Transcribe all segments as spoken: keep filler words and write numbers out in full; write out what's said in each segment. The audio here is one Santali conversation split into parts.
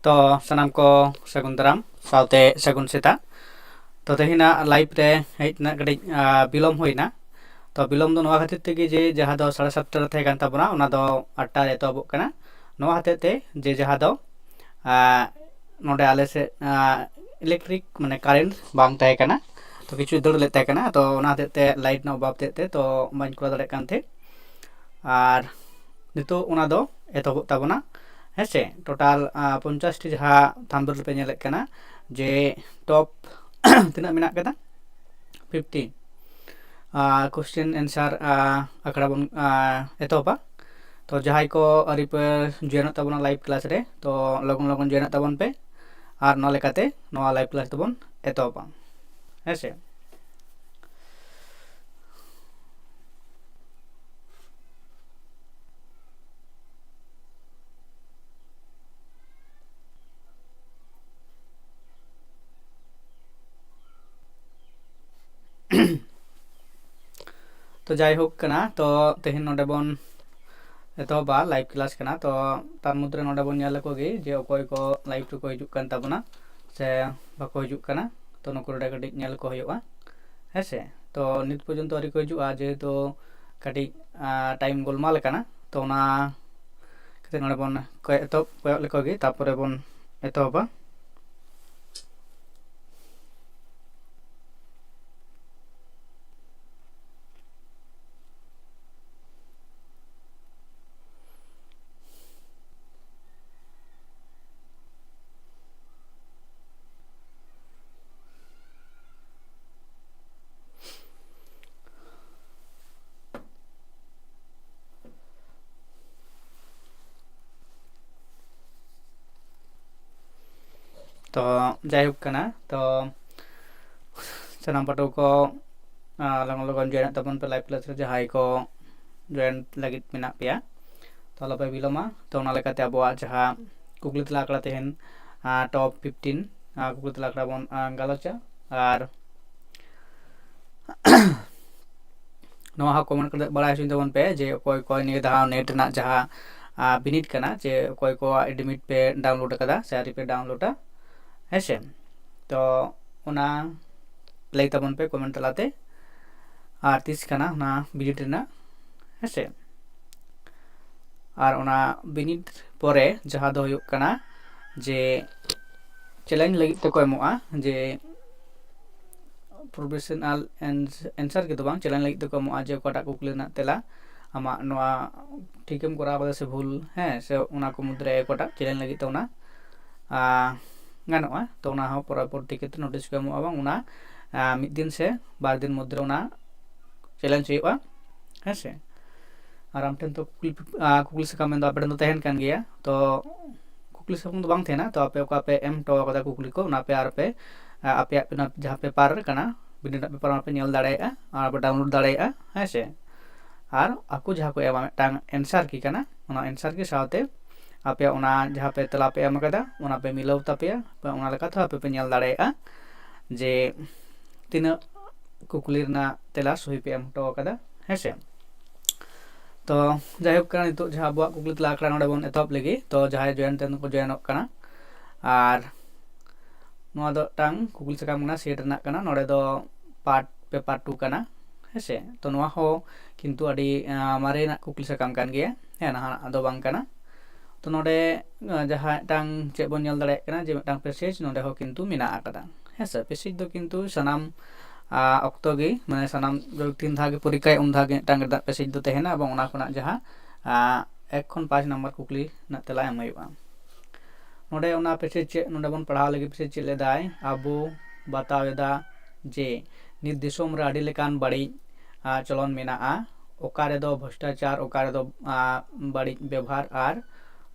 ᱛᱚ ᱥᱟᱱᱟᱢ ᱠᱚ ᱥᱟᱹᱜᱩᱱ ᱫᱟᱨᱟᱢ ᱥᱟᱶᱛᱮ ᱥᱟᱹᱜᱩᱱ ᱥᱮᱛᱟᱜ᱾ ᱛᱚ ᱛᱮᱦᱮᱧᱟᱜ ᱞᱟᱭᱤᱵᱷ ᱨᱮ ᱦᱮᱡ ᱨᱮᱱᱟᱜ ᱠᱟᱹᱴᱤᱡ ᱵᱤᱞᱚᱢ ᱦᱩᱭᱱᱟ᱾ ᱛᱚ ᱵᱤᱞᱚᱢ ᱫᱚ ᱱᱚᱣᱟ ᱠᱷᱟᱹᱛᱤᱨ ᱛᱮᱜᱮ ᱡᱮ ᱡᱟᱦᱟᱸ ᱫᱚ ᱥᱟᱲᱮ ᱥᱟᱛᱴᱟ ᱨᱮ ᱛᱟᱦᱮᱸ ᱠᱟᱱ ᱛᱟᱵᱚᱱᱟ, ᱚᱱᱟ ᱫᱚ ᱟᱴᱴᱟ ᱨᱮ ᱮᱛᱚᱦᱚᱵᱚᱜ ᱠᱟᱱᱟ᱾ ᱱᱚᱣᱟ ᱦᱚᱛᱮᱡ ᱛᱮ ᱡᱮ ᱡᱟᱦᱟᱸ ᱫᱚ ᱱᱚᱰᱮ ᱟᱞᱮ ᱥᱮᱫ ᱤᱞᱮᱠᱴᱨᱤᱠ ᱢᱟᱱᱮ ᱠᱟᱨᱮᱱᱴ ᱵᱟᱝ ᱛᱟᱦᱮᱸ ᱠᱟᱱᱟ, ᱛᱚ ᱠᱤᱪᱷᱩ ᱫᱟᱹᱲ ᱞᱮᱫ ᱛᱟᱦᱮᱸ ᱠᱟᱱᱟ, ᱛᱚ ᱚᱱᱟ ᱦᱚᱛᱮᱡ ᱛᱮ ᱞᱟᱭᱤᱴ ᱨᱮᱱᱟᱜ ᱚᱵᱷᱟᱵ ᱦᱚᱛᱮᱡ ᱛᱮ ᱛᱚ ᱵᱟᱹᱧ ᱠᱚᱨᱟᱣ ᱫᱟᱲᱮᱭᱟᱜ ᱠᱟᱱ ᱛᱟᱦᱮᱸᱫ᱾ ᱟᱨ ᱱᱤᱛᱚᱜ ᱚᱱᱟ ᱫᱚ ᱮᱛᱚᱦᱚᱵᱚᱜ ᱛᱟᱵᱚᱱᱟ᱾ ᱦᱮᱸ ᱥᱮ, ᱴᱳᱴᱟᱞ ᱯᱚᱧᱪᱟᱥᱴᱤ ᱡᱟᱦᱟᱸ ᱛᱷᱟᱢᱵᱮᱞ ᱨᱮᱯᱮ ᱧᱮᱞᱮᱫ ᱠᱟᱱᱟ ᱡᱮ ᱴᱚᱯ ᱛᱤᱱᱟᱹᱜ ᱢᱮᱱᱟᱜ ᱠᱟᱫᱟ, ᱯᱷᱤᱯᱴᱤ᱾ ᱠᱚᱥᱪᱮᱱ ᱮᱱᱥᱟᱨ ᱟᱠᱷᱲᱟ ᱵᱚᱱ ᱮᱛᱚᱦᱚᱵᱟ᱾ ᱛᱚ ᱡᱟᱦᱟᱸᱭ ᱠᱚ ᱟᱹᱣᱨᱤ ᱯᱮ ᱡᱚᱭᱮᱱᱚᱜ ᱛᱟᱵᱚᱱᱟ ᱞᱟᱭᱤᱵᱷ ᱠᱞᱟᱥ ᱨᱮ, ᱛᱚ ᱞᱚᱜᱚᱱ ᱞᱚᱜᱚᱱ ᱡᱚᱭᱮᱱᱚᱜ ᱛᱟᱵᱚᱱ ᱯᱮ᱾ ᱟᱨ ᱱᱚᱣᱟ ᱞᱮᱠᱟᱛᱮ ᱱᱚᱣᱟ ᱞᱟᱭᱤᱵᱷ ᱠᱞᱟᱥ ᱫᱚᱵᱚᱱ ᱮᱛᱚᱦᱚᱵᱟ᱾ ᱦᱮᱸ ᱥᱮ? ᱛᱚ ᱡᱟᱭᱦᱳᱠ ᱠᱟᱱᱟ, ᱛᱚ ᱛᱮᱦᱮᱧ ᱱᱚᱰᱮ ᱵᱚᱱ ᱮᱛᱚᱦᱚᱵᱟ, ᱞᱟᱭᱤᱵᱷ ᱠᱞᱟᱥ ᱠᱟᱱᱟ᱾ ᱛᱚ ᱛᱟᱨ ᱢᱚᱫᱽᱫᱷᱮ ᱨᱮ ᱱᱚᱰᱮ ᱵᱚᱱ ᱧᱮᱞ ᱟᱠᱚ ᱜᱮ ᱡᱮ ᱚᱠᱚᱭ ᱠᱚ ᱞᱟᱭᱤᱵᱷ ᱨᱮᱠᱚ ᱦᱤᱡᱩᱜ ᱠᱟᱱ ᱛᱟᱵᱚᱱᱟ ᱥᱮ ᱵᱟᱠᱚ ᱦᱤᱡᱩᱜ ᱠᱟᱱᱟ᱾ ᱛᱚ ᱱᱩᱠᱩ ᱱᱚᱰᱮ ᱠᱟᱹᱴᱤᱡ ᱧᱮᱞ ᱠᱚ ᱦᱩᱭᱩᱜᱼᱟ, ᱦᱮᱸ ᱥᱮ᱾ ᱛᱚ ᱱᱤᱛ ᱯᱚᱨᱡᱚᱱᱛᱚ ᱟᱹᱣᱨᱤ ᱠᱚ ᱦᱤᱡᱩᱜᱼᱟ, ᱡᱮᱦᱮᱛᱩ ᱠᱟᱹᱴᱤᱡ ᱴᱟᱭᱤᱢ ᱜᱳᱞᱢᱟᱞ ᱟᱠᱟᱱᱟ᱾ ᱛᱚ ᱚᱱᱟ ᱠᱷᱟᱹᱛᱤᱨ ᱱᱚᱰᱮ ᱵᱚᱱ ᱠᱚᱭᱚᱜ, ᱮᱛᱚᱦᱚᱵ ᱠᱚᱭᱚᱜ ᱞᱮᱠᱚ ᱜᱮ, ᱛᱟᱨᱯᱚᱨᱮ ᱵᱚᱱ ᱮᱛᱚᱦᱚᱵᱟ᱾ ᱛᱚ ᱡᱟᱭᱦᱳᱠ ᱠᱟᱱᱟ, ᱛᱚ ᱥᱟᱱᱟᱢ ᱯᱟᱹᱴᱷᱩᱣᱟᱹ ᱠᱚ ᱞᱚᱜᱚᱱ ᱞᱚᱜᱚᱱ ᱡᱚᱭᱮᱱᱚᱜ ᱛᱟᱵᱚᱱ ᱯᱮ ᱞᱟᱭᱤᱵᱷ ᱠᱞᱟᱥ ᱨᱮ, ᱡᱟᱦᱟᱸᱭ ᱠᱚ ᱡᱚᱭᱮᱱ ᱞᱟᱹᱜᱤᱫ ᱢᱮᱱᱟᱜ ᱯᱮᱭᱟ᱾ ᱛᱚ ᱟᱞᱚᱯᱮ ᱵᱤᱞᱚᱢᱟ᱾ ᱛᱚ ᱚᱱᱟ ᱞᱮᱠᱟᱛᱮ ᱟᱵᱚᱣᱟᱜ ᱡᱟᱦᱟᱸ ᱠᱩᱠᱞᱤ ᱛᱮᱞᱟ ᱟᱠᱷᱲᱟ ᱛᱮᱦᱮᱧ ᱴᱚᱯ ᱯᱷᱤᱯᱴᱤᱱ ᱠᱩᱠᱞᱤ ᱛᱮᱞᱟ ᱟᱠᱷᱲᱟ ᱵᱚᱱ ᱜᱟᱞᱚᱪᱟ᱾ ᱟᱨ ᱱᱚᱣᱟ ᱦᱚᱸ ᱠᱚᱢᱮᱱᱴ ᱠᱟᱛᱮ ᱵᱟᱲᱟᱭ ᱦᱚᱪᱚᱧ ᱛᱟᱵᱚᱱ ᱯᱮ ᱡᱮ ᱚᱠᱚᱭ ᱚᱠᱚᱭ ᱱᱤᱭᱟᱹ ᱫᱷᱟᱣ ᱱᱮᱴ ᱨᱮᱱᱟᱜ ᱡᱟᱦᱟᱸ ᱵᱤᱱᱤᱰ ᱠᱟᱱᱟ, ᱡᱮ ᱚᱠᱚᱭ ᱠᱚᱣᱟᱜ admit ᱯᱮ download ᱟᱠᱟᱫᱟ ᱥᱮ ᱟᱹᱣᱨᱤ ᱯᱮ download ᱟ, ᱦᱮᱸ ᱥᱮ᱾ ᱛᱚ ᱚᱱᱟ ᱞᱟᱹᱭ ᱛᱟᱵᱚᱱ ᱯᱮ comment ᱛᱟᱞᱟᱛᱮ, ᱟᱨ ᱛᱤᱥ ᱠᱟᱱᱟ ᱚᱱᱟ ᱵᱤᱱᱤᱰ ᱨᱮᱱᱟᱜ, ᱦᱮᱸ ᱥᱮ᱾ ᱟᱨ ᱚᱱᱟ ᱵᱤᱱᱤᱰ ᱯᱚᱨᱮ ᱡᱟᱦᱟᱸ ᱫᱚ ᱦᱩᱭᱩᱜ ᱠᱟᱱᱟ ᱡᱮ challenge ᱞᱟᱹᱜᱤᱫ ᱛᱮᱠᱚ ᱮᱢᱚᱜᱼᱟ, ᱡᱮ professional answer ᱜᱮ ᱫᱚ ᱵᱟᱝ, challenge ᱞᱟᱹᱜᱤᱫ ᱛᱮᱠᱚ ᱮᱢᱚᱜᱼᱟ ᱡᱮ ᱚᱠᱟᱴᱟᱜ ᱠᱩᱠᱞᱤ ᱨᱮᱱᱟᱜ ᱛᱮᱞᱟ ᱟᱢᱟᱜ ᱱᱚᱣᱟ ᱴᱷᱤᱠᱮᱢ ᱠᱚᱨᱟᱣ ᱠᱟᱫᱟ ᱥᱮ ᱵᱷᱩᱞ, ᱦᱮᱸ, ᱥᱮ ᱚᱱᱟ ᱠᱚ ᱢᱩᱫᱽᱨᱮ ᱚᱠᱟᱴᱟᱜ challenge ᱞᱟᱹᱜᱤᱫ ᱛᱮ ᱚᱱᱟ ᱜᱟᱱᱚᱜᱼᱟ᱾ ᱛᱚ ᱚᱱᱟ ᱦᱚᱸ ᱯᱚᱨᱚᱵᱚᱨᱛᱤ ᱠᱷᱮᱛᱨᱮ notice ᱠᱚ ᱮᱢᱚᱜᱼᱟ, ᱵᱟᱝ ᱚᱱᱟ ᱢᱤᱫ ᱫᱤᱱ ᱥᱮ ᱵᱟᱨ ᱫᱤᱱ ᱢᱚᱫᱽᱫᱷᱮ ᱨᱮ ᱚᱱᱟ challenge ᱦᱩᱭᱩᱜᱼᱟ, ᱦᱮᱸ ᱥᱮ᱾ ᱟᱨ ᱟᱢ ᱴᱷᱮᱱ ᱛᱚ ᱠᱩᱠᱞᱤ, ᱠᱩᱠᱞᱤ ᱥᱟᱠᱟᱢ ᱢᱮᱱᱫᱚ ᱟᱯᱮ ᱴᱷᱮᱱ ᱫᱚ ᱛᱟᱦᱮᱱ ᱠᱟᱱ ᱜᱮᱭᱟ, ᱛᱚ ᱠᱩᱠᱞᱤ ᱥᱟᱠᱟᱢ ᱫᱚ ᱵᱟᱝ ᱛᱟᱦᱮᱱᱟ, ᱛᱚ ᱟᱯᱮ ᱚᱠᱟ ᱯᱮ ᱮᱢ ᱦᱚᱴᱚ ᱠᱟᱫᱟ ᱠᱩᱠᱞᱤ ᱠᱚ, ᱚᱱᱟ ᱯᱮ ᱟᱨ ᱯᱮ ᱟᱯᱮᱭᱟᱜ ᱚᱱᱟ ᱡᱟᱦᱟᱸ ᱯᱮᱯᱟᱨ ᱠᱟᱱᱟ, ᱵᱤᱱᱤᱰ ᱨᱮᱱᱟᱜ ᱯᱮᱯᱟᱨ, ᱚᱱᱟ ᱯᱮ ᱧᱮᱞ ᱫᱟᱲᱮᱭᱟᱜᱼᱟ ᱟᱨ ᱯᱮ download ᱫᱟᱲᱮᱭᱟᱜᱼᱟ, ᱦᱮᱸ ᱥᱮ᱾ ᱟᱨ ᱟᱠᱚ ᱡᱟᱦᱟᱸ ᱠᱚ ᱮᱢᱟ ᱢᱤᱫᱴᱟᱝ answer key ᱠᱟᱱᱟ, ᱚᱱᱟ answer key ᱥᱟᱶᱛᱮ ᱟᱯᱮᱭᱟᱜ ᱚᱱᱟ ᱡᱟᱦᱟᱸ ᱯᱮ ᱛᱮᱞᱟ ᱯᱮ ᱮᱢ ᱠᱟᱫᱟ, ᱚᱱᱟ ᱯᱮ ᱢᱤᱞᱟᱹᱣ ᱛᱟᱯᱮᱭᱟ, ᱚᱱᱟ ᱞᱮᱠᱟᱛᱮ ᱟᱯᱮ ᱯᱮ ᱧᱮᱞ ᱫᱟᱲᱮᱭᱟᱜᱼᱟ ᱡᱮ ᱛᱤᱱᱟᱹᱜ ᱠᱩᱠᱞᱤ ᱨᱮᱱᱟᱜ ᱛᱮᱞᱟ ᱥᱚᱦᱤ ᱯᱮ ᱮᱢ ᱦᱚᱴᱚ ᱠᱟᱫᱟ, ᱦᱮᱸ ᱥᱮ᱾ ᱛᱚ ᱡᱟᱭᱦᱳᱠ ᱠᱟᱱᱟ, ᱱᱤᱛᱚᱜ ᱡᱟᱦᱟᱸ ᱟᱵᱚᱣᱟᱜ ᱠᱩᱠᱞᱤ ᱛᱮᱞᱟ ᱟᱠᱷᱲᱟ ᱱᱚᱰᱮ ᱵᱚᱱ ᱮᱛᱚᱦᱚᱵ ᱞᱮᱜᱮ᱾ ᱛᱚ ᱡᱟᱦᱟᱸᱭ join ᱛᱮᱱ ᱠᱚ joinᱚᱜ ᱠᱟᱱᱟ, ᱟᱨ ᱱᱚᱣᱟ ᱫᱚ ᱢᱤᱫᱴᱟᱝ ᱠᱩᱠᱞᱤ ᱥᱟᱠᱟᱢ ᱠᱟᱱᱟ, set ᱨᱮᱱᱟᱜ ᱠᱟᱱᱟ᱾ ᱱᱚᱰᱮ ᱫᱚ part paper two ᱠᱟᱱᱟ, ᱦᱮᱸ ᱥᱮ᱾ ᱛᱚ ᱱᱚᱣᱟ ᱦᱚᱸ ᱠᱤᱱᱛᱩ ᱟᱹᱰᱤ ᱢᱟᱨᱮᱱᱟᱜ ᱠᱩᱠᱞᱤ ᱥᱟᱠᱟᱢ ᱠᱟᱱ ᱜᱮᱭᱟ, ᱦᱮᱸ, ᱱᱟᱦᱟᱜ ᱫᱚ ᱵᱟᱝ ᱠᱟᱱᱟ᱾ ᱛᱚ ᱱᱚᱰᱮ ᱡᱟᱦᱟᱸ ᱢᱤᱫᱴᱟᱝ ᱪᱮᱫ ᱵᱚᱱ ᱧᱮᱞ ᱫᱟᱲᱮᱭᱟᱜ ᱠᱟᱱᱟ ᱡᱮ ᱢᱤᱫᱴᱟᱝ passage ᱱᱚᱰᱮ ᱦᱚᱸ ᱠᱤᱱᱛᱩ ᱢᱮᱱᱟᱜ ᱟᱠᱟᱫᱟ, ᱦᱮᱸ ᱥᱮ᱾ Passage ᱫᱚ ᱠᱤᱱᱛᱩ ᱥᱟᱱᱟᱢ ᱚᱠᱛᱚ ᱜᱮ, ᱢᱟᱱᱮ ᱥᱟᱱᱟᱢ ᱛᱤᱱ ᱫᱷᱟᱣ ᱜᱮ ᱯᱚᱨᱤᱠᱠᱷᱟᱭ ᱩᱱ ᱫᱷᱟᱣ ᱜᱮ ᱢᱤᱫᱴᱟᱝ ᱠᱟᱛᱮ passage ᱫᱚ ᱛᱟᱦᱮᱱᱟ, ᱮᱵᱚᱝ ᱚᱱᱟ ᱠᱷᱚᱱᱟᱜ ᱡᱟᱦᱟᱸ ᱮᱠ ᱠᱷᱚᱱ ᱯᱟᱸᱪ ᱱᱟᱢᱵᱟᱨ ᱠᱩᱠᱞᱤ ᱨᱮᱱᱟᱜ ᱛᱮᱞᱟ ᱮᱢ ᱦᱩᱭᱩᱜᱼᱟ᱾ ᱱᱚᱰᱮ ᱚᱱᱟ passage ᱪᱮᱫ, ᱱᱚᱰᱮ ᱵᱚᱱ ᱯᱟᱲᱦᱟᱣ ᱞᱟᱹᱜᱤᱫ passage ᱪᱮᱫ ᱞᱮᱫᱟᱭ, ᱟᱵᱚ ᱵᱟᱛᱟᱣ ᱮᱫᱟ ᱡᱮ ᱱᱤᱛ ᱫᱤᱥᱚᱢ ᱨᱮ ᱟᱹᱰᱤ ᱞᱮᱠᱟᱱ ᱵᱟᱹᱲᱤᱡ ᱪᱚᱞᱚᱱ ᱢᱮᱱᱟᱜᱼᱟ, ᱚᱠᱟ ᱨᱮᱫᱚ ᱵᱷᱨᱚᱥᱴᱟᱪᱟᱨ, ᱚᱠᱟ ᱨᱮᱫᱚ ᱵᱟᱹᱲᱤᱡ ᱵᱮᱵᱷᱟᱨ, ᱟᱨ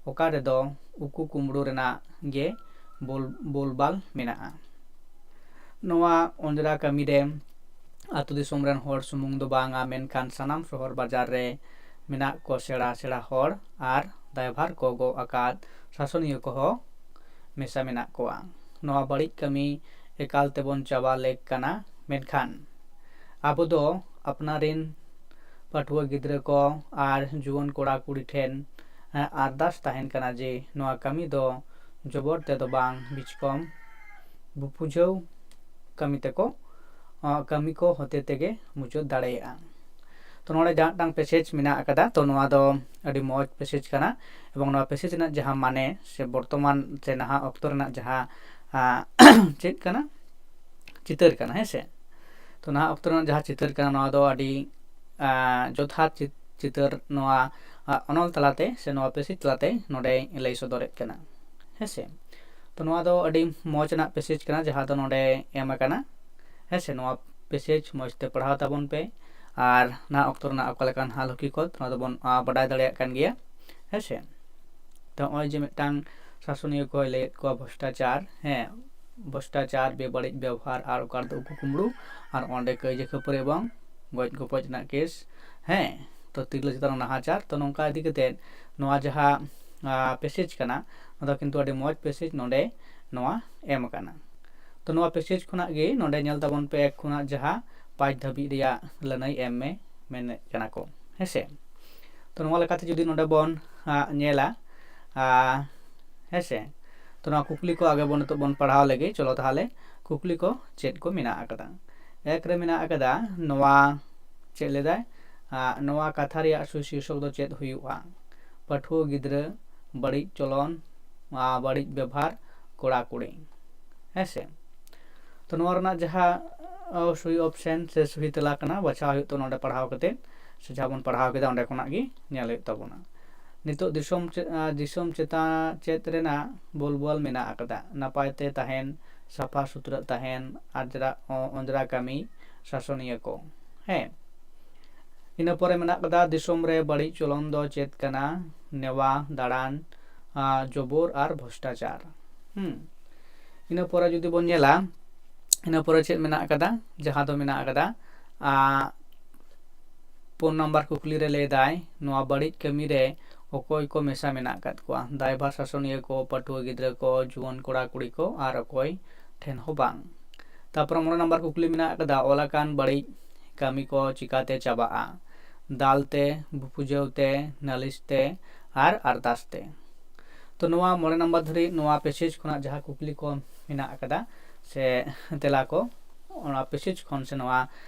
ᱚᱠᱟ ᱨᱮᱫᱚ ᱩᱠᱩ ᱠᱩᱢᱵᱽᱲᱩ ᱨᱮᱱᱟᱜ ᱜᱮ ᱵᱳᱞ ᱵᱳᱞᱵᱟᱞ ᱢᱮᱱᱟᱜᱼᱟ᱾ ᱱᱚᱣᱟ ᱚᱸᱡᱽᱨᱟ ᱠᱟᱹᱢᱤ ᱨᱮ ᱟᱹᱛᱩ ᱫᱤᱥᱚᱢ ᱨᱮᱱ ᱦᱚᱲ ᱥᱩᱢᱩᱝ ᱫᱚ ᱵᱟᱝᱟ, ᱢᱮᱱᱠᱷᱟᱱ ᱥᱟᱱᱟᱢ ᱥᱚᱦᱚᱨ ᱵᱟᱡᱟᱨ ᱨᱮ ᱢᱮᱱᱟᱜ ᱠᱚ ᱥᱮᱬᱟ ᱥᱮᱬᱟ ᱦᱚᱲ ᱟᱨ ᱫᱟᱭᱵᱷᱟᱨ ᱠᱚ ᱜᱚᱜ ᱟᱠᱟᱫ ᱥᱟᱥᱚᱱᱤᱭᱟᱹ ᱠᱚᱦᱚᱸ ᱢᱮᱥᱟ ᱢᱮᱱᱟᱜ ᱠᱚᱣᱟ᱾ ᱱᱚᱣᱟ ᱵᱟᱹᱲᱤᱡ ᱠᱟᱹᱢᱤ ᱮᱠᱟᱞ ᱛᱮᱵᱚᱱ ᱪᱟᱵᱟ ᱞᱮᱠ ᱠᱟᱱᱟ, ᱢᱮᱱᱠᱷᱟᱱ ᱟᱵᱚ ᱫᱚ ᱟᱯᱱᱟᱨᱤᱱ ᱯᱟᱹᱴᱷᱩᱣᱟᱹ ᱜᱤᱫᱽᱨᱟᱹ ᱠᱚ ᱟᱨ ᱡᱩᱣᱟᱹᱱ ᱠᱚᱲᱟ ᱠᱩᱲᱤ ᱴᱷᱮᱱ ᱟᱨᱫᱟᱥ ᱛᱟᱦᱮᱱ ᱠᱟᱱᱟ ᱡᱮ ᱱᱚᱣᱟ ᱠᱟᱹᱢᱤ ᱫᱚ ᱡᱚᱵᱚᱨ ᱛᱮᱫᱚ ᱵᱟᱝ, ᱵᱤᱪᱠᱚᱢ ᱵᱩᱯᱩᱡᱷᱟᱹᱣ ᱠᱟᱹᱢᱤ ᱛᱮᱠᱚ, ᱠᱟᱹᱢᱤ ᱠᱚ ᱦᱚᱛᱮ ᱛᱮᱜᱮ ᱢᱩᱪᱟᱹᱫ ᱫᱟᱲᱮᱭᱟᱜᱼᱟ᱾ ᱛᱚ ᱱᱚᱰᱮ ᱡᱟᱦᱟᱸ ᱢᱤᱫᱴᱟᱝ ᱯᱮᱥᱮᱡᱽ ᱢᱮᱱᱟᱜ ᱟᱠᱟᱫᱟ, ᱛᱚ ᱱᱚᱣᱟ ᱫᱚ ᱟᱹᱰᱤ ᱢᱚᱡᱽ ᱯᱮᱥᱮᱡᱽ ᱠᱟᱱᱟ᱾ ᱮᱵᱚᱝ ᱱᱚᱣᱟ ᱯᱮᱥᱮᱡᱽ ᱨᱮᱱᱟᱜ ᱡᱟᱦᱟᱸ ᱢᱟᱱᱮ ᱥᱮ ᱵᱚᱨᱛᱚᱢᱟᱱ ᱥᱮ ᱱᱟᱦᱟᱜ ᱚᱠᱛᱚ ᱨᱮᱱᱟᱜ ᱡᱟᱦᱟᱸ ᱪᱮᱫ ᱠᱟᱱᱟ, ᱪᱤᱛᱟᱹᱨ ᱠᱟᱱᱟ, ᱦᱮᱸ ᱥᱮ᱾ ᱛᱚ ᱱᱟᱦᱟᱜ ᱚᱠᱛᱚ ᱨᱮᱱᱟᱜ ᱡᱟᱦᱟᱸ ᱪᱤᱛᱟᱹᱨ ᱠᱟᱱᱟ, ᱱᱚᱣᱟ ᱫᱚ ᱟᱹᱰᱤ ᱡᱚᱛᱷᱟᱛ ᱪᱤᱛᱟᱹᱨ ᱱᱚᱣᱟ ᱚᱱᱚᱞ ᱛᱟᱞᱟᱛᱮ ᱥᱮ ᱱᱚᱣᱟ ᱯᱮᱥᱮᱡᱽ ᱛᱟᱞᱟᱛᱮ ᱱᱚᱰᱮ ᱞᱟᱹᱭ ᱥᱚᱫᱚᱨᱮᱫ ᱠᱟᱱᱟ, ᱦᱮᱸ ᱥᱮ᱾ ᱛᱚ ᱱᱚᱣᱟ ᱫᱚ ᱟᱹᱰᱤ ᱢᱚᱡᱽ ᱨᱮᱱᱟᱜ ᱯᱮᱥᱮᱡᱽ ᱠᱟᱱᱟ ᱡᱟᱦᱟᱸ ᱫᱚ ᱱᱚᱰᱮ ᱮᱢ ᱟᱠᱟᱱᱟ, ᱦᱮᱸ ᱥᱮ᱾ ᱱᱚᱣᱟ ᱯᱮᱥᱮᱡᱽ ᱢᱚᱡᱽ ᱛᱮ ᱯᱟᱲᱦᱟᱣ ᱛᱟᱵᱚᱱ ᱯᱮ᱾ ᱟᱨ ᱱᱟᱦᱟᱜ ᱚᱠᱛᱚ ᱨᱮᱱᱟᱜ ᱚᱠᱟ ᱞᱮᱠᱟᱱ ᱦᱟᱞ ᱦᱚᱠᱤᱠᱚᱛ, ᱱᱚᱣᱟ ᱫᱚᱵᱚᱱ ᱵᱟᱰᱟᱭ ᱫᱟᱲᱮᱭᱟᱜ ᱠᱟᱱ ᱜᱮᱭᱟ, ᱦᱮᱸ ᱥᱮ᱾ ᱛᱚ ᱱᱚᱜᱼᱚᱭ ᱡᱮ ᱢᱤᱫᱴᱟᱝ ᱥᱟᱥᱚᱱᱤᱭᱟᱹ ᱠᱚᱭ ᱞᱟᱹᱭᱮᱫ ᱠᱚᱣᱟ ᱵᱷᱨᱚᱥᱴᱟᱪᱟᱨ, ᱦᱮᱸ, ᱵᱷᱨᱚᱥᱴᱟᱪᱟᱨ, ᱵᱮᱵᱟᱹᱲᱤᱡ ᱵᱮᱵᱚᱦᱟᱨ ᱟᱨ ᱚᱠᱟᱨ ᱫᱚ ᱩᱠᱩ ᱠᱩᱢᱵᱽᱲᱩ, ᱟᱨ ᱚᱸᱰᱮ ᱠᱟᱹᱭᱡᱟᱹ ᱠᱷᱟᱹᱯᱟᱹᱨᱤ ᱮᱵᱚᱝ ᱜᱚᱡ ᱜᱚᱯᱚᱡ ᱨᱮᱱᱟᱜ ᱠᱮᱥ, ᱦᱮᱸ, ᱛᱚ ᱛᱤᱨᱞᱟᱹ ᱪᱮᱛᱟᱱ ᱨᱮ ᱱᱟᱦᱟᱪᱟᱨ᱾ ᱛᱚ ᱱᱚᱝᱠᱟ ᱤᱫᱤ ᱠᱟᱛᱮᱫ ᱱᱚᱣᱟ ᱡᱟᱦᱟᱸ ᱯᱮᱥᱮᱡᱽ ᱠᱟᱱᱟ, ᱱᱚᱣᱟ ᱫᱚ ᱠᱤᱱᱛᱩ ᱟᱹᱰᱤ ᱢᱚᱡᱽ ᱯᱮᱥᱮᱡᱽ ᱱᱚᱰᱮ ᱱᱚᱣᱟ ᱮᱢ ᱟᱠᱟᱱᱟ᱾ ᱛᱚ ᱱᱚᱣᱟ ᱯᱮᱥᱮᱡᱽ ᱠᱷᱚᱱᱟᱜ ᱜᱮ ᱱᱚᱰᱮ ᱧᱮᱞ ᱛᱟᱵᱚᱱ ᱯᱮ, ᱮᱠ ᱠᱷᱚᱱᱟᱜ ᱡᱟᱦᱟᱸ ᱯᱟᱸᱪ ᱫᱷᱟᱹᱵᱤᱡ ᱨᱮᱭᱟᱜ ᱞᱟᱹᱱᱟᱹᱭ ᱮᱢ ᱢᱮ ᱢᱮᱱᱮᱫ ᱠᱟᱱᱟ ᱠᱚ, ᱦᱮᱸ ᱥᱮ᱾ ᱛᱚ ᱱᱚᱣᱟ ᱞᱮᱠᱟᱛᱮ ᱡᱩᱫᱤ ᱱᱚᱰᱮ ᱵᱚᱱ ᱧᱮᱞᱟ, ᱦᱮᱸ ᱥᱮ, ᱛᱚ ᱱᱚᱣᱟ ᱠᱩᱠᱞᱤ ᱠᱚ ᱟᱜᱮ ᱵᱚᱱ ᱱᱤᱛᱚᱜ ᱵᱚᱱ ᱯᱟᱲᱦᱟᱣ ᱞᱮᱜᱮ᱾ ᱪᱚᱞᱚ ᱛᱟᱦᱚᱞᱮ ᱠᱩᱠᱞᱤ ᱠᱚ ᱪᱮᱫ ᱠᱚ ᱢᱮᱱᱟᱜ ᱟᱠᱟᱫᱟ᱾ ᱮᱠ ᱨᱮ ᱢᱮᱱᱟᱜ ᱟᱠᱟᱫᱟ ᱱᱚᱣᱟ, ᱪᱮᱫ ᱞᱮᱫᱟᱭ, ᱱᱚᱣᱟ ᱠᱟᱛᱷᱟ ᱨᱮᱭᱟᱜ ᱥᱩᱭ ᱥᱤᱨᱥᱚᱠ ᱫᱚ ᱪᱮᱫ ᱦᱩᱭᱩᱜᱼᱟ? ᱯᱟᱹᱴᱷᱩᱣᱟᱹ ᱜᱤᱫᱽᱨᱟᱹ, ᱵᱟᱹᱲᱤᱡ ᱪᱚᱞᱚᱱ, ᱵᱟᱹᱲᱤᱡ ᱵᱮᱵᱷᱟᱨ, ᱠᱚᱲᱟ ᱠᱩᱲᱤ, ᱦᱮᱸ ᱥᱮ᱾ ᱛᱚ ᱱᱚᱣᱟ ᱨᱮᱱᱟᱜ ᱡᱟᱦᱟᱸ ᱥᱩᱭ ᱚᱯᱥᱮᱱ ᱥᱮ ᱥᱩᱭ ᱛᱮᱞᱟ ᱠᱟᱱᱟ, ᱵᱟᱪᱷᱟᱣ ᱦᱩᱭᱩᱜ ᱛᱟᱵᱚᱱᱟ ᱚᱸᱰᱮ ᱯᱟᱲᱦᱟᱣ ᱠᱟᱛᱮ, ᱥᱮ ᱡᱟᱦᱟᱸ ᱵᱚᱱ ᱯᱟᱲᱦᱟᱣ ᱠᱮᱫᱟ ᱚᱸᱰᱮ ᱠᱷᱚᱱᱟᱜ ᱜᱮ ᱧᱮᱞ ᱦᱩᱭᱩᱜ ᱛᱟᱵᱚᱱᱟ᱾ ᱱᱤᱛᱚᱜ ᱫᱤᱥᱚᱢ ᱪᱮ-, ᱫᱤᱥᱚᱢ ᱪᱮᱛᱟᱱ ᱪᱮᱫ ᱨᱮᱱᱟᱜ ᱵᱳᱞᱵᱚᱞ ᱢᱮᱱᱟᱜ ᱟᱠᱟᱫᱟ? ᱱᱟᱯᱟᱭ ᱛᱮ ᱛᱟᱦᱮᱱ, ᱥᱟᱯᱷᱟ ᱥᱩᱛᱨᱟᱹ ᱛᱟᱦᱮᱱ, ᱟᱡᱽᱨᱟ-, ᱚᱸᱡᱽᱨᱟ ᱠᱟᱹᱢᱤ, ᱥᱟᱥᱚᱱᱤᱭᱟᱹ ᱠᱚ, ᱦᱮᱸ᱾ ᱤᱱᱟᱹ ᱯᱚᱨᱮ ᱢᱮᱱᱟᱜ ᱟᱠᱟᱫᱟ ᱫᱤᱥᱚᱢ ᱨᱮ ᱵᱟᱹᱲᱤᱡ ᱪᱚᱞᱚᱱ ᱫᱚ ᱪᱮᱫ ᱠᱟᱱᱟ? ᱱᱮᱣᱟ, ᱫᱟᱬᱟᱱ, ᱡᱚᱵᱚᱨ ᱟᱨ ᱵᱷᱨᱚᱥᱴᱟᱪᱟᱨ᱾ ᱦᱩᱸ᱾ ᱤᱱᱟᱹ ᱯᱚᱨᱮ ᱡᱩᱫᱤ ᱵᱚᱱ ᱧᱮᱞᱟ, ᱤᱱᱟᱹ ᱯᱚᱨᱮ ᱪᱮᱫ ᱢᱮᱱᱟᱜ ᱟᱠᱟᱫᱟ? ᱡᱟᱦᱟᱸ ᱫᱚ ᱢᱮᱱᱟᱜ ᱟᱠᱟᱫᱟ, ᱟᱸ, ᱯᱩᱱ ᱱᱟᱢᱵᱟᱨ ᱠᱩᱠᱞᱤ ᱨᱮ ᱞᱟᱹᱭ ᱫᱟᱭ, ᱱᱚᱣᱟ ᱵᱟᱹᱲᱤᱡ ᱠᱟᱹᱢᱤ ᱨᱮ ᱚᱠᱚᱭ ᱠᱚ ᱢᱮᱥᱟ ᱢᱮᱱᱟᱜ ᱟᱠᱟᱫ ᱠᱚᱣᱟ? ᱫᱟᱭᱵᱷᱟᱨ ᱥᱟᱥᱚᱱᱤᱭᱟᱹ ᱠᱚ, ᱯᱟᱹᱴᱷᱩᱣᱟᱹ ᱜᱤᱫᱽᱨᱟᱹ ᱠᱚ, ᱡᱩᱣᱟᱹᱱ ᱠᱚᱲᱟ ᱠᱩᱲᱤ ᱠᱚ, ᱟᱨ ᱚᱠᱚᱭ ᱴᱷᱮᱱ ᱦᱚᱸ ᱵᱟᱝ᱾ ᱛᱟᱨᱯᱚᱨᱮ ᱢᱚᱬᱮ ᱱᱟᱢᱵᱟᱨ ᱠᱩᱠᱞᱤ ᱢᱮᱱᱟᱜ ᱟᱠᱟᱫᱟ, ᱚᱞ ᱟᱠᱟᱱ ᱵᱟᱹᱲᱤᱡ ᱠᱟᱹᱢᱤ ᱠᱚ ᱪᱤᱠᱟᱛᱮ ᱪᱟᱵᱟᱜᱼᱟ? ᱫᱟᱞ ᱛᱮ, ᱵᱩᱯᱩᱡᱟᱹᱣ ᱛᱮ, ᱱᱟᱹᱞᱤᱥ ᱛᱮ, ᱟᱨ ᱟᱨᱫᱟᱥ ᱛᱮ᱾ ᱛᱚ ᱱᱚᱣᱟ ᱢᱚᱬᱮ ᱱᱟᱢᱵᱟᱨ ᱫᱷᱟᱹᱨᱤᱡ ᱱᱚᱣᱟ ᱯᱮᱥᱮᱡᱽ ᱠᱷᱚᱱᱟᱜ ᱡᱟᱦᱟᱸ ᱠᱩᱠᱞᱤ ᱠᱚ ᱢᱮᱱᱟᱜ ᱟᱠᱟᱫᱟ ᱥᱮ ᱛᱮᱞᱟ ᱠᱚ, ᱚᱱᱟ ᱯᱮᱥᱮᱡᱽ ᱠᱷᱚᱱ ᱥᱮ ᱱᱚᱣᱟ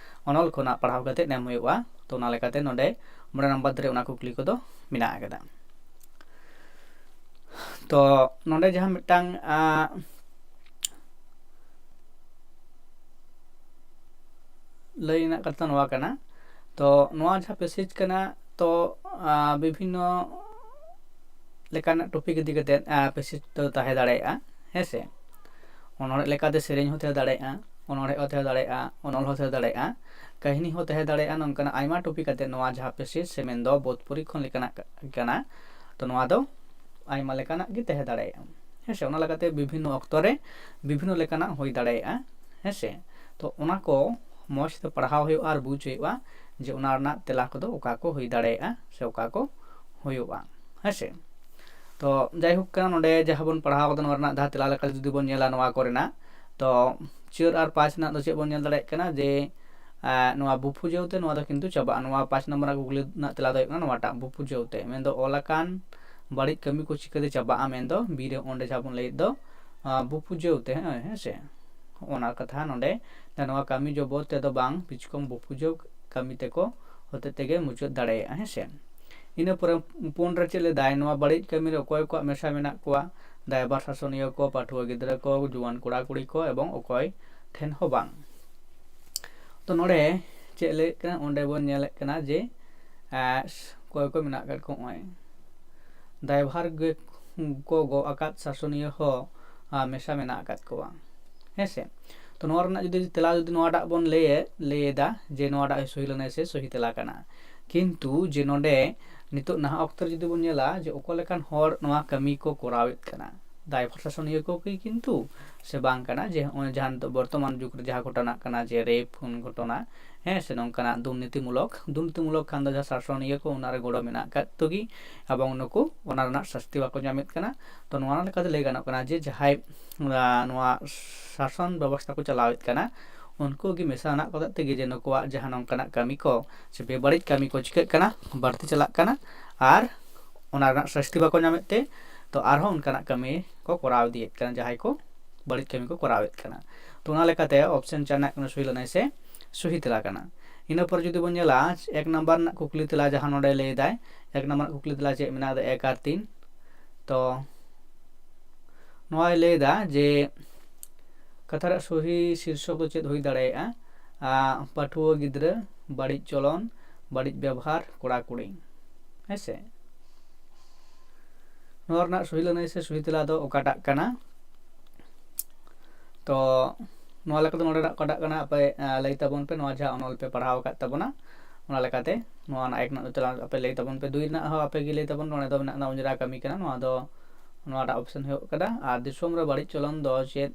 ᱚᱱᱚᱞ ᱠᱷᱚᱱᱟᱜ ᱯᱟᱲᱦᱟᱣ ᱠᱟᱛᱮ ᱮᱢ ᱦᱩᱭᱩᱜᱼᱟ᱾ ᱛᱚ ᱚᱱᱟ ᱞᱮᱠᱟᱛᱮ ᱱᱚᱰᱮ ᱢᱚᱬᱮ ᱱᱟᱢᱵᱟᱨ ᱫᱷᱟᱹᱨᱤᱡ ᱚᱱᱟ ᱠᱩᱠᱞᱤ ᱠᱚᱫᱚ ᱢᱮᱱᱟᱜ ᱟᱠᱟᱫᱟ᱾ ᱛᱚ ᱱᱚᱰᱮ ᱡᱟᱦᱟᱸ ᱢᱤᱫᱴᱟᱝ, ᱟᱸ, ᱞᱟᱹᱭ ᱨᱮᱱᱟᱜ ᱠᱟᱛᱷᱟ ᱱᱚᱣᱟ ᱠᱟᱱᱟ, ᱛᱚ ᱱᱚᱣᱟ ᱡᱟᱦᱟᱸ ᱯᱮᱥᱮᱡᱽ ᱠᱟᱱᱟ, ᱛᱚ, ᱟᱸ, ᱵᱤᱵᱷᱤᱱᱱᱚ ᱞᱮᱠᱟᱱᱟᱜ ᱴᱚᱯᱤᱠ ᱤᱫᱤ ᱠᱟᱛᱮ, ᱟᱸ, ᱯᱮᱥᱮᱡᱽ ᱫᱚ ᱛᱟᱦᱮᱸ ᱫᱟᱲᱮᱭᱟᱜᱼᱟ, ᱦᱮᱸ ᱥᱮ᱾ ᱚᱱᱚᱬᱦᱮ ᱞᱮᱠᱟᱛᱮ ᱥᱮᱨᱮᱧ ᱦᱚᱸ ᱛᱟᱦᱮᱸ ᱫᱟᱲᱮᱭᱟᱜᱼᱟ, ᱚᱱᱚᱬᱦᱮ ᱦᱚᱸ ᱛᱟᱦᱮᱸ ᱫᱟᱲᱮᱭᱟᱜᱼᱟ, ᱚᱱᱚᱞ ᱦᱚᱸ ᱛᱟᱦᱮᱸ ᱫᱟᱲᱮᱭᱟᱜᱼᱟ, ᱠᱟᱹᱦᱱᱤ ᱦᱚᱸ ᱛᱟᱦᱮᱸ ᱫᱟᱲᱮᱭᱟᱜᱼᱟ᱾ ᱱᱚᱝᱠᱟᱱᱟᱜ ᱟᱭᱢᱟ ᱴᱚᱯᱤᱠ ᱟᱛᱮ ᱱᱚᱣᱟ ᱡᱟᱦᱟᱸ ᱯᱮᱥᱮᱡᱽ ᱥᱮ ᱢᱮᱱᱫᱚ ᱵᱳᱫᱷ ᱯᱚᱨᱤᱠᱷᱚᱱ ᱞᱮᱠᱟᱱᱟᱜ ᱠᱟ-, ᱠᱟᱱᱟ, ᱛᱚ ᱱᱚᱣᱟ ᱫᱚ ᱟᱭᱢᱟ ᱞᱮᱠᱟᱱᱟᱜ ᱜᱮ ᱛᱟᱦᱮᱸ ᱫᱟᱲᱮᱭᱟᱜᱼᱟ, ᱦᱮᱸ ᱥᱮ᱾ ᱚᱱᱟ ᱞᱮᱠᱟᱛᱮ ᱵᱤᱵᱷᱤᱱᱱᱚ ᱚᱠᱛᱚ ᱨᱮ ᱵᱤᱵᱷᱤᱱᱱᱚ ᱞᱮᱠᱟᱱᱟᱜ ᱦᱩᱭ ᱫᱟᱲᱮᱭᱟᱜᱼᱟ, ᱦᱮᱸ ᱥᱮ᱾ ᱛᱚ ᱚᱱᱟ ᱠᱚ ᱢᱚᱡᱽ ᱛᱮ ᱯᱟᱲᱦᱟᱣ ᱦᱩᱭᱩᱜᱼᱟ ᱟᱨ ᱵᱩᱡᱽ ᱦᱩᱭᱩᱜᱼᱟ ᱡᱮ ᱚᱱᱟ ᱨᱮᱱᱟᱜ ᱛᱮᱞᱟ ᱠᱚᱫᱚ ᱚᱠᱟ ᱠᱚ ᱦᱩᱭ ᱫᱟᱲᱮᱭᱟᱜᱼᱟ ᱥᱮ ᱚᱠᱟ ᱠᱚ ᱦᱩᱭᱩᱜᱼᱟ, ᱦᱮᱸ ᱥᱮ᱾ ᱛᱚ ᱡᱟᱭᱦᱳᱠ ᱠᱟᱱᱟ, ᱱᱚᱰᱮ ᱡᱟᱦᱟᱸ ᱵᱚᱱ ᱯᱟᱲᱦᱟᱣ ᱠᱟᱫᱟ ᱱᱚᱣᱟ ᱨᱮᱱᱟᱜ ᱡᱟᱦᱟᱸ ᱛᱮᱞᱟ ᱞᱮᱠᱟ ᱡᱩᱫᱤ ᱵᱚᱱ ᱧᱮᱞᱟ ᱱᱚᱣᱟ ᱠᱚᱨᱮᱱᱟᱜ, ᱛᱚ ᱪᱟᱹᱨ ᱟᱨ ᱯᱟᱸᱪ ᱨᱮᱱᱟᱜ ᱫᱚ ᱪᱮᱫ ᱵᱚᱱ ᱧᱮᱞ ᱫᱟᱲᱮᱭᱟᱜ ᱠᱟᱱᱟ ᱡᱮ, ᱟᱸ, ᱱᱚᱣᱟ ᱵᱩᱯᱩᱡᱟᱹᱣ ᱛᱮ ᱱᱚᱣᱟ ᱫᱚ ᱠᱤᱱᱛᱩ ᱪᱟᱵᱟᱜᱼᱟ᱾ ᱱᱚᱣᱟ ᱯᱟᱸᱪ ᱱᱚᱢᱵᱚᱨ ᱨᱮᱱᱟᱜ ᱠᱩᱠᱞᱤ ᱨᱮᱱᱟᱜ ᱛᱮᱞᱟ ᱫᱚ ᱦᱩᱭᱩᱜ ᱠᱟᱱᱟ ᱱᱚᱣᱟᱴᱟᱜ, ᱵᱩᱯᱩᱡᱟᱹᱣ ᱛᱮ, ᱢᱮᱱᱫᱚ ᱚᱞ ᱟᱠᱟᱱ ᱵᱟᱹᱲᱤᱡ ᱠᱟᱹᱢᱤ ᱠᱚ ᱪᱤᱠᱟᱹᱛᱮ ᱪᱟᱵᱟᱜᱼᱟ, ᱢᱮᱱᱫᱚ ᱵᱤᱨᱮ ᱚᱸᱰᱮ ᱡᱟᱦᱟᱸ ᱵᱚᱱ ᱞᱟᱹᱭᱮᱫ ᱫᱚ, ᱟᱸ, ᱵᱩᱯᱩᱡᱟᱹᱣ ᱛᱮ, ᱦᱮᱸ, ᱦᱮᱸ ᱥᱮ᱾ ᱚᱱᱟ ᱠᱟᱛᱷᱟ ᱱᱚᱰᱮ, ᱱᱚᱣᱟ ᱠᱟᱹᱢᱤ ᱡᱚᱵᱚᱨ ᱛᱮᱫᱚ ᱵᱟᱝ, ᱵᱤᱪᱠᱚᱢ ᱵᱩᱯᱩᱡᱟᱹᱣ ᱠᱟᱹᱢᱤ ᱛᱮᱠᱚ ᱦᱚᱛᱮ ᱛᱮᱜᱮ ᱢᱩᱪᱟᱹᱫ ᱫᱟᱲᱮᱭᱟᱜᱼᱟ, ᱦᱮᱸ ᱥᱮ᱾ ᱤᱱᱟᱹ ᱯᱚᱨᱮ ᱯᱩᱱ ᱨᱮ ᱪᱮᱫ ᱞᱟᱹᱭᱫᱟᱭ, ᱱᱚᱣᱟ ᱵᱟᱹᱲᱤᱡ ᱠᱟᱹᱢᱤ ᱨᱮ ᱚᱠᱚᱭ ᱠᱚᱣᱟᱜ ᱢᱮᱥᱟ ᱢᱮᱱᱟᱜ ᱠᱚᱣᱟ? ᱫᱟᱭᱵᱷᱟᱨ ᱥᱟᱥᱚᱱᱤᱭᱟᱹ ᱠᱚ, ᱯᱟᱹᱴᱷᱩᱣᱟᱹ ᱜᱤᱫᱽᱨᱟᱹ ᱠᱚ, ᱡᱩᱣᱟᱹᱱ ᱠᱚᱲᱟ ᱠᱩᱲᱤ ᱠᱚ ᱮᱵᱚᱝ ᱚᱠᱚᱭ ᱴᱷᱮᱱ ᱦᱚᱸ ᱵᱟᱝ᱾ ᱛᱚ ᱱᱚᱰᱮ ᱪᱮᱫ ᱞᱟᱹᱭᱮᱫ ᱠᱟᱱᱟ, ᱚᱸᱰᱮ ᱵᱚᱱ ᱧᱮᱞᱮᱫ ᱠᱟᱱᱟ ᱡᱮ, ᱮᱸ, ᱚᱠᱚᱭ ᱠᱚ ᱢᱮᱱᱟᱜ ᱟᱠᱟᱫ ᱠᱚᱣᱟ, ᱱᱚᱜᱼᱚᱭ ᱫᱟᱭᱵᱷᱟᱨ ᱜᱮ ᱠᱚ ᱜᱚᱜ ᱟᱠᱟᱫ ᱥᱟᱥᱚᱱᱤᱭᱟᱹ ᱦᱚᱸ, ᱟᱸ, ᱢᱮᱥᱟ ᱢᱮᱱᱟᱜ ᱟᱠᱟᱫ ᱠᱚᱣᱟ, ᱦᱮᱸ ᱥᱮ᱾ ᱛᱚ ᱱᱚᱣᱟ ᱨᱮᱱᱟᱜ ᱡᱩᱫᱤ ᱛᱮᱞᱟ ᱡᱩᱫᱤ ᱱᱚᱣᱟᱴᱟᱜ ᱵᱚᱱ ᱞᱟᱹᱭᱮᱫ, ᱞᱟᱹᱭ ᱮᱫᱟ ᱡᱮ ᱱᱚᱣᱟᱴᱟᱜ ᱥᱚᱦᱤ ᱞᱮᱱᱟᱭ ᱥᱮ ᱥᱚᱦᱤ ᱛᱮᱞᱟ ᱠᱟᱱᱟ, ᱠᱤᱱᱛᱩ ᱡᱮ ᱱᱚᱰᱮ ᱱᱤᱛᱚᱜ ᱱᱟᱦᱟᱜ ᱚᱠᱛᱚ ᱨᱮ ᱡᱩᱫᱤ ᱵᱚᱱ ᱧᱮᱞᱟ ᱡᱮ ᱚᱠᱟ ᱞᱮᱠᱟᱱ ᱦᱚᱲ ᱱᱚᱣᱟ ᱠᱟᱹᱢᱤ ᱠᱚ ᱠᱚᱨᱟᱣᱮᱫ ᱠᱟᱱᱟ, ᱫᱟᱭᱵᱷᱟᱨ ᱥᱟᱥᱚᱱᱤᱭᱟᱹ ᱠᱚ ᱠᱤ ᱠᱤᱱᱛᱩ ᱥᱮ ᱵᱟᱝ ᱠᱟᱱᱟ, ᱡᱮ ᱱᱚᱜᱼᱚᱭ ᱡᱟᱦᱟᱸ ᱱᱤᱛᱚᱜ ᱵᱚᱨᱛᱚᱢᱟᱱ ᱡᱩᱜᱽ ᱨᱮ ᱡᱟᱦᱟᱸ ᱜᱷᱚᱴᱚᱱᱟᱜ ᱠᱟᱱᱟ ᱡᱮ ᱨᱮᱯ ᱠᱷᱩᱱ ᱜᱷᱚᱴᱚᱱᱟ, ᱦᱮᱸ ᱥᱮ, ᱱᱚᱝᱠᱟᱱᱟᱜ ᱫᱩᱨᱱᱤᱛᱤᱢᱩᱞᱚᱠ, ᱫᱩᱨᱱᱤᱛᱤᱢᱩᱞᱚᱠ ᱠᱷᱟᱱ ᱫᱚ ᱡᱟᱦᱟᱸ ᱥᱟᱥᱚᱱᱤᱭᱟᱹ ᱠᱚ ᱚᱱᱟ ᱨᱮ ᱜᱚᱲᱚ ᱢᱮᱱᱟᱜ ᱟᱠᱟᱫ ᱛᱮᱜᱮ ᱟᱵᱚ ᱱᱩᱠᱩ ᱚᱱᱟ ᱨᱮᱱᱟᱜ ᱥᱟᱥᱛᱤ ᱵᱟᱠᱚ ᱧᱟᱢᱮᱫ ᱠᱟᱱᱟ᱾ ᱛᱚ ᱱᱚᱣᱟ ᱞᱮᱠᱟᱛᱮ ᱞᱟᱹᱭ ᱜᱟᱱᱚᱜ ᱠᱟᱱᱟ ᱡᱮ ᱡᱟᱦᱟᱸᱭ, ᱟᱸ, ᱱᱚᱣᱟ ᱥᱟᱥᱚᱱ ᱵᱮᱵᱚᱥᱛᱷᱟ ᱠᱚ ᱪᱟᱞᱟᱣᱮᱫ ᱠᱟᱱᱟ, ᱩᱱᱠᱩ ᱜᱮ ᱢᱮᱥᱟ ᱦᱮᱱᱟᱜ ᱠᱚ ᱦᱚᱛᱮᱡ ᱛᱮᱜᱮ ᱡᱮ ᱱᱩᱠᱩᱣᱟᱜ ᱡᱟᱦᱟᱸ ᱱᱚᱝᱠᱟᱱᱟᱜ ᱠᱟᱹᱢᱤ ᱠᱚ ᱥᱮ ᱵᱮᱵᱟᱹᱲᱤᱡ ᱠᱟᱹᱢᱤ ᱠᱚ ᱪᱤᱠᱟᱹᱜ ᱠᱟᱱᱟ, ᱵᱟᱹᱲᱛᱤ ᱪᱟᱞᱟᱜ ᱠᱟᱱᱟ᱾ ᱟᱨ ᱚᱱᱟ ᱨᱮᱱᱟᱜ ᱥᱟᱹᱥᱛᱤ ᱵᱟᱠᱚ ᱧᱟᱢᱮᱫ ᱛᱮ, ᱛᱚ ᱟᱨᱦᱚᱸ ᱚᱱᱠᱟᱱᱟᱜ ᱠᱟᱹᱢᱤ ᱠᱚ ᱠᱚᱨᱟᱣ ᱤᱫᱤᱭᱮᱫ ᱠᱟᱱᱟ ᱡᱟᱦᱟᱸᱭ ᱠᱚ ᱵᱟᱹᱲᱤᱡ ᱠᱟᱹᱢᱤ ᱠᱚ ᱠᱚᱨᱟᱣᱮᱫ ᱠᱟᱱᱟ᱾ ᱛᱚ ᱚᱱᱟ ᱞᱮᱠᱟᱛᱮ ᱚᱯᱥᱮᱱ ᱪᱟᱨ ᱨᱮᱱᱟᱜ ᱠᱟᱱᱟ ᱥᱩᱭ ᱞᱟᱹᱱᱟᱹᱭ ᱥᱮ ᱥᱩᱦᱤ ᱛᱮᱞᱟ ᱠᱟᱱᱟ᱾ ᱤᱱᱟᱹ ᱯᱚᱨ ᱡᱩᱫᱤ ᱵᱚᱱ ᱧᱮᱞᱟ ᱮᱠ ᱱᱟᱢᱵᱟᱨ ᱨᱮᱱᱟᱜ ᱠᱩᱠᱞᱤ ᱛᱮᱞᱟ ᱡᱟᱦᱟᱸ ᱱᱚᱰᱮ ᱞᱟᱹᱭ ᱮᱫᱟᱭ, ᱮᱠ ᱱᱟᱢᱵᱟᱨ ᱨᱮᱱᱟᱜ ᱠᱩᱠᱞᱤ ᱛᱮᱞᱟ ᱪᱮᱫ ᱢᱮᱱᱟᱜᱼᱟ, ᱮᱠ ᱟᱨ ᱛᱤᱱ᱾ ᱛᱚ ᱱᱚᱣᱟᱭ ᱞᱟᱹᱭ ᱮᱫᱟ ᱡᱮ ᱠᱟᱛᱷᱟ ᱨᱮᱭᱟᱜ ᱥᱚᱦᱤ ᱥᱤᱨᱥᱚᱠ ᱫᱚ ᱪᱮᱫ ᱦᱩᱭ ᱫᱟᱲᱮᱭᱟᱜᱼᱟ? ᱟᱸ, ᱯᱟᱹᱴᱷᱩᱣᱟᱹ ᱜᱤᱫᱽᱨᱟᱹ, ᱵᱟᱹᱲᱤᱡ ᱪᱚᱞᱚᱱ, ᱵᱟᱹᱲᱤᱡ ᱵᱮᱵᱚᱦᱟᱨ, ᱠᱚᱲᱟ ᱠᱩᱲᱤ᱾ ᱦᱮᱸ ᱥᱮ? ᱱᱚᱣᱟ ᱨᱮᱱᱟᱜ ᱥᱚᱦᱤ ᱞᱟᱹᱱᱟᱹᱭ ᱥᱮ ᱥᱚᱦᱤ ᱛᱮᱞᱟ ᱫᱚ ᱚᱠᱟᱴᱟᱜ ᱠᱟᱱᱟ? ᱛᱚ ᱱᱚᱣᱟ ᱞᱮᱠᱟᱛᱮ ᱱᱚᱰᱮᱱᱟᱜ ᱚᱠᱟᱴᱟᱜ ᱠᱟᱱᱟ ᱟᱯᱮ, ᱟᱸ, ᱞᱟᱹᱭ ᱛᱟᱵᱚᱱ ᱯᱮ, ᱱᱚᱣᱟ ᱡᱟᱦᱟᱸ ᱚᱱᱚᱞ ᱯᱮ ᱯᱟᱲᱦᱟᱣ ᱟᱠᱟᱫ ᱛᱟᱵᱚᱱᱟ, ᱚᱱᱟ ᱞᱮᱠᱟᱛᱮ ᱱᱚᱣᱟ ᱨᱮᱱᱟᱜ ᱮᱠ ᱨᱮᱱᱟᱜ ᱫᱚ ᱛᱮᱞᱟ ᱟᱯᱮ ᱞᱟᱹᱭ ᱛᱟᱵᱚᱱ ᱯᱮ, ᱫᱩᱭ ᱨᱮᱱᱟᱜ ᱦᱚᱸ ᱟᱯᱮ ᱜᱮ ᱞᱟᱹᱭ ᱛᱟᱵᱚᱱ ᱯᱮ, ᱱᱚᱰᱮ ᱫᱚ ᱢᱮᱱᱟᱜ ᱚᱸᱡᱽᱨᱟ ᱠᱟᱹᱢᱤ ᱠᱟᱱᱟ, ᱱᱚᱣᱟ ᱫᱚ ᱱᱚᱣᱟᱴᱟᱜ ᱚᱯᱥᱮᱱ ᱦᱩᱭᱩᱜ ᱠᱟᱱᱟ᱾ ᱟᱨ ᱫᱤᱥᱚᱢ ᱨᱮ ᱵᱟᱹᱲᱤᱡ ᱪᱚᱞᱚᱱ ᱫᱚ ᱪᱮᱫ,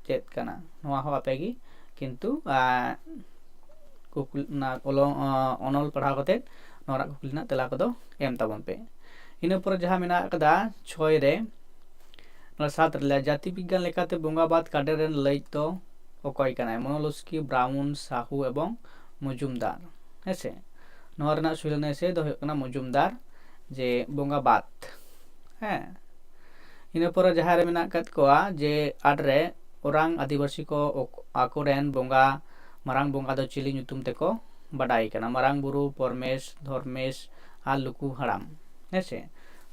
ᱪᱮᱫ ᱠᱟᱱᱟ? ᱱᱚᱣᱟ ᱦᱚᱸ ᱟᱯᱮ ᱜᱮ ᱠᱤᱱᱛᱩ, ᱟᱸ, ᱠᱩᱠᱞᱤ, ᱚᱱᱟ ᱚᱞᱚ-, ᱟᱸ, ᱚᱱᱚᱞ ᱯᱟᱲᱦᱟᱣ ᱠᱟᱛᱮᱫ ᱱᱚᱣᱟ ᱨᱮᱱᱟᱜ ᱠᱩᱠᱞᱤ ᱨᱮᱱᱟᱜ ᱛᱮᱞᱟ ᱠᱚᱫᱚ ᱮᱢ ᱛᱟᱵᱚᱱ ᱯᱮ᱾ ᱤᱱᱟᱹ ᱯᱚᱨᱮ ᱡᱟᱦᱟᱸ ᱢᱮᱱᱟᱜ ᱟᱠᱟᱫᱟ ᱪᱷᱚᱭ ᱨᱮ, ᱱᱚᱣᱟ ᱥᱟᱛ ᱨᱮ, ᱡᱟᱹᱛᱤ ᱵᱤᱜᱽᱜᱟᱱ ᱞᱮᱠᱟᱛᱮ ᱵᱚᱸᱜᱟ ᱵᱟᱫ ᱠᱟᱰᱮᱨ ᱨᱮᱱ ᱞᱟᱹᱭᱤᱡ ᱫᱚ ᱚᱠᱚᱭ ᱠᱟᱱᱟᱭ? ᱢᱚᱱᱚᱞᱚᱥᱠᱤ, ᱵᱨᱟᱣᱩᱱ, ᱥᱟᱦᱩ ᱮᱵᱚᱝ ᱢᱚᱡᱩᱢᱫᱟᱨ᱾ ᱦᱮᱸ ᱥᱮ? ᱱᱚᱣᱟ ᱨᱮᱱᱟᱜ ᱥᱩᱭ ᱞᱟᱹᱱᱟᱹᱭ ᱥᱮ ᱫᱚ ᱦᱩᱭᱩᱜ ᱠᱟᱱᱟ ᱢᱚᱡᱩᱢᱫᱟᱨ, ᱡᱮ ᱵᱚᱸᱜᱟ ᱵᱟᱫ᱾ ᱦᱮᱸ᱾ ᱤᱱᱟᱹ ᱯᱚᱨᱮ ᱡᱟᱦᱟᱸ ᱨᱮ ᱢᱮᱱᱟᱜ ᱟᱠᱟᱫ ᱠᱚᱣᱟ ᱡᱮ ᱟᱴ ᱨᱮ, ᱚᱨᱟᱝ ᱟᱹᱫᱤᱵᱟᱹᱥᱤ ᱠᱚ ᱚᱠ-, ᱟᱠᱚᱨᱮᱱ ᱵᱚᱸᱜᱟ, ᱢᱟᱨᱟᱝ ᱵᱚᱸᱜᱟ ᱫᱚ ᱪᱤᱞᱤ ᱧᱩᱛᱩᱢ ᱛᱮᱠᱚ ᱵᱟᱰᱟᱭ ᱠᱟᱱᱟ? ᱢᱟᱨᱟᱝ ᱵᱩᱨᱩ, ᱯᱚᱨᱢᱮᱥ, ᱫᱷᱚᱨᱢᱮᱥ ᱟᱨ ᱞᱩᱠᱩ ᱦᱟᱲᱟᱢ᱾ ᱦᱮᱸ ᱥᱮ?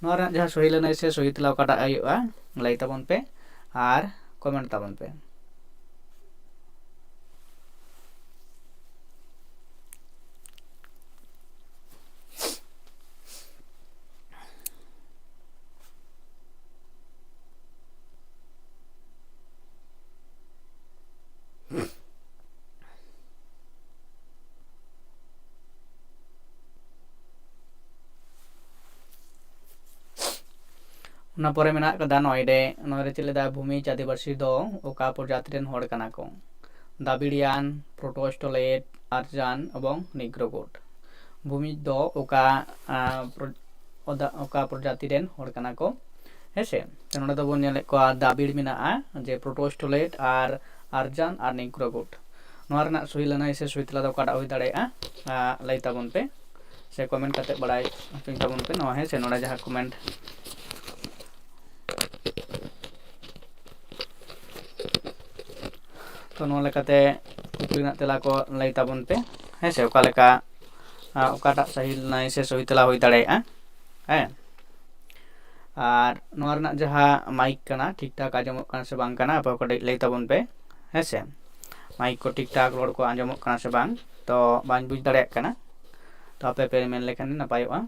ᱱᱚᱣᱟ ᱨᱮᱱᱟᱜ ᱡᱟᱦᱟᱸ ᱥᱚᱦᱤ ᱞᱟᱹᱱᱟᱹᱭ ᱥᱮ ᱥᱚᱦᱤ ᱛᱮᱞᱟ ᱚᱠᱟᱴᱟᱜ ᱦᱩᱭᱩᱜᱼᱟ, ᱞᱟᱹᱭ ᱛᱟᱵᱚᱱ ᱯᱮ ᱟᱨ ᱠᱚᱢᱮᱱᱴ ᱛᱟᱵᱚᱱ ᱯᱮ᱾ ᱚᱱᱟ ᱯᱚᱨᱮ ᱢᱮᱱᱟᱜ ᱟᱠᱟᱫᱟ ᱱᱚᱭ ᱨᱮ, ᱱᱚᱭ ᱨᱮ ᱪᱮᱫ ᱞᱮᱫᱟ? ᱵᱷᱩᱢᱤᱡᱽ ᱟᱹᱫᱤᱵᱟᱹᱥᱤ ᱫᱚ ᱚᱠᱟ ᱯᱨᱚᱡᱟᱛᱤ ᱨᱮᱱ ᱦᱚᱲ ᱠᱟᱱᱟ ᱠᱚ? ᱫᱟᱵᱤᱲᱤᱭᱟᱱ, ᱯᱨᱳᱴᱳᱥᱴᱳᱞᱮᱴ, ᱟᱨᱡᱟᱱ ᱮᱵᱚᱝ ᱱᱤᱜᱽᱨᱳ ᱜᱳᱴ᱾ ᱵᱷᱩᱢᱤᱡᱽ ᱫᱚ ᱚᱠᱟ, ᱟᱸ, ᱯᱨᱚ-, ᱚᱫᱟ-, ᱚᱠᱟ ᱯᱨᱚᱡᱟᱛᱤ ᱨᱮᱱ ᱦᱚᱲ ᱠᱟᱱᱟ ᱠᱚ? ᱦᱮᱸ ᱥᱮ? ᱛᱚ ᱱᱚᱰᱮ ᱫᱚᱵᱚᱱ ᱧᱮᱞᱮᱫ ᱠᱚᱣᱟ ᱫᱟᱵᱤᱲ ᱢᱮᱱᱟᱜᱼᱟ, ᱡᱮ ᱯᱨᱳᱴᱳᱥᱴᱳᱞᱮᱴ ᱟᱨ ᱟᱨᱡᱟᱱ ᱟᱨ ᱱᱤᱜᱽᱨᱳ ᱜᱳᱴ᱾ ᱱᱚᱣᱟ ᱨᱮᱱᱟᱜ ᱥᱩᱭ ᱞᱟᱹᱱᱟᱹᱭ ᱥᱮ ᱥᱩᱭ ᱛᱮᱞᱟ ᱫᱚ ᱚᱠᱟᱴᱟᱜ ᱦᱩᱭ ᱫᱟᱲᱮᱭᱟᱜᱼᱟ? ᱟᱸ, ᱞᱟᱹᱭ ᱛᱟᱵᱚᱱ ᱯᱮ᱾ ᱥᱮ ᱠᱚᱢᱮᱱᱴ ᱠᱟᱛᱮ ᱵᱟᱲᱟᱭ ᱦᱚᱪᱚᱧ ᱛᱟᱵᱚᱱ ᱯᱮ᱾ ᱱᱚᱣᱟ ᱦᱮᱸ ᱥᱮ, ᱱᱚᱰᱮ ᱡᱟᱦᱟᱸ ᱠᱚᱢᱮᱱᱴ, ᱛᱚ ᱱᱚᱣᱟ ᱞᱮᱠᱟᱛᱮ ᱠᱩᱠᱞᱤ ᱨᱮᱱᱟᱜ ᱛᱮᱞᱟ ᱠᱚ ᱞᱟᱹᱭ ᱛᱟᱵᱚᱱ ᱯᱮ ᱦᱮᱸ ᱥᱮ, ᱚᱠᱟ ᱞᱮᱠᱟ, ᱟ, ᱚᱠᱟᱴᱟᱜ ᱥᱟᱹᱦᱤ ᱞᱟᱹᱭ ᱥᱮ ᱥᱚᱦᱤ ᱛᱮᱞᱟ ᱦᱩᱭ ᱫᱟᱲᱮᱭᱟᱜᱼᱟ᱾ ᱦᱮᱸ, ᱟᱨ ᱱᱚᱣᱟ ᱨᱮᱱᱟᱜ ᱡᱟᱦᱟᱸ ᱢᱟᱭᱤᱠ ᱠᱟᱱᱟ, ᱴᱷᱤᱠ ᱴᱷᱟᱠ ᱟᱸᱡᱚᱢᱚᱜ ᱠᱟᱱᱟ ᱥᱮ ᱵᱟᱝ ᱠᱟᱱᱟ, ᱟᱯᱮ ᱠᱟᱹᱴᱤᱡ ᱞᱟᱹᱭ ᱛᱟᱵᱚᱱ ᱯᱮ ᱦᱮᱸ ᱥᱮ᱾ ᱢᱟᱭᱤᱠ ᱠᱚ ᱴᱷᱤᱠ ᱴᱷᱟᱠ ᱨᱚᱲ ᱠᱚ ᱟᱸᱡᱚᱢᱚᱜ ᱠᱟᱱᱟ ᱥᱮ ᱵᱟᱝ, ᱛᱚ ᱵᱟᱹᱧ ᱵᱩᱡᱽ ᱫᱟᱲᱮᱭᱟᱜ ᱠᱟᱱᱟ, ᱛᱚ ᱟᱯᱮ ᱯᱮ ᱢᱮᱱ ᱞᱮᱠᱷᱟᱱ ᱜᱮ ᱱᱟᱯᱟᱭᱚᱜᱼᱟ᱾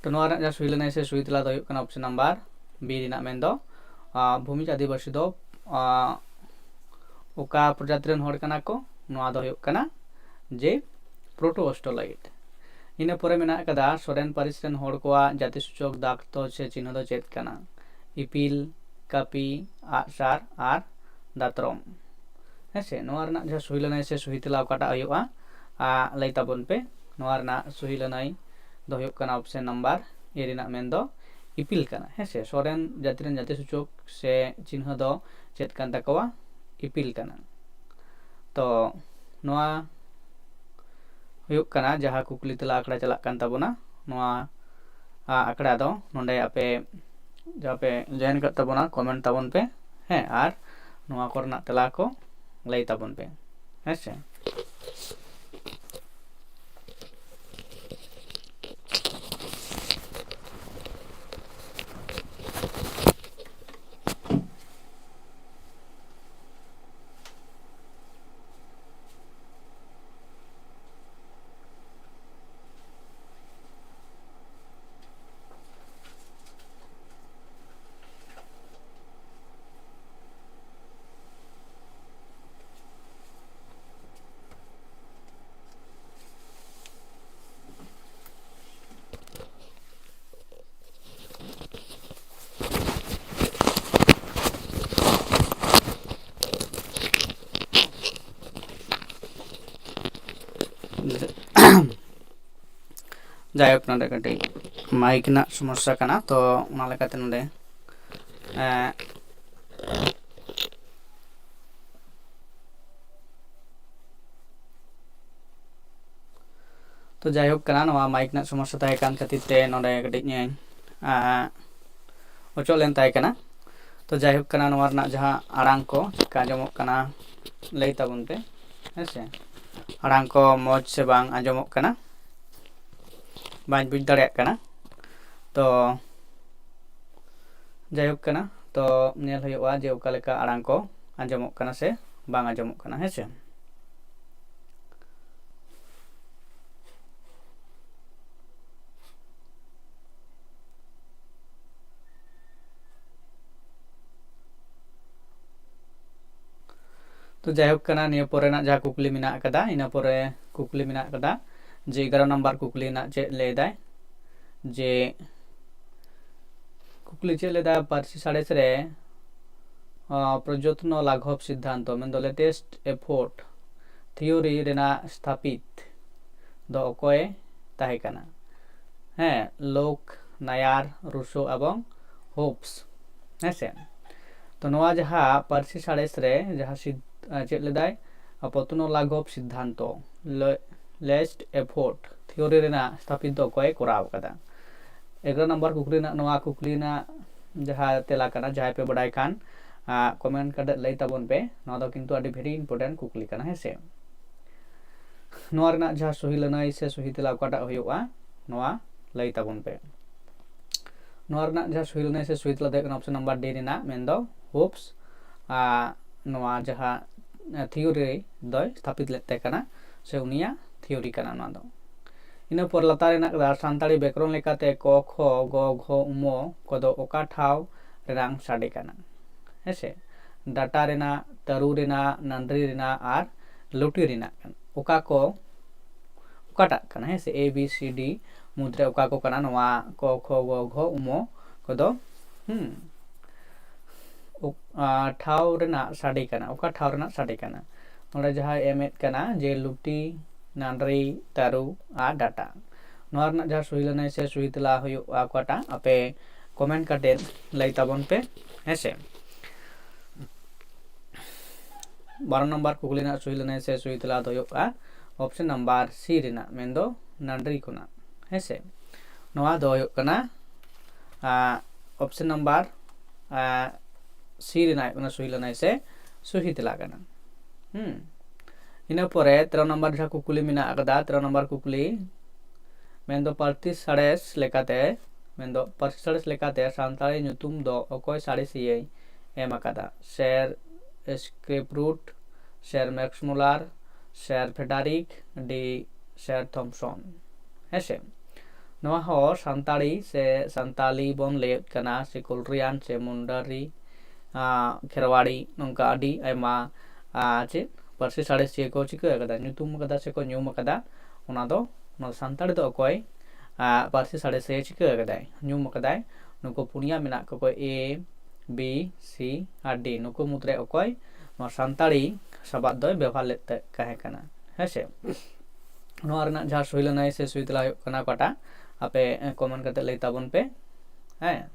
ᱛᱚ ᱱᱚᱣᱟ ᱨᱮᱱᱟᱜ ᱡᱟᱦᱟᱸ ᱥᱩᱭ ᱞᱟᱹᱱᱟᱹᱭ ᱥᱮ ᱥᱩᱭ ᱛᱮᱞᱟ ᱫᱚ ᱦᱩᱭᱩᱜ ᱠᱟᱱᱟ ᱚᱯᱥᱮᱱ ᱱᱟᱢᱵᱟᱨ ᱵᱤ ᱨᱮᱱᱟᱜ, ᱢᱮᱱᱫᱚ ᱟ, ᱵᱷᱩᱢᱤᱡᱽ ᱟᱹᱫᱤᱵᱟᱹᱥᱤ ᱫᱚ ᱟ, ᱚᱠᱟ ᱯᱨᱚᱡᱟᱛᱤ ᱨᱮᱱ ᱦᱚᱲ ᱠᱟᱱᱟ ᱠᱚ? ᱱᱚᱣᱟ ᱫᱚ ᱦᱩᱭᱩᱜ ᱠᱟᱱᱟ ᱡᱮ ᱯᱨᱳᱴᱳ ᱚᱥᱴᱨᱳᱞᱟᱭᱤᱴ᱾ ᱤᱱᱟᱹ ᱯᱚᱨᱮ ᱢᱮᱱᱟᱜ ᱟᱠᱟᱫᱟ ᱥᱚᱨᱮᱱ ᱯᱟᱹᱨᱤᱥ ᱨᱮᱱ ᱦᱚᱲ ᱠᱚᱣᱟᱜ ᱡᱟᱹᱛᱤ ᱥᱩᱪᱚᱠ ᱫᱟᱜᱽ ᱫᱚ ᱥᱮ ᱪᱤᱱᱦᱟᱹ ᱫᱚ ᱪᱮᱫ ᱠᱟᱱᱟ? ᱤᱯᱤᱞ, ᱠᱟᱹᱯᱤ, ᱟᱜᱼᱥᱟᱨ ᱟᱨ ᱫᱟᱛᱨᱚᱢ᱾ ᱦᱮᱸ ᱥᱮ, ᱱᱚᱣᱟ ᱨᱮᱱᱟᱜ ᱡᱟᱦᱟᱸ ᱥᱩᱭ ᱞᱟᱹᱱᱟᱹᱭ ᱥᱮ ᱥᱩᱦᱤ ᱛᱮᱞᱟ ᱚᱠᱟᱴᱟᱜ ᱦᱩᱭᱩᱜᱼᱟ, ᱟ, ᱞᱟᱹᱭ ᱛᱟᱵᱚᱱ ᱯᱮ᱾ ᱱᱚᱣᱟ ᱨᱮᱱᱟᱜ ᱥᱩᱦᱤ ᱞᱟᱹᱱᱟᱹᱭ ᱫᱚ ᱦᱩᱭᱩᱜ ᱠᱟᱱᱟ ᱚᱯᱥᱮᱱ ᱱᱟᱢᱵᱟᱨ ᱮ ᱨᱮᱱᱟᱜ, ᱢᱮᱱᱫᱚ ᱤᱯᱤᱞ ᱠᱟᱱᱟ᱾ ᱦᱮᱸ ᱥᱮ, ᱥᱚᱨᱮᱱ ᱡᱟᱹᱛᱤ ᱨᱮᱱ ᱡᱟᱹᱛᱤ ᱥᱩᱪᱚᱠ ᱥᱮ ᱪᱤᱱᱦᱟᱹ ᱫᱚ ᱪᱮᱫ ᱠᱟᱱ ᱛᱟᱠᱚᱣᱟ? ᱤᱯᱤᱞ ᱠᱟᱱᱟ᱾ ᱛᱚ ᱱᱚᱣᱟ ᱦᱩᱭᱩᱜ ᱠᱟᱱᱟ ᱡᱟᱦᱟᱸ ᱠᱩᱠᱞᱤ ᱛᱮᱞᱟ ᱟᱠᱷᱲᱟ ᱪᱟᱞᱟᱜ ᱠᱟᱱ ᱛᱟᱵᱚᱱᱟ᱾ ᱱᱚᱣᱟ, ᱟ, ᱟᱠᱷᱲᱟ ᱫᱚ ᱱᱚᱰᱮ ᱟᱯᱮ ᱡᱟᱦᱟᱸ ᱯᱮ ᱡᱚᱭᱮᱱ ᱠᱟᱜ ᱛᱟᱵᱚᱱᱟ, ᱠᱚᱢᱮᱱᱴ ᱛᱟᱵᱚᱱ ᱯᱮ ᱦᱮᱸ, ᱟᱨ ᱱᱚᱣᱟ ᱠᱚᱨᱮᱱᱟᱜ ᱛᱮᱞᱟ ᱠᱚ ᱞᱟᱹᱭ ᱛᱟᱵᱚᱱ ᱯᱮ ᱦᱮᱸ ᱥᱮ᱾ ᱡᱟᱭᱦᱳᱠ, ᱱᱚᱰᱮ ᱠᱟᱹᱴᱤᱡ ᱢᱟᱭᱤᱠ ᱨᱮᱱᱟᱜ ᱥᱚᱢᱚᱥᱥᱟ ᱠᱟᱱᱟ, ᱛᱚ ᱚᱱᱟ ᱞᱮᱠᱟᱛᱮ ᱱᱚᱰᱮ, ᱮᱸ, ᱛᱚ ᱡᱟᱭᱦᱳᱠ ᱠᱟᱱᱟ, ᱱᱚᱣᱟ ᱢᱟᱭᱤᱠ ᱨᱮᱱᱟᱜ ᱥᱚᱢᱚᱥᱥᱟ ᱛᱟᱦᱮᱸ ᱠᱟᱱ ᱠᱷᱟᱹᱛᱤᱨ ᱛᱮ ᱱᱚᱰᱮ ᱠᱟᱹᱴᱤᱡ ᱤᱧ, ᱟᱸ, ᱚᱪᱚᱜ ᱞᱮᱱ ᱛᱟᱦᱮᱸ ᱠᱟᱱᱟ᱾ ᱛᱚ ᱡᱟᱭᱦᱳᱠ ᱠᱟᱱᱟ, ᱱᱚᱣᱟ ᱨᱮᱱᱟᱜ ᱡᱟᱦᱟᱸ ᱟᱲᱟᱝ ᱠᱚ ᱪᱮᱫᱠᱟ ᱟᱸᱡᱚᱢᱚᱜ ᱠᱟᱱᱟ ᱞᱟᱹᱭ ᱛᱟᱵᱚᱱ ᱯᱮ, ᱦᱮᱸ ᱥᱮ᱾ ᱟᱲᱟᱝ ᱠᱚ ᱢᱚᱡᱽ ᱥᱮ ᱵᱟᱝ ᱟᱸᱡᱚᱢᱚᱜ ᱠᱟᱱᱟ, ᱵᱟᱹᱧ ᱵᱩᱡᱽ ᱫᱟᱲᱮᱭᱟᱜ ᱠᱟᱱᱟ᱾ ᱛᱚ ᱡᱟᱭᱦᱳᱠ ᱠᱟᱱᱟ, ᱛᱚ ᱧᱮᱞ ᱦᱩᱭᱩᱜᱼᱟ ᱡᱮ ᱚᱠᱟ ᱞᱮᱠᱟ ᱟᱲᱟᱝ ᱠᱚ ᱟᱸᱡᱚᱢᱚᱜ ᱠᱟᱱᱟ ᱥᱮ ᱵᱟᱝ ᱟᱸᱡᱚᱢᱚᱜ ᱠᱟᱱᱟ, ᱦᱮᱸ ᱥᱮ᱾ ᱛᱚ ᱡᱟᱭᱦᱳᱠ ᱠᱟᱱᱟ, ᱱᱤᱭᱟᱹ ᱯᱚᱨᱮᱱᱟᱜ ᱡᱟᱦᱟᱸ ᱠᱩᱠᱞᱤ ᱢᱮᱱᱟᱜ ᱟᱠᱟᱫᱟ, ᱤᱱᱟᱹ ᱯᱚᱨᱮ ᱠᱩᱠᱞᱤ ᱢᱮᱱᱟᱜ ᱟᱠᱟᱫᱟ ᱡᱮ ᱮᱜᱟᱨᱚ ᱱᱟᱢᱵᱟᱨ ᱠᱩᱠᱞᱤ ᱨᱮᱱᱟᱜ ᱪᱮᱫ ᱞᱟᱹᱭ ᱫᱟᱭ, ᱡᱮ ᱠᱩᱠᱞᱤ ᱪᱮᱫ ᱞᱟᱹᱭ ᱫᱟ, ᱯᱟᱹᱨᱥᱤ ᱥᱟᱬᱮᱥ ᱨᱮ, ᱟᱸ, ᱯᱨᱚᱡᱚᱛᱱᱚ ᱞᱟᱜᱷᱚᱵ ᱥᱤᱫᱽᱫᱷᱟᱱᱛᱚ, ᱢᱮᱱᱫᱚ latest effort theory ᱨᱮᱱᱟᱜ ᱥᱛᱷᱟᱯᱤᱛ ᱫᱚ ᱚᱠᱚᱭ ᱛᱟᱦᱮᱸ ᱠᱟᱱᱟ? ᱦᱮᱸ, ᱞᱳᱠ, ᱱᱟᱭᱟᱨ, ᱨᱩᱥᱳ ᱮᱵᱚᱝ ᱦᱳᱯᱥ, ᱦᱮᱸ ᱥᱮ᱾ ᱛᱚ ᱱᱚᱣᱟ ᱡᱟᱦᱟᱸ ᱯᱟᱹᱨᱥᱤ ᱥᱟᱬᱮᱥ ᱨᱮ ᱡᱟᱦᱟᱸ ᱥᱤᱫ-, ᱟᱸ, ᱪᱮᱫ ᱞᱮᱫᱟᱭ, ᱯᱨᱚᱡᱚᱛᱱᱚ ᱞᱟᱜᱷᱚᱵ ᱥᱤᱫᱽᱫᱷᱟᱱᱛᱚ, ᱞᱮ-, latest effort theory ᱨᱮᱱᱟᱜ ᱥᱛᱷᱟᱯᱤᱛ ᱫᱚ ᱚᱠᱚᱭ ᱠᱚᱨᱟᱣ ᱟᱠᱟᱫᱟ? ᱮᱜᱟᱨᱚ ᱱᱟᱢᱵᱟᱨ ᱠᱩᱠᱞᱤ ᱨᱮᱱᱟᱜ, ᱱᱚᱣᱟ ᱠᱩᱠᱞᱤ ᱨᱮᱱᱟᱜ ᱡᱟᱦᱟᱸ ᱛᱮᱞᱟ ᱠᱟᱱᱟ, ᱡᱟᱦᱟᱸᱭ ᱯᱮ ᱵᱟᱰᱟᱭ ᱠᱷᱟᱱ, ᱟᱸ, comment ᱠᱟᱛᱮ ᱞᱟᱹᱭ ᱛᱟᱵᱚᱱ ᱯᱮ᱾ ᱱᱚᱣᱟ ᱫᱚ ᱠᱤᱱᱛᱩ ᱟᱹᱰᱤ very important ᱠᱩᱠᱞᱤ ᱠᱟᱱᱟ, ᱦᱮᱸ ᱥᱮ᱾ ᱱᱚᱣᱟ ᱨᱮᱱᱟᱜ ᱡᱟᱦᱟᱸ ᱥᱚᱦᱤ ᱞᱟᱹᱱᱟᱹᱭ ᱥᱮ ᱥᱚᱦᱤ ᱛᱮᱞᱟ ᱚᱠᱟᱴᱟᱜ ᱦᱩᱭᱩᱜᱼᱟ, ᱱᱚᱣᱟ ᱞᱟᱹᱭ ᱛᱟᱵᱚᱱ ᱯᱮ᱾ ᱱᱚᱣᱟ ᱨᱮᱱᱟᱜ ᱡᱟᱦᱟᱸ ᱥᱚᱦᱤ ᱞᱟᱹᱱᱟᱹᱭ ᱥᱮ ᱥᱚᱦᱤ ᱛᱮᱞᱟ ᱫᱚ ᱦᱩᱭᱩᱜ ᱠᱟᱱᱟ option number D ᱨᱮᱱᱟᱜ, ᱢᱮᱱᱫᱚ ᱦᱳᱯᱥ, ᱟᱨ ᱱᱚᱣᱟ ᱡᱟᱦᱟᱸ theory ᱫᱚᱭ ᱥᱛᱷᱟᱯᱤᱛ ᱞᱮᱫ ᱛᱟᱦᱮᱸ ᱠᱟᱱᱟ, ᱥᱮ ᱩᱱᱤᱭᱟᱜ theory ᱠᱟᱱᱟ ᱱᱚᱣᱟ ᱫᱚ᱾ ᱤᱱᱟᱹ ᱯᱚᱨ ᱞᱟᱛᱟᱨ ᱨᱮᱱᱟᱜ ᱠᱟᱫᱟ, ᱥᱟᱱᱛᱟᱲᱤ ᱵᱮᱠᱚᱨᱚᱱ ᱞᱮᱠᱟᱛᱮ ᱠᱚ, ᱠᱷᱚ, ᱜᱚ, ᱜᱷᱚ, ᱩᱢᱚ ᱠᱚᱫᱚ ᱚᱠᱟ ᱴᱷᱟᱶ ᱨᱮᱱᱟᱝ ᱥᱟᱰᱮ ᱠᱟᱱᱟ? ᱦᱮᱸ ᱥᱮ, ᱰᱟᱴᱟ ᱨᱮᱱᱟᱜ, ᱛᱟᱹᱨᱩ ᱨᱮᱱᱟᱜ, ᱱᱟᱹᱰᱨᱤ ᱨᱮᱱᱟᱜ ᱟᱨ ᱞᱩᱴᱤ ᱨᱮᱱᱟᱜ ᱠᱟᱱᱟ᱾ ᱚᱠᱟ ᱠᱚ, ᱚᱠᱟᱴᱟᱜ ᱠᱟᱱᱟ? ᱦᱮᱸ ᱥᱮ, A B C D ᱢᱩᱫᱽᱨᱮ ᱚᱠᱟ ᱠᱚ ᱠᱟᱱᱟ? ᱱᱚᱣᱟ ᱠᱚ, ᱠᱷᱚ, ᱜᱚ, ᱜᱷᱚ, ᱩᱢᱚ ᱠᱚᱫᱚ, ᱦᱩᱸ, ᱚᱠ-, ᱟ, ᱴᱷᱟᱶ ᱨᱮᱱᱟᱜ ᱥᱟᱰᱮ ᱠᱟᱱᱟ᱾ ᱚᱠᱟ ᱴᱷᱟᱶ ᱨᱮᱱᱟᱜ ᱥᱟᱰᱮ ᱠᱟᱱᱟ? ᱱᱚᱰᱮ ᱡᱟᱦᱟᱸᱭ ᱮᱢᱮᱫ ᱠᱟᱱᱟ ᱡᱮ ᱞᱩᱴᱤ, ᱱᱟᱹᱰᱨᱤ, ᱛᱟᱹᱨᱩ ᱟᱨ ᱰᱟᱴᱟ᱾ ᱱᱚᱣᱟ ᱨᱮᱱᱟᱜ ᱡᱟᱦᱟᱸ ᱥᱚᱦᱤ ᱞᱟᱹᱱᱟᱹᱭ ᱥᱮ ᱥᱚᱦᱤ ᱛᱮᱞᱟ ᱦᱩᱭᱩᱜᱼᱟ ᱚᱠᱟᱴᱟᱜ, ᱟᱯᱮ comment ᱠᱟᱛᱮ ᱞᱟᱹᱭ ᱛᱟᱵᱚᱱ ᱯᱮ, ᱦᱮᱸ ᱥᱮ᱾ ᱵᱟᱨᱚ ᱱᱟᱢᱵᱟᱨ ᱠᱩᱠᱞᱤ ᱨᱮᱱᱟᱜ ᱥᱚᱦᱤ ᱞᱟᱹᱱᱟᱹᱭ ᱥᱮ ᱥᱚᱦᱤ ᱛᱮᱞᱟ ᱫᱚ ᱦᱩᱭᱩᱜᱼᱟ option number C ᱨᱮᱱᱟᱜ, ᱢᱮᱱᱫᱚ ᱱᱟᱰᱨᱤ ᱠᱷᱚᱱᱟᱜ᱾ ᱦᱮᱸ ᱥᱮ, ᱱᱚᱣᱟ ᱫᱚ ᱦᱩᱭᱩᱜ ᱠᱟᱱᱟ option number C ᱨᱮᱱᱟᱜ ᱦᱩᱭᱩᱜ ᱠᱟᱱᱟ ᱥᱩᱦᱤ ᱞᱟᱹᱱᱟᱹᱭ ᱥᱮ ᱥᱩᱦᱤ ᱛᱮᱞᱟ ᱠᱟᱱᱟ᱾ ᱦᱩᱸ, ᱤᱱᱟᱹ ᱯᱚᱨᱮ ᱛᱮᱨᱚ ᱱᱟᱢᱵᱟᱨ ᱡᱟᱦᱟᱸ ᱠᱩᱠᱞᱤ ᱢᱮᱱᱟᱜ ᱟᱠᱟᱫᱟ, ᱛᱮᱨᱚ ᱱᱟᱢᱵᱟᱨ ᱠᱩᱠᱞᱤ ᱢᱮᱱᱫᱚ ᱯᱟᱹᱨᱥᱤ ᱥᱟᱬᱮᱥ ᱞᱮᱠᱟᱛᱮ, ᱢᱮᱱᱫᱚ ᱯᱟᱹᱨᱥᱤ ᱥᱟᱬᱮᱥ ᱞᱮᱠᱟᱛᱮ ᱥᱟᱱᱛᱟᱲᱤ ᱧᱩᱛᱩᱢ ᱫᱚ ᱚᱠᱚᱭ ᱥᱟᱬᱮᱥᱤᱭᱟᱹᱭ ᱮᱢ ᱟᱠᱟᱫᱟ? ᱥᱮᱨ ᱥᱠᱨᱤᱯᱨᱩᱴ, ᱥᱮᱨ ᱢᱮᱠᱥᱢᱩᱞᱟᱨ, ᱥᱮᱨ ᱯᱷᱮᱰᱟᱨᱤᱠ, ᱰᱤ ᱥᱮᱨ ᱛᱷᱚᱢᱥᱚᱱ᱾ ᱦᱮᱸᱥᱮ, ᱱᱚᱣᱟ ᱦᱚᱸ ᱥᱟᱱᱛᱟᱲᱤ ᱥᱮ ᱥᱟᱱᱛᱟᱞᱤ ᱵᱚᱱ ᱞᱟᱹᱭᱮᱫ ᱠᱟᱱᱟ, ᱥᱮ ᱠᱩᱞᱨᱤᱭᱟᱱ ᱥᱮ ᱢᱩᱱᱰᱟᱨᱤ, ᱠᱷᱮᱨᱣᱟᱲᱤ, ᱱᱚᱝᱠᱟ ᱟᱹᱰᱤ ᱟᱭᱢᱟ ᱪᱮᱫ ᱯᱟᱹᱨᱥᱤ ᱥᱟᱬᱮᱥᱤᱭᱟᱹ ᱠᱚ ᱪᱤᱠᱟᱹ ᱟᱠᱟᱫᱟ, ᱧᱩᱛᱩᱢ ᱟᱠᱟᱫᱟ ᱥᱮ ᱠᱚ ᱧᱩᱢ ᱟᱠᱟᱫᱟ, ᱚᱱᱟ ᱫᱚ ᱱᱚᱣᱟ ᱥᱟᱱᱛᱟᱲᱤ ᱫᱚ ᱚᱠᱚᱭ ᱯᱟᱹᱨᱥᱤ ᱥᱟᱬᱮᱥᱤᱭᱟᱹ ᱪᱤᱠᱟᱹ ᱟᱠᱟᱫᱟᱭ, ᱧᱩᱢ ᱟᱠᱟᱫᱟᱭ? ᱱᱩᱠᱩ ᱯᱩᱱᱭᱟ ᱢᱮᱱᱟᱜ ᱠᱚ, ᱚᱠᱚᱭ A, B, C R D, ᱱᱩᱠᱩ ᱢᱩᱫᱽᱨᱮ ᱚᱠᱚᱭ ᱱᱚᱣᱟ ᱥᱟᱱᱛᱟᱲᱤ ᱥᱟᱵᱟᱫ ᱫᱚᱭ ᱵᱮᱣᱦᱟᱨ ᱞᱮᱫ ᱛᱟᱦᱮᱸ ᱠᱟᱱᱟ? ᱦᱮᱸ ᱥᱮ, ᱱᱚᱣᱟ ᱨᱮᱱᱟᱜ ᱡᱟᱦᱟᱸ ᱥᱩᱭ ᱞᱟᱹᱱᱟᱹᱭ ᱥᱮ ᱥᱩᱭ ᱛᱮᱞᱟ ᱦᱩᱭᱩᱜ ᱠᱟᱱᱟ ᱚᱠᱟᱴᱟᱜ, ᱟᱯᱮ comment ᱠᱟᱛᱮ ᱞᱟᱹᱭ ᱛᱟᱵᱚᱱ ᱯᱮ᱾ ᱦᱮᱸ,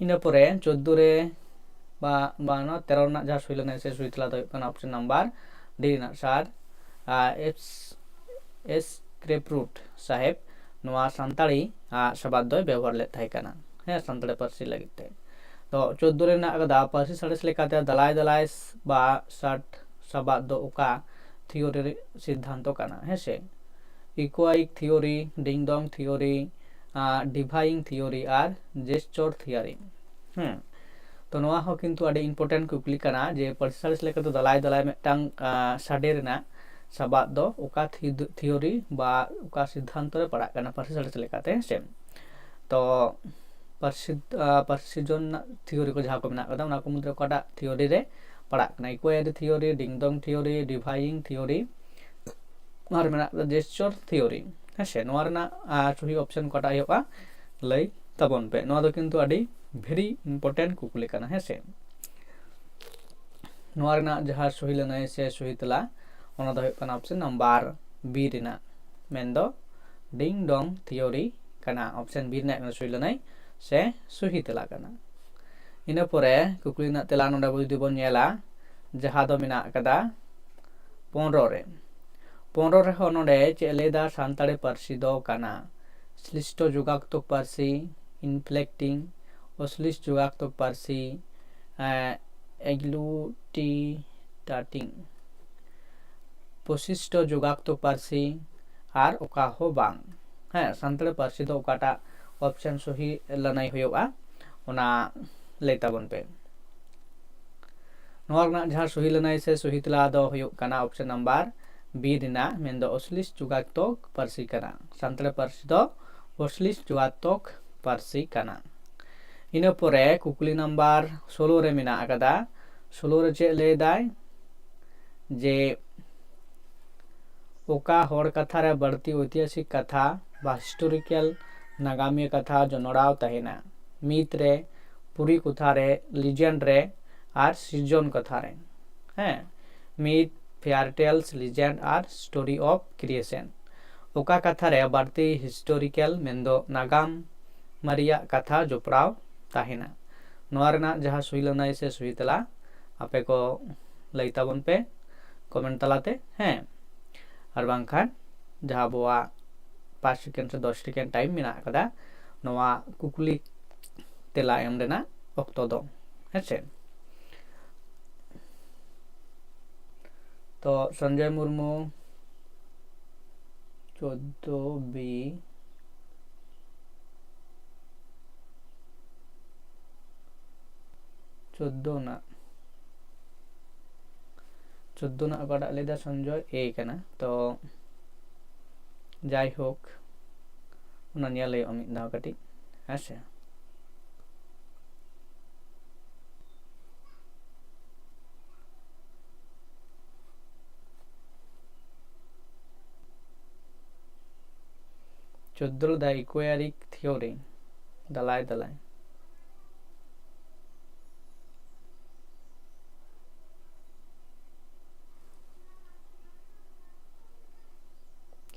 ᱤᱱᱟᱹ ᱯᱚᱨᱮ ᱪᱳᱫᱫᱳ ᱨᱮ ᱵᱟ, ᱵᱟ ᱱᱚᱣᱟ ᱛᱮᱨᱚ ᱨᱮᱱᱟᱜ ᱡᱟᱦᱟᱸ ᱥᱩᱭ ᱞᱟᱹᱱᱟᱹᱭ ᱥᱮ ᱥᱩᱭ ᱛᱮᱞᱟ ᱫᱚ ᱦᱩᱭᱩᱜ ᱠᱟᱱᱟ option number D ᱨᱮᱱᱟᱜ ᱥᱟᱨ, ᱮᱥ ᱥᱠᱨᱤᱯᱨᱩᱴ ᱥᱟᱦᱮᱵᱽ ᱱᱚᱣᱟ ᱥᱟᱱᱛᱟᱲᱤ ᱥᱟᱵᱟᱫ ᱫᱚᱭ ᱵᱮᱵᱚᱦᱟᱨ ᱞᱮᱫ ᱛᱟᱦᱮᱸ ᱠᱟᱱᱟ, ᱦᱮᱸ, ᱥᱟᱱᱛᱟᱲᱤ ᱯᱟᱹᱨᱥᱤ ᱞᱟᱹᱜᱤᱫ ᱛᱮ᱾ ᱛᱚ ᱪᱳᱫᱫᱳ ᱨᱮᱱᱟᱜ ᱟᱠᱟᱫᱟ ᱯᱟᱹᱨᱥᱤ ᱥᱟᱬᱮᱥ ᱞᱮᱠᱟᱛᱮ ᱫᱟᱞᱟᱭ ᱫᱟᱞᱟᱭ ᱵᱟ ᱥᱟᱴ ᱥᱟᱵᱟᱫ ᱫᱚ ᱚᱠᱟ ᱛᱷᱤᱭᱳᱨᱤ ᱥᱤᱫᱽᱫᱷᱟᱱᱛᱚ ᱠᱟᱱᱟ? ᱦᱮᱸ ᱥᱮ, ᱤᱠᱳᱭᱤᱠ ᱛᱷᱤᱭᱳᱨᱤ, ᱰᱤᱝ ᱰᱚᱝ ᱛᱷᱤᱭᱳᱨᱤ, ᱰᱤᱵᱷᱟᱭᱤᱝ ᱛᱷᱤᱭᱳᱨᱤ ᱟᱨ ᱡᱮᱥᱪᱚᱨ ᱛᱷᱤᱭᱳᱨᱤ᱾ ᱦᱮᱸ, ᱛᱚ ᱱᱚᱣᱟ ᱦᱚᱸ ᱠᱤᱱᱛᱩ ᱟᱹᱰᱤ important ᱠᱩᱠᱞᱤ ᱠᱟᱱᱟ ᱡᱮ ᱯᱟᱹᱨᱥᱤ ᱥᱟᱬᱮᱥ ᱞᱮᱠᱟᱛᱮ ᱫᱟᱞᱟᱭ ᱫᱟᱞᱟᱭ ᱢᱤᱫᱴᱟᱝ ᱥᱟᱰᱮ ᱨᱮᱱᱟᱜ ᱥᱟᱵᱟᱫ ᱫᱚ ᱚᱠᱟ ᱛᱷᱤᱭᱳᱨᱤ ᱵᱟ ᱚᱠᱟ ᱥᱤᱫᱽᱫᱷᱟᱱᱛᱚ ᱨᱮ ᱯᱟᱲᱟᱜ ᱠᱟᱱᱟ ᱯᱟᱹᱨᱥᱤ ᱥᱟᱬᱮᱥ ᱞᱮᱠᱟᱛᱮ, ᱦᱮᱸ ᱥᱮ? ᱛᱚ ᱯᱟᱹᱨᱥᱤ ᱯᱟᱹᱨᱥᱤ ᱥᱤᱨᱡᱚᱱ ᱨᱮᱱᱟᱜ ᱛᱷᱤᱭᱳᱨᱤ ᱠᱚ ᱡᱟᱦᱟᱸ ᱠᱚ ᱢᱮᱱᱟᱜ ᱟᱠᱟᱫᱟ, ᱚᱱᱟ ᱠᱚ ᱢᱩᱫᱽᱨᱮ ᱚᱠᱟᱴᱟᱜ ᱛᱷᱤᱭᱳᱨᱤ ᱨᱮ ᱯᱟᱲᱟᱜ ᱠᱟᱱᱟ? ᱤᱠᱳᱭᱟᱨᱤ ᱛᱷᱤᱭᱳᱨᱤ, ᱰᱤᱝ ᱰᱚᱝ ᱛᱷᱤᱭᱳᱨᱤ, ᱰᱤᱵᱷᱟᱭᱤᱝ ᱛᱷᱤᱭᱳᱨᱤ, ᱟᱨ ᱢᱮᱱᱟᱜ ᱟᱠᱟᱫᱟ ᱡᱮᱥᱪᱚᱨ ᱛᱷᱤᱭᱳᱨᱤ᱾ ᱦᱮᱸ ᱥᱮ, ᱱᱚᱣᱟ ᱨᱮᱱᱟᱜ ᱥᱩᱦᱤ option ᱚᱠᱟᱴᱟᱜ ᱦᱩᱭᱩᱜᱼᱟ, ᱞᱟᱹᱭ ᱛᱟᱵᱚᱱ ᱯᱮ᱾ ᱱᱚᱣᱟ ᱫᱚ ᱠᱤᱱᱛᱩ ᱟᱹᱰᱤ very important ᱠᱩᱠᱞᱤ ᱠᱟᱱᱟ᱾ ᱦᱮᱸ ᱥᱮ, ᱱᱚᱣᱟ ᱨᱮᱱᱟᱜ ᱡᱟᱦᱟᱸ ᱥᱩᱦᱤ ᱞᱟᱹᱱᱟᱹᱭ ᱥᱮ ᱥᱩᱦᱤ ᱛᱮᱞᱟ, ᱚᱱᱟ ᱫᱚ ᱦᱩᱭᱩᱜ ᱠᱟᱱᱟ option number B ᱨᱮᱱᱟᱜ, ᱢᱮᱱᱫᱚ ᱰᱤᱝ ᱰᱚᱝ ᱛᱷᱤᱭᱳᱨᱤ ᱠᱟᱱᱟ᱾ Option B ᱨᱮᱱᱟᱜ ᱠᱟᱱᱟ ᱥᱩᱦᱤ ᱞᱟᱹᱱᱟᱹᱭ ᱥᱮ ᱥᱩᱦᱤ ᱛᱮᱞᱟ ᱠᱟᱱᱟ᱾ ᱤᱱᱟᱹ ᱯᱚᱨᱮ ᱠᱩᱠᱞᱤ ᱨᱮᱱᱟᱜ ᱛᱮᱞᱟ ᱱᱚᱰᱮ ᱡᱩᱫᱤ ᱵᱚᱱ ᱧᱮᱞᱟ, ᱡᱟᱦᱟᱸ ᱫᱚ ᱢᱮᱱᱟᱜ ᱟᱠᱟᱫᱟ ᱯᱚᱱᱨᱚ ᱨᱮ, ᱯᱚᱱᱨᱚ ᱨᱮᱦᱚᱸ ᱱᱚᱰᱮ ᱪᱮᱫ ᱮ ᱞᱟᱹᱭᱫᱟ? ᱥᱟᱱᱛᱟᱲᱤ ᱯᱟᱹᱨᱥᱤ ᱫᱚ ᱠᱟᱱᱟ ᱥᱞᱤᱥᱴᱚ ᱡᱳᱜᱟᱛᱢᱚᱠ ᱯᱟᱹᱨᱥᱤ, inflecting, ᱚᱥᱞᱤᱥᱴ ᱡᱳᱜᱟᱛᱢᱚᱠ ᱯᱟᱹᱨᱥᱤ, agglutinating, ᱯᱨᱚᱥᱞᱤᱥᱴᱚ ᱡᱳᱜᱟᱛᱢᱚᱠ ᱯᱟᱹᱨᱥᱤ, ᱟᱨ ᱚᱠᱟ ᱦᱚᱸ ᱵᱟᱝ᱾ ᱦᱮᱸ, ᱥᱟᱱᱛᱟᱲᱤ ᱯᱟᱹᱨᱥᱤ ᱫᱚ ᱚᱠᱟᱴᱟᱜ ᱚᱯᱥᱮᱱ ᱥᱚᱦᱤ ᱞᱟᱹᱱᱟᱹᱭ ᱦᱩᱭᱩᱜᱼᱟ, ᱚᱱᱟ ᱞᱟᱹᱭ ᱛᱟᱵᱚᱱ ᱯᱮ᱾ ᱱᱚᱣᱟ ᱨᱮᱱᱟᱜ ᱡᱟᱦᱟᱸ ᱥᱚᱦᱤ ᱞᱟᱹᱱᱟᱹᱭ ᱥᱮ ᱥᱚᱦᱤ ᱛᱮᱞᱟ ᱫᱚ ᱦᱩᱭᱩᱜ ᱠᱟᱱᱟ ᱚᱯᱥᱮᱱ ᱱᱟᱢᱵᱟᱨ ᱵᱤ ᱨᱮᱱᱟᱜ, ᱢᱮᱱᱫᱚ ᱚᱥᱞᱤᱥᱴ ᱡᱳᱜᱟᱛᱢᱚᱠ ᱯᱟᱹᱨᱥᱤ ᱠᱟᱱᱟ᱾ ᱥᱟᱱᱛᱟᱲᱤ ᱯᱟᱹᱨᱥᱤ ᱫᱚ ᱚᱥᱞᱤᱥᱴ ᱡᱳᱜᱟᱛᱢᱚᱠ ᱯᱟᱹᱨᱥᱤ ᱠᱟᱱᱟ᱾ ᱤᱱᱟᱹ ᱯᱚᱨᱮ ᱠᱩᱠᱞᱤ ᱱᱟᱢᱵᱟᱨ ᱥᱳᱞᱳ ᱨᱮ ᱢᱮᱱᱟᱜ ᱟᱠᱟᱫᱟ᱾ ᱥᱳᱞᱳ ᱨᱮ ᱪᱮᱫ ᱞᱟᱹᱭ ᱫᱟᱭ? ᱡᱮ ᱚᱠᱟ ᱦᱚᱲ ᱠᱟᱛᱷᱟ ᱨᱮ ᱵᱟᱹᱲᱛᱤ ᱳᱭᱛᱤᱦᱟᱥᱤᱠ ᱠᱟᱛᱷᱟ ᱵᱟ ᱦᱤᱥᱴᱳᱨᱤᱠᱮᱞ ᱱᱟᱜᱟᱢᱤᱭᱟᱹ ᱠᱟᱛᱷᱟ ᱡᱚᱱᱚᱲᱟᱣ ᱛᱟᱦᱮᱱᱟ? ᱢᱤᱛ ᱨᱮ, ᱯᱩᱨᱤ ᱠᱚᱛᱷᱟ ᱨᱮ, ᱞᱤᱡᱮᱱᱰ ᱨᱮ, ᱟᱨ ᱥᱤᱨᱡᱚᱱ ᱠᱟᱛᱷᱟ ᱨᱮ᱾ ᱦᱮᱸ, ᱢᱤᱛ, ᱯᱷᱮᱭᱟᱨ ᱴᱮᱞᱥ, ᱞᱤᱡᱮᱱᱰ ᱟᱨ ᱥᱴᱳᱨᱤ ᱚᱯᱷ ᱠᱨᱤᱭᱮᱥᱚᱱ᱾ ᱚᱠᱟ ᱠᱟᱛᱷᱟ ᱨᱮ ᱵᱟᱹᱲᱛᱤ ᱦᱤᱥᱴᱳᱨᱤᱠᱮᱞ, ᱢᱮᱱᱫᱚ ᱱᱟᱜᱟᱢ ᱢᱟᱨᱮᱭᱟᱜ ᱠᱟᱛᱷᱟ ᱡᱚᱯᱲᱟᱣ ᱛᱟᱦᱮᱱᱟ? ᱱᱚᱣᱟ ᱨᱮᱱᱟᱜ ᱡᱟᱦᱟᱸ ᱥᱩᱭ ᱞᱟᱹᱱᱟᱹᱭ ᱥᱮ ᱥᱩᱭ ᱛᱮᱞᱟ ᱟᱯᱮ ᱠᱚ ᱞᱟᱹᱭ ᱛᱟᱵᱚᱱ ᱯᱮ ᱠᱚᱢᱮᱱᱴ ᱛᱟᱞᱟᱛᱮ, ᱦᱮᱸ᱾ ᱟᱨ ᱵᱟᱝᱠᱷᱟᱱ ᱡᱟᱦᱟᱸ ᱟᱵᱚᱣᱟᱜ ᱯᱟᱸᱪ ᱥᱮᱠᱮᱱᱰ ᱥᱮ ᱫᱚᱥ ᱥᱮᱠᱮᱱᱰ ᱴᱟᱭᱤᱢ ᱢᱮᱱᱟᱜ ᱟᱠᱟᱫᱟ, ᱱᱚᱣᱟ ᱠᱩᱠᱞᱤ ᱛᱮᱞᱟ ᱮᱢ ᱨᱮᱱᱟᱜ ᱚᱠᱛᱚ ᱫᱚ, ᱦᱮᱸ ᱥᱮ᱾ ᱛᱚ ᱥᱚᱧᱡᱚᱭ ᱢᱩᱨᱢᱩ, ᱪᱳᱫᱫᱳ ᱵᱤ, ᱪᱳᱫᱫᱳ ᱨᱮᱱᱟᱜ, ᱪᱳᱫᱫᱳ ᱨᱮᱱᱟᱜ ᱚᱠᱟᱴᱟᱜ ᱞᱟᱹᱭᱫᱟ ᱥᱚᱧᱡᱚᱭ? ᱮ ᱠᱟᱱᱟ᱾ ᱛᱚ ᱡᱟᱭᱦᱳᱠ, ᱚᱱᱟ ᱧᱮᱞ ᱦᱩᱭᱩᱜᱼᱟ ᱢᱤᱫ ᱫᱷᱟᱣ ᱠᱟᱹᱴᱤᱡ, ᱦᱮᱸ ᱥᱮ᱾ ᱪᱳᱫᱫᱳ ᱞᱮᱫᱟ ᱤᱠᱳᱭᱟᱨᱤᱠ ᱛᱷᱤᱭᱳᱨᱤ, ᱫᱟᱞᱟᱭ ᱫᱟᱞᱟᱭ᱾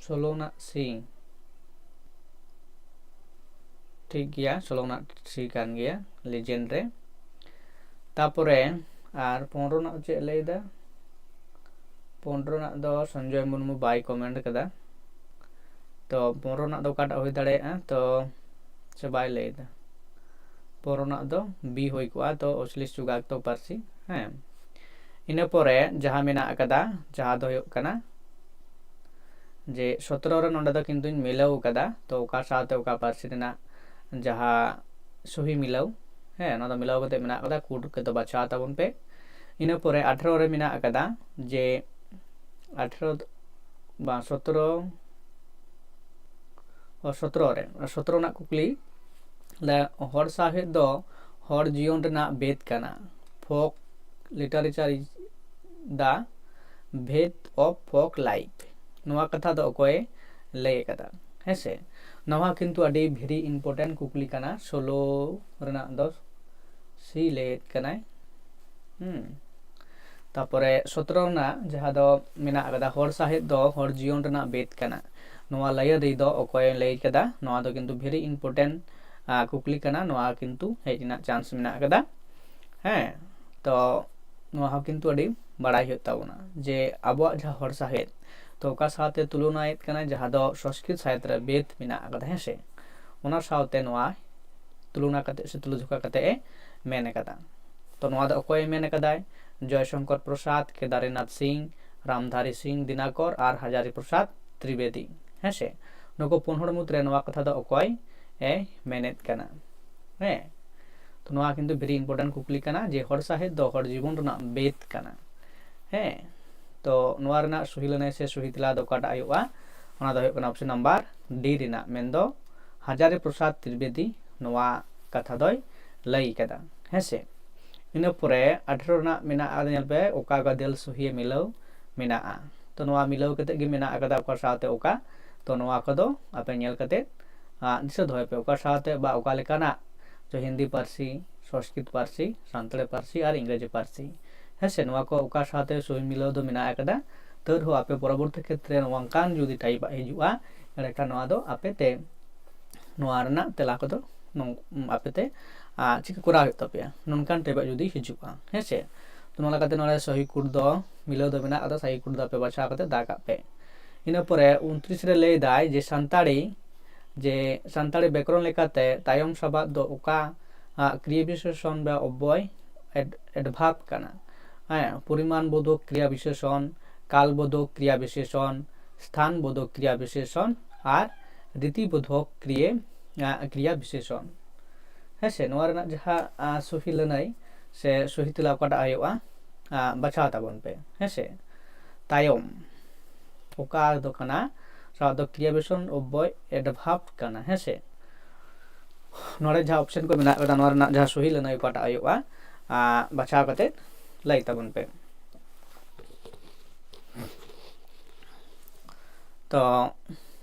ᱥᱳᱞᱳ ᱨᱮᱱᱟᱜ ᱥᱤ᱾ ᱴᱷᱤᱠ ᱜᱮᱭᱟ, ᱥᱳᱞᱳ ᱨᱮᱱᱟᱜ ᱥᱤ ᱠᱟᱱ ᱜᱮᱭᱟ, ᱞᱤᱡᱮᱱᱰ ᱨᱮ᱾ ᱛᱟᱯᱚᱨᱮ ᱟᱨ ᱯᱚᱱᱨᱚ ᱨᱮᱱᱟᱜ ᱪᱮᱫ ᱞᱟᱹᱭᱫᱟ? ᱯᱚᱱᱨᱚ ᱨᱮᱱᱟᱜ ᱫᱚ ᱥᱚᱧᱡᱚᱭ ᱢᱩᱨᱢᱩ ᱵᱟᱭ ᱠᱚᱢᱮᱱᱴ ᱠᱟᱫᱟ᱾ ᱛᱚ ᱯᱚᱱᱨᱚ ᱨᱮᱱᱟᱜ ᱫᱚ ᱚᱠᱟᱴᱟᱜ ᱦᱩᱭ ᱫᱟᱲᱮᱭᱟᱜᱼᱟ? ᱛᱚ ᱥᱮ ᱵᱟᱭ ᱞᱟᱹᱭᱫᱟ? ᱯᱚᱱᱨᱚ ᱨᱮᱱᱟᱜ ᱫᱚ ᱵᱤ ᱦᱩᱭ ᱠᱚᱜᱼᱟ, ᱛᱚ ᱚᱥᱞᱤᱥ ᱪᱩᱜᱟᱠᱛᱚ ᱯᱟᱹᱨᱥᱤ᱾ ᱦᱮᱸ, ᱤᱱᱟᱹ ᱯᱚᱨᱮ ᱡᱟᱦᱟᱸ ᱢᱮᱱᱟᱜ ᱟᱠᱟᱫᱟ, ᱡᱟᱦᱟᱸ ᱫᱚ ᱦᱩᱭᱩᱜ ᱠᱟᱱᱟ ᱡᱮ ᱥᱚᱛᱨᱚ ᱨᱮ, ᱱᱚᱸᱰᱮ ᱫᱚ ᱠᱤᱱᱛᱩᱧ ᱢᱤᱞᱟᱹᱣ ᱟᱠᱟᱫᱟ, ᱛᱚ ᱚᱠᱟ ᱥᱟᱶᱛᱮ ᱚᱠᱟ ᱯᱟᱹᱨᱥᱤ ᱨᱮᱱᱟᱜ ᱡᱟᱦᱟᱸ ᱥᱩᱦᱤ ᱢᱤᱞᱟᱹᱣ, ᱦᱮᱸ, ᱚᱱᱟ ᱫᱚ ᱢᱤᱞᱟᱹᱣ ᱠᱟᱛᱮ ᱢᱮᱱᱟᱜ ᱟᱠᱟᱫᱟ, ᱠᱳᱰ ᱠᱚᱫᱚ ᱵᱟᱪᱷᱟᱣ ᱛᱟᱵᱚᱱ ᱯᱮ᱾ ᱤᱱᱟᱹ ᱯᱚᱨᱮ ᱟᱴᱷᱨᱚ ᱨᱮ ᱢᱮᱱᱟᱜ ᱟᱠᱟᱫᱟ ᱡᱮ ᱟᱴᱷᱨᱚ ᱫᱚ ᱵᱟᱝ, ᱥᱚᱛᱨᱚ, ᱚ, ᱥᱚᱛᱨᱚ ᱨᱮ, ᱥᱚᱛᱨᱚ ᱨᱮᱱᱟᱜ ᱠᱩᱠᱞᱤ, ᱞᱮ, ᱦᱚᱲ ᱥᱟᱶᱦᱮᱫ ᱫᱚ ᱦᱚᱲ ᱡᱤᱭᱚᱱ ᱨᱮᱱᱟᱜ ᱵᱮᱫ ᱠᱟᱱᱟ᱾ Folk literature is the bed of folk life᱾ ᱱᱚᱣᱟ ᱠᱟᱛᱷᱟ ᱫᱚ ᱚᱠᱚᱭᱮ ᱞᱟᱹᱭ ᱟᱠᱟᱫᱟ? ᱦᱮᱸ ᱥᱮ, ᱱᱚᱣᱟ ᱠᱤᱱᱛᱩ ᱟᱹᱰᱤ very important ᱠᱩᱠᱞᱤ ᱠᱟᱱᱟ᱾ ᱥᱳᱞᱳ ᱨᱮᱱᱟᱜ ᱫᱚ ᱥᱤ ᱞᱟᱹᱭᱮᱫ ᱠᱟᱱᱟᱭ᱾ ᱦᱩᱸ᱾ ᱛᱟᱯᱚᱨᱮ ᱥᱚᱛᱨᱚ ᱨᱮᱱᱟᱜ ᱡᱟᱦᱟᱸ ᱫᱚ ᱢᱮᱱᱟᱜ ᱟᱠᱟᱫᱟ, ᱦᱚᱲ ᱥᱟᱶᱦᱮᱫ ᱫᱚ ᱦᱚᱲ ᱡᱤᱭᱚᱱ ᱨᱮᱱᱟᱜ ᱵᱮᱫ ᱠᱟᱱᱟ᱾ ᱱᱚᱣᱟ ᱞᱟᱹᱭᱟᱹᱨᱤ ᱫᱚ ᱚᱠᱚᱭᱮ ᱞᱟᱹᱭ ᱠᱟᱫᱟ? ᱱᱚᱣᱟ ᱫᱚ ᱠᱤᱱᱛᱩ very important, ᱟ, ᱠᱩᱠᱞᱤ ᱠᱟᱱᱟ᱾ ᱱᱚᱣᱟ ᱠᱤᱱᱛᱩ ᱦᱮᱡ ᱨᱮᱱᱟᱜ chance ᱢᱮᱱᱟᱜ ᱟᱠᱟᱫᱟ᱾ ᱦᱮᱸ, ᱛᱚ ᱱᱚᱣᱟ ᱦᱚᱸ ᱠᱤᱱᱛᱩ ᱟᱹᱰᱤ ᱵᱟᱲᱟᱭ ᱦᱩᱭᱩᱜ ᱛᱟᱵᱚᱱᱟ ᱡᱮ ᱟᱵᱚᱣᱟᱜ ᱡᱟᱦᱟᱸ ᱦᱚᱲ ᱥᱟᱶᱦᱮᱫ, ᱛᱚ ᱚᱠᱟ ᱥᱟᱶᱛᱮ ᱛᱩᱞᱚᱱᱟᱭᱮᱫ ᱠᱟᱱᱟ, ᱡᱟᱦᱟᱸ ᱫᱚ ᱥᱚᱝᱥᱠᱨᱤᱛ ᱥᱟᱶᱦᱮᱫ ᱨᱮ ᱵᱮᱫ ᱢᱮᱱᱟᱜ ᱟᱠᱟᱫᱟ, ᱦᱮᱸ ᱥᱮ? ᱚᱱᱟ ᱥᱟᱶᱛᱮ ᱱᱚᱣᱟ ᱛᱩᱞᱚᱱᱟ ᱠᱟᱛᱮ ᱥᱮ ᱛᱩᱞᱟᱹᱡᱚᱠᱷᱟ ᱠᱟᱛᱮ ᱮ ᱢᱮᱱ ᱟᱠᱟᱫᱟ᱾ ᱛᱚ ᱱᱚᱣᱟ ᱫᱚ ᱚᱠᱚᱭᱮ ᱢᱮᱱ ᱟᱠᱟᱫᱟᱭ? ᱡᱚᱭᱥᱚᱝᱠᱚᱨ ᱯᱨᱚᱥᱟᱫᱽ, ᱠᱮᱫᱟᱨᱤᱱᱟᱛᱷ ᱥᱤᱝ, ᱨᱟᱢᱫᱷᱟᱨᱤ ᱥᱤᱝ ᱫᱤᱱᱟᱠᱚᱨ ᱟᱨ ᱦᱟᱡᱟᱨᱤ ᱯᱨᱚᱥᱟᱫᱽ ᱛᱨᱤᱵᱮᱫᱤ, ᱦᱮᱸ ᱥᱮ? ᱱᱩᱠᱩ ᱯᱩᱱ ᱦᱚᱲ ᱢᱩᱫᱽᱨᱮ ᱱᱚᱣᱟ ᱠᱟᱛᱷᱟ ᱫᱚ ᱚᱠᱚᱭ ᱮ ᱢᱮᱱᱮᱫ ᱠᱟᱱᱟ? ᱦᱮᱸ, ᱛᱚ ᱱᱚᱣᱟ ᱠᱤᱱᱛᱩ very important ᱠᱩᱠᱞᱤ ᱠᱟᱱᱟ ᱡᱮ ᱦᱚᱲ ᱥᱟᱶᱦᱮᱫ ᱫᱚ ᱦᱚᱲ ᱡᱤᱵᱚᱱ ᱨᱮᱱᱟᱜ ᱵᱮᱫ ᱠᱟᱱᱟ᱾ ᱦᱮᱸ, ᱛᱚ ᱱᱚᱣᱟ ᱨᱮᱱᱟᱜ ᱥᱩᱦᱤ ᱞᱟᱹᱱᱟᱹᱭ ᱥᱮ ᱥᱩᱦᱤ ᱛᱮᱞᱟ ᱫᱚ ᱚᱠᱟᱴᱟᱜ ᱦᱩᱭᱩᱜᱼᱟ? ᱚᱱᱟ ᱫᱚ ᱦᱩᱭᱩᱜ ᱠᱟᱱᱟ option number D ᱨᱮᱱᱟᱜ, ᱢᱮᱱᱫᱚ ᱦᱟᱡᱟᱨᱤ ᱯᱨᱚᱥᱟᱫᱽ ᱛᱨᱤᱵᱮᱫᱤ ᱱᱚᱣᱟ ᱠᱟᱛᱷᱟ ᱫᱚᱭ ᱞᱟᱹᱭ ᱠᱟᱫᱟ, ᱦᱮᱸ ᱥᱮ? ᱤᱱᱟᱹ ᱯᱚᱨᱮ ᱟᱴᱷᱨᱚ ᱨᱮᱱᱟᱜ ᱢᱮᱱᱟᱜᱼᱟ, ᱧᱮᱞ ᱯᱮ ᱚᱠᱟ ᱜᱟᱫᱮᱞ ᱥᱩᱦᱤᱭᱮ ᱢᱤᱞᱟᱹᱣ ᱢᱮᱱᱟᱜᱼᱟ᱾ ᱛᱚ ᱱᱚᱣᱟ ᱢᱤᱞᱟᱹᱣ ᱠᱟᱛᱮ ᱜᱮ ᱢᱮᱱᱟᱜ ᱟᱠᱟᱫᱟ ᱚᱠᱟ ᱥᱟᱶᱛᱮ ᱚᱠᱟ᱾ ᱛᱚ ᱱᱚᱣᱟ ᱠᱚᱫᱚ ᱟᱯᱮ ᱧᱮᱞ ᱠᱟᱛᱮ, ᱟ, ᱫᱤᱥᱟᱹ ᱫᱚᱦᱚᱭ ᱯᱮ ᱚᱠᱟ ᱥᱟᱶᱛᱮ ᱵᱟ ᱚᱠᱟ ᱞᱮᱠᱟᱱᱟᱜ, ᱛᱚ ᱦᱤᱱᱫᱤ ᱯᱟᱹᱨᱥᱤ, ᱥᱚᱝᱥᱠᱨᱤᱛ ᱯᱟᱹᱨᱥᱤ, ᱥᱟᱱᱛᱟᱲᱤ ᱯᱟᱹᱨᱥᱤ ᱟᱨ ᱤᱝᱨᱮᱡᱤ ᱯᱟᱹᱨᱥᱤ, ᱦᱮᱸ ᱥᱮ? ᱱᱚᱣᱟ ᱠᱚ ᱚᱠᱟ ᱥᱟᱶᱛᱮ ᱥᱩᱦᱤ ᱢᱤᱞᱟᱹᱣ ᱫᱚ ᱢᱮᱱᱟᱜ ᱟᱠᱟᱫᱟ᱾ ᱛᱟᱹᱣ ᱨᱮᱦᱚᱸ ᱟᱯᱮ ᱯᱚᱨᱚᱵᱚᱨᱛᱤ ᱠᱷᱮᱛᱨᱮ ᱱᱚᱝᱠᱟᱱ ᱡᱩᱫᱤ ᱴᱟᱭᱤᱯ ᱟᱜ ᱦᱤᱡᱩᱜᱼᱟ, ᱮᱸᱰᱮᱠᱷᱟᱱ ᱱᱚᱣᱟ ᱫᱚ ᱟᱯᱮ ᱛᱮ ᱱᱚᱣᱟ ᱨᱮᱱᱟᱜ ᱛᱮᱞᱟ ᱠᱚᱫᱚ ᱱᱚᱝ-, ᱟᱯᱮ ᱛᱮ, ᱟ, ᱪᱤᱠᱟᱹ ᱠᱚᱨᱟᱣ ᱦᱩᱭᱩᱜ ᱛᱟᱯᱮᱭᱟ, ᱱᱚᱝᱠᱟᱱ ᱴᱟᱭᱤᱯ ᱟᱜ ᱡᱩᱫᱤ ᱦᱤᱡᱩᱜᱼᱟ, ᱦᱮᱸ ᱥᱮ? ᱛᱚ ᱱᱚᱣᱟ ᱞᱮᱠᱟᱛᱮ ᱱᱚᱰᱮ ᱥᱚᱦᱤ ᱠᱩᱴ ᱫᱚ ᱢᱤᱞᱟᱹᱣ ᱫᱚ ᱢᱮᱱᱟᱜ ᱟᱠᱟᱫᱟ, ᱥᱚᱦᱤ ᱠᱩᱴ ᱫᱚ ᱟᱯᱮ ᱵᱟᱪᱷᱟᱣ ᱠᱟᱛᱮ ᱫᱟ ᱠᱟᱜ ᱯᱮ᱾ ᱤᱱᱟᱹ ᱯᱚᱨᱮ ᱩᱱᱛᱨᱤᱥ ᱨᱮ ᱞᱟᱹᱭ ᱫᱟᱭ ᱡᱮ ᱥᱟᱱᱛᱟᱲᱤ, ᱡᱮ ᱥᱟᱱᱛᱟᱲᱤ ᱵᱮᱠᱚᱨᱚᱱ ᱞᱮᱠᱟᱛᱮ ᱛᱟᱭᱚᱢ ᱥᱟᱵᱟᱫ ᱫᱚ ᱚᱠᱟ, ᱟ, ᱠᱨᱤᱭᱟ ᱵᱤᱥᱮᱥᱚᱱ ᱵᱟ ᱚᱵᱽᱵᱚᱭ, ad-, adverb ᱠᱟᱱᱟ? ᱦᱮᱸ, ᱯᱚᱨᱤᱢᱟᱱ ᱵᱳᱫᱷᱚᱠ ᱠᱨᱤᱭᱟ ᱵᱤᱥᱮᱥᱚᱱ, ᱠᱟᱞ ᱵᱳᱫᱷᱚᱠ ᱠᱨᱤᱭᱟ ᱵᱤᱥᱮᱥᱚᱱ, ᱥᱛᱷᱟᱱ ᱵᱳᱫᱷᱚᱠ ᱠᱨᱤᱭᱟ ᱵᱤᱥᱮᱥᱚᱱ ᱟᱨ ᱨᱤᱛᱤ ᱵᱳᱫᱷᱚᱠ ᱠᱨᱤᱭᱟ, ᱟ, ᱠᱨᱤᱭᱟ ᱵᱤᱥᱮᱥᱚᱱ᱾ ᱦᱮᱸ ᱥᱮ, ᱱᱚᱣᱟ ᱨᱮᱱᱟᱜ ᱡᱟᱦᱟᱸ, ᱟ, ᱥᱚᱦᱤ ᱞᱟᱹᱱᱟᱹᱭ ᱥᱮ ᱥᱚᱦᱤ ᱛᱮᱞᱟ ᱚᱠᱟᱴᱟᱜ ᱦᱩᱭᱩᱜᱼᱟ, ᱟ, ᱵᱟᱪᱷᱟᱣ ᱛᱟᱵᱚᱱ ᱯᱮ᱾ ᱦᱮᱸ ᱥᱮ, ᱛᱟᱭᱚᱢ ᱚᱠᱟ ᱫᱚ ᱠᱟᱱᱟ, ᱥᱟᱶ ᱫᱚ ᱠᱨᱤᱭᱟ ᱵᱤᱥᱮᱥᱚᱱ ᱚᱵᱽᱵᱚᱭ adverb ᱠᱟᱱᱟ᱾ ᱦᱮᱸ ᱥᱮ, ᱱᱚᱰᱮ ᱡᱟᱦᱟᱸ option ᱠᱚ ᱢᱮᱱᱟᱜ ᱟᱠᱟᱫᱟ, ᱱᱚᱣᱟ ᱨᱮᱱᱟᱜ ᱡᱟᱦᱟᱸ ᱥᱚᱦᱤ ᱞᱟᱹᱱᱟᱹᱭ ᱚᱠᱟᱴᱟᱜ ᱦᱩᱭᱩᱜᱼᱟ, ᱟ, ᱵᱟᱪᱷᱟᱣ ᱠᱟᱛᱮ ᱞᱟᱹᱭ ᱛᱟᱵᱚᱱ ᱯᱮ᱾ ᱛᱚ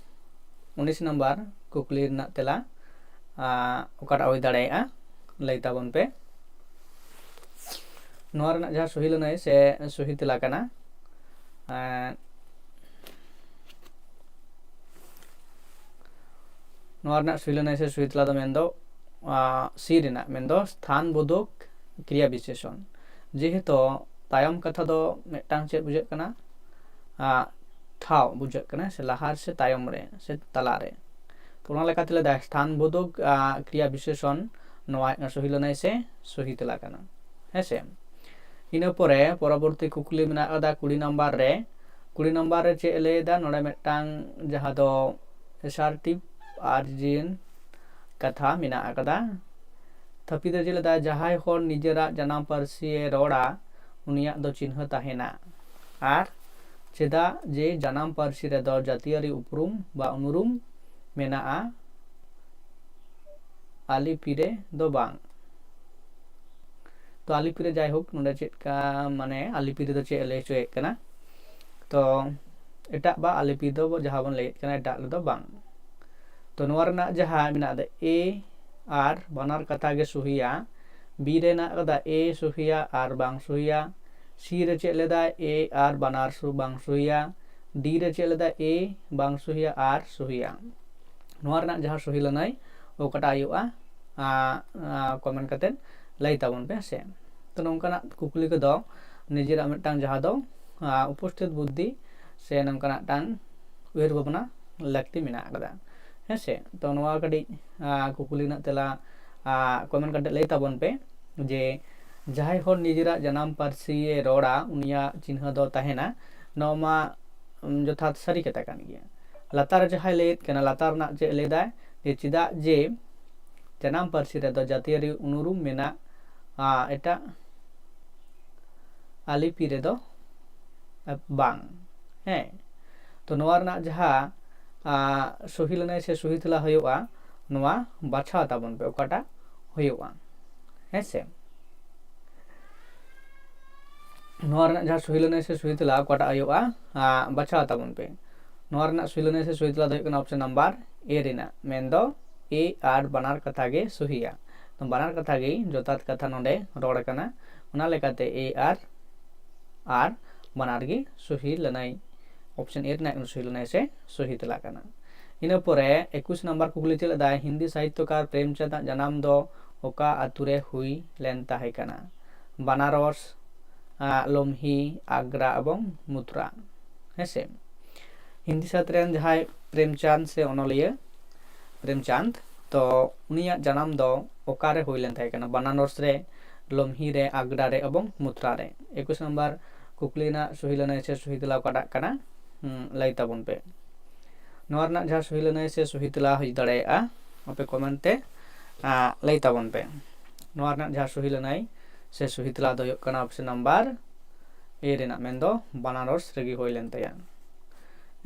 ᱩᱱᱤᱥ ᱱᱟᱢᱵᱟᱨ ᱠᱩᱠᱞᱤ ᱨᱮᱱᱟᱜ ᱛᱮᱞᱟ, ᱟ, ᱚᱠᱟᱴᱟᱜ ᱦᱩᱭ ᱫᱟᱲᱮᱭᱟᱜᱼᱟ, ᱞᱟᱹᱭ ᱛᱟᱵᱚᱱ ᱯᱮ᱾ ᱱᱚᱣᱟ ᱨᱮᱱᱟᱜ ᱡᱟᱦᱟᱸ ᱥᱚᱦᱤ ᱞᱟᱹᱱᱟᱹᱭ ᱥᱮ ᱥᱚᱦᱤ ᱛᱮᱞᱟ ᱠᱟᱱᱟ, ᱮᱸ, ᱱᱚᱣᱟ ᱨᱮᱱᱟᱜ ᱥᱚᱦᱤ ᱞᱟᱹᱱᱟᱹᱭ ᱥᱮ ᱥᱚᱦᱤ ᱛᱮᱞᱟ ᱫᱚ ᱢᱮᱱᱫᱚ, ᱟ, ᱥᱤ ᱨᱮᱱᱟᱜ ᱢᱮᱱᱫᱚ ᱥᱛᱷᱟᱱ ᱵᱳᱫᱷᱚᱠ ᱠᱨᱤᱭᱟ ᱵᱤᱥᱮᱥᱚᱱ᱾ ᱡᱮᱦᱮᱛᱩ ᱛᱟᱭᱚᱢ ᱠᱟᱛᱷᱟ ᱫᱚ ᱢᱤᱫᱴᱟᱝ ᱪᱮᱫ ᱵᱩᱡᱷᱟᱹᱜ ᱠᱟᱱᱟ? ᱟ, ᱴᱷᱟᱶ ᱵᱩᱡᱷᱟᱹᱜ ᱠᱟᱱᱟ, ᱥᱮ ᱞᱟᱦᱟ ᱨᱮ ᱥᱮ ᱛᱟᱭᱚᱢ ᱨᱮ ᱥᱮ ᱛᱟᱞᱟ ᱨᱮ᱾ ᱛᱚ ᱚᱱᱟ ᱞᱮᱠᱟᱛᱮ ᱞᱟᱹᱭ ᱫᱟᱭ ᱥᱛᱷᱟᱱ ᱵᱳᱫᱷᱚᱠ, ᱟ, ᱠᱨᱤᱭᱟ ᱵᱤᱥᱮᱥᱚᱱ ᱱᱚᱣᱟ ᱥᱚᱦᱤ ᱞᱟᱹᱱᱟᱹᱭ ᱥᱮ ᱥᱚᱦᱤ ᱛᱮᱞᱟ ᱠᱟᱱᱟ᱾ ᱦᱮᱸ ᱥᱮ? ᱤᱱᱟᱹ ᱯᱚᱨᱮ ᱯᱚᱨᱚᱵᱚᱨᱛᱤ ᱠᱩᱠᱞᱤ ᱢᱮᱱᱟᱜ ᱟᱠᱟᱫᱟ ᱠᱩᱲᱤ ᱱᱟᱢᱵᱟᱨ ᱨᱮ᱾ ᱠᱩᱲᱤ ᱱᱟᱢᱵᱟᱨ ᱨᱮ ᱪᱮᱫ ᱮ ᱞᱟᱹᱭ ᱮᱫᱟ? ᱱᱚᱰᱮ ᱢᱤᱫᱴᱟᱝ ᱡᱟᱦᱟᱸ ᱫᱚ assertive urgent ᱠᱟᱛᱷᱟ ᱢᱮᱱᱟᱜ ᱟᱠᱟᱫᱟ᱾ ᱛᱷᱟᱹᱯᱤᱫ ᱨᱮ ᱪᱮᱫ ᱞᱟᱹᱭ ᱮᱫᱟ? ᱡᱟᱦᱟᱸᱭ ᱦᱚᱲ ᱱᱤᱡᱮᱨᱟᱜ ᱡᱟᱱᱟᱢ ᱯᱟᱹᱨᱥᱤ ᱮ ᱨᱚᱲᱟ, ᱩᱱᱤᱭᱟᱜ ᱫᱚ ᱪᱤᱱᱦᱟᱹ ᱛᱟᱦᱮᱱᱟ᱾ ᱟᱨ ᱪᱮᱫᱟᱜ ᱡᱮ ᱡᱟᱱᱟᱢ ᱯᱟᱹᱨᱥᱤ ᱨᱮᱫᱚ ᱡᱟᱹᱛᱤᱭᱟᱹᱨᱤ ᱩᱯᱨᱩᱢ ᱵᱟ ᱩᱱᱩᱨᱩᱢ ᱢᱮᱱᱟᱜᱼᱟ, ᱟᱹᱞᱤᱯᱤ ᱨᱮ ᱫᱚ ᱵᱟᱝ᱾ ᱛᱚ ᱟᱹᱞᱤᱯᱤ ᱨᱮ ᱡᱟᱭᱦᱳᱠ ᱱᱚᱰᱮ ᱪᱮᱫ ᱠᱟ, ᱢᱟᱱᱮ ᱟᱹᱞᱤᱯᱤ ᱨᱮᱫᱚ ᱪᱮᱫ ᱮ ᱞᱟᱹᱭ ᱦᱚᱪᱚᱭᱮᱫ ᱠᱟᱱᱟ? ᱛᱚ ᱮᱴᱟᱜ ᱵᱟ ᱟᱹᱞᱤᱯᱤ ᱫᱚ ᱡᱟᱦᱟᱸ ᱵᱚᱱ ᱞᱟᱹᱭᱮᱫ ᱠᱟᱱᱟ, ᱮᱴᱟᱜ ᱨᱮᱫᱚ ᱵᱟᱝ᱾ ᱛᱚ ᱱᱚᱣᱟ ᱨᱮᱱᱟᱜ ᱡᱟᱦᱟᱸ ᱢᱮᱱᱟᱜ ᱫᱚ ᱮ ᱟᱨ ᱵᱟᱱᱟᱨ ᱠᱟᱛᱷᱟ ᱜᱮ ᱥᱩᱦᱤᱭᱟ, ᱵᱤ ᱨᱮ ᱦᱮᱱᱟᱜ ᱟᱠᱟᱫᱟ ᱮ ᱥᱩᱦᱤᱭᱟ ᱟᱨ ᱵᱟᱝ ᱥᱩᱦᱤᱭᱟ, ᱥᱤ ᱨᱮ ᱪᱮᱫ ᱞᱮᱫᱟᱭ ᱮ ᱟᱨ ᱵᱟᱱᱟᱨ ᱥᱩ ᱵᱟᱝ ᱥᱩᱦᱤᱭᱟ, ᱰᱤ ᱨᱮ ᱪᱮᱫ ᱞᱮᱫᱟᱭ ᱮ ᱵᱟᱝ ᱥᱩᱦᱤᱭᱟ ᱟᱨ ᱥᱩᱦᱤᱭᱟ᱾ ᱱᱚᱣᱟ ᱨᱮᱱᱟᱜ ᱡᱟᱦᱟᱸ ᱥᱩᱦᱤ ᱞᱟᱹᱱᱟᱹᱭ ᱚᱠᱟᱴᱟᱜ ᱦᱩᱭᱩᱜᱼᱟ, ᱟ, ᱟ, comment ᱠᱟᱛᱮᱫ ᱞᱟᱹᱭ ᱛᱟᱵᱚᱱ ᱯᱮ ᱦᱮᱸ ᱥᱮ᱾ ᱛᱚ ᱱᱚᱝᱠᱟᱱᱟᱜ ᱠᱩᱠᱞᱤ ᱠᱚᱫᱚ ᱱᱤᱡᱮᱨᱟᱜ ᱢᱤᱫᱴᱟᱝ ᱡᱟᱦᱟᱸ ᱫᱚ ᱩᱯᱚᱥᱛᱷᱤᱛ ᱵᱩᱫᱽᱫᱷᱤ ᱥᱮ ᱱᱚᱝᱠᱟᱱᱟᱜ ᱢᱤᱫᱴᱟᱝ ᱩᱭᱦᱟᱹᱨ ᱵᱷᱟᱵᱽᱱᱟ ᱞᱟᱹᱠᱛᱤ ᱢᱮᱱᱟᱜ ᱟᱠᱟᱫᱟ᱾ ᱦᱮᱸ ᱥᱮ? ᱛᱚ ᱱᱚᱣᱟ ᱠᱟᱹᱴᱤᱡ ᱠᱩᱠᱞᱤ ᱨᱮᱱᱟᱜ ᱛᱮᱞᱟ ᱠᱚᱢᱮᱱᱴ ᱠᱟᱛᱮ ᱞᱟᱹᱭ ᱛᱟᱵᱚᱱ ᱯᱮ ᱡᱮ ᱡᱟᱦᱟᱸᱭ ᱦᱚᱲ ᱱᱤᱡᱮᱨᱟᱜ ᱡᱟᱱᱟᱢ ᱯᱟᱹᱨᱥᱤ ᱮ ᱨᱚᱲᱟ, ᱩᱱᱤᱭᱟᱜ ᱪᱤᱱᱦᱟᱹ ᱫᱚ ᱛᱟᱦᱮᱱᱟ᱾ ᱱᱚᱣᱟ ᱢᱟ ᱡᱚᱛᱷᱟᱛ ᱥᱟᱹᱨᱤ ᱠᱟᱛᱷᱟ ᱠᱟᱱ ᱜᱮᱭᱟ᱾ ᱞᱟᱛᱟᱨ ᱡᱟᱦᱟᱸᱭ ᱞᱟᱹᱭᱮᱫ ᱠᱟᱱᱟ, ᱞᱟᱛᱟᱨ ᱨᱮᱱᱟᱜ ᱪᱮᱫ ᱞᱟᱹᱭᱫᱟᱭ ᱡᱮ ᱪᱮᱫᱟᱜ ᱡᱮ ᱡᱟᱱᱟᱢ ᱯᱟᱹᱨᱥᱤ ᱨᱮᱫᱚ ᱡᱟᱹᱛᱤᱭᱟᱹᱨᱤ ᱩᱱᱩᱨᱩᱢ ᱢᱮᱱᱟᱜ ᱮᱴᱟᱜ ᱟᱹᱞᱤᱯᱤ ᱨᱮᱫᱚ ᱵᱟᱝ᱾ ᱦᱮᱸ, ᱛᱚ ᱱᱚᱣᱟ ᱨᱮᱱᱟᱜ ᱡᱟᱦᱟᱸ ᱥᱚᱦᱤ ᱞᱟᱹᱱᱟᱹᱭ ᱥᱮ ᱥᱚᱦᱤ ᱛᱮᱞᱟ ᱦᱩᱭᱩᱜᱼᱟ, ᱱᱚᱣᱟ ᱵᱟᱪᱷᱟᱣ ᱛᱟᱵᱚᱱ ᱯᱮ ᱚᱠᱟᱴᱟᱜ ᱦᱩᱭᱩᱜᱼᱟ᱾ ᱦᱮᱸ ᱥᱮ? ᱱᱚᱣᱟ ᱨᱮᱱᱟᱜ ᱡᱟᱦᱟᱸ ᱥᱚᱦᱤ ᱞᱟᱹᱱᱟᱹᱭ ᱥᱮ ᱥᱚᱦᱤ ᱛᱮᱞᱟ ᱚᱠᱟᱴᱟᱜ ᱦᱩᱭᱩᱜᱼᱟ, ᱵᱟᱪᱷᱟᱣ ᱛᱟᱵᱚᱱ ᱯᱮ᱾ ᱱᱚᱣᱟ ᱨᱮᱱᱟᱜ ᱥᱚᱦᱤ ᱞᱟᱹᱱᱟᱹᱭ ᱥᱮ ᱥᱚᱦᱤ ᱛᱮᱞᱟ ᱫᱚ ᱦᱩᱭᱩᱜ ᱠᱟᱱᱟ ᱚᱯᱥᱮᱱ ᱱᱟᱢᱵᱟᱨ ᱮ ᱨᱮᱱᱟᱜ, ᱢᱮᱱᱫᱚ ᱮ ᱟᱨ ᱵᱟᱱᱟᱨ ᱠᱟᱛᱷᱟ ᱜᱮ ᱥᱚᱦᱤᱭᱟ᱾ ᱛᱚ ᱵᱟᱱᱟᱨ ᱠᱟᱛᱷᱟ ᱜᱮ ᱡᱚᱛᱷᱟᱛ ᱠᱟᱛᱷᱟ ᱱᱚᱰᱮ ᱨᱚᱲ ᱟᱠᱟᱱᱟ᱾ ᱚᱱᱟ ᱞᱮᱠᱟᱛᱮ ᱮ ᱟᱨ ᱟᱨ ᱵᱟᱱᱟᱨ ᱜᱮ ᱥᱚᱦᱤ ᱞᱟᱹᱱᱟᱹᱭ, ᱚᱯᱥᱮᱱ ᱮ ᱨᱮᱱᱟᱜ ᱥᱚᱦᱤ ᱞᱟᱹᱱᱟᱹᱭ ᱥᱮ ᱥᱚᱦᱤ ᱛᱮᱞᱟ ᱠᱟᱱᱟ᱾ ᱤᱱᱟᱹ ᱯᱚᱨᱮ ᱮᱠᱩᱥ ᱱᱟᱢᱵᱟᱨ ᱠᱩᱠᱞᱤ ᱪᱮᱫ ᱞᱮᱫᱟᱭ, ᱦᱤᱱᱫᱤ ᱥᱟᱦᱤᱛᱛᱚᱠᱟᱨ ᱯᱨᱮᱢᱪᱟᱸᱫᱽ ᱟᱜ ᱡᱟᱱᱟᱢ ᱫᱚ ᱚᱠᱟ ᱟᱛᱳ ᱨᱮ ᱦᱩᱭ ᱞᱮᱱ ᱛᱟᱦᱮᱸ ᱠᱟᱱᱟ? ᱵᱟᱱᱟᱨᱚᱥ, ᱞᱳᱢᱦᱤ, ᱟᱜᱽᱨᱟ ᱮᱵᱚᱝ ᱢᱩᱛᱨᱟ᱾ ᱦᱮᱸᱥᱮ? ᱦᱤᱱᱫᱤ ᱥᱟᱶᱛᱟ ᱨᱮᱱ ᱡᱟᱦᱟᱸᱭ ᱯᱨᱮᱢᱪᱟᱸᱫᱽ ᱥᱮ ᱚᱱᱚᱞᱤᱭᱟᱹ ᱯᱨᱮᱢᱪᱟᱸᱫᱽ, ᱛᱚ ᱩᱱᱤᱭᱟᱜ ᱡᱟᱱᱟᱢ ᱫᱚ ᱚᱠᱟᱨᱮ ᱦᱩᱭ ᱞᱮᱱ ᱛᱟᱦᱮᱸ ᱠᱟᱱᱟ? ᱵᱟᱱᱟᱨᱚᱥ ᱨᱮ, ᱞᱳᱢᱦᱤ ᱨᱮ, ᱟᱜᱽᱨᱟ ᱨᱮ ᱮᱵᱚᱝ ᱢᱩᱛᱨᱟ ᱨᱮ᱾ ᱮᱠᱩᱥ ᱱᱟᱢᱵᱟᱨ ᱠᱩᱠᱞᱤ ᱨᱮᱱᱟᱜ ᱥᱚᱦᱤ ᱞᱟᱹᱱᱟᱹᱭ ᱥᱮ ᱥᱚᱦᱤ ᱛᱮᱞᱟ ᱚᱠᱟᱴᱟᱜ ᱠᱟᱱᱟ? ᱞᱟᱹᱭ ᱛᱟᱵᱚᱱ ᱯᱮ᱾ ᱱᱚᱣᱟ ᱨᱮᱱᱟᱜ ᱡᱟᱦᱟᱸ ᱥᱚᱦᱤ ᱞᱟᱹᱱᱟᱹᱭ ᱥᱮ ᱥᱚᱦᱤ ᱛᱮᱞᱟ ᱦᱩᱭ ᱫᱟᱲᱮᱭᱟᱜᱼᱟ, ᱟᱯᱮ ᱠᱚᱢᱮᱱᱴ ᱛᱮ ᱞᱟᱹᱭ ᱛᱟᱵᱚᱱ ᱯᱮ᱾ ᱱᱚᱣᱟ ᱨᱮᱱᱟᱜ ᱡᱟᱦᱟᱸ ᱥᱚᱦᱤ ᱞᱟᱹᱱᱟᱹᱭ ᱥᱮ ᱥᱚᱦᱤ ᱛᱮᱞᱟ ᱫᱚ ᱦᱩᱭᱩᱜ ᱠᱟᱱᱟ ᱚᱯᱥᱮᱱ ᱱᱟᱢᱵᱟᱨ ᱮ ᱨᱮᱱᱟᱜ, ᱢᱮᱱᱫᱚ ᱵᱟᱱᱟᱨᱚᱥ ᱨᱮᱜᱮ ᱦᱩᱭ ᱞᱮᱱ ᱛᱟᱭᱟ᱾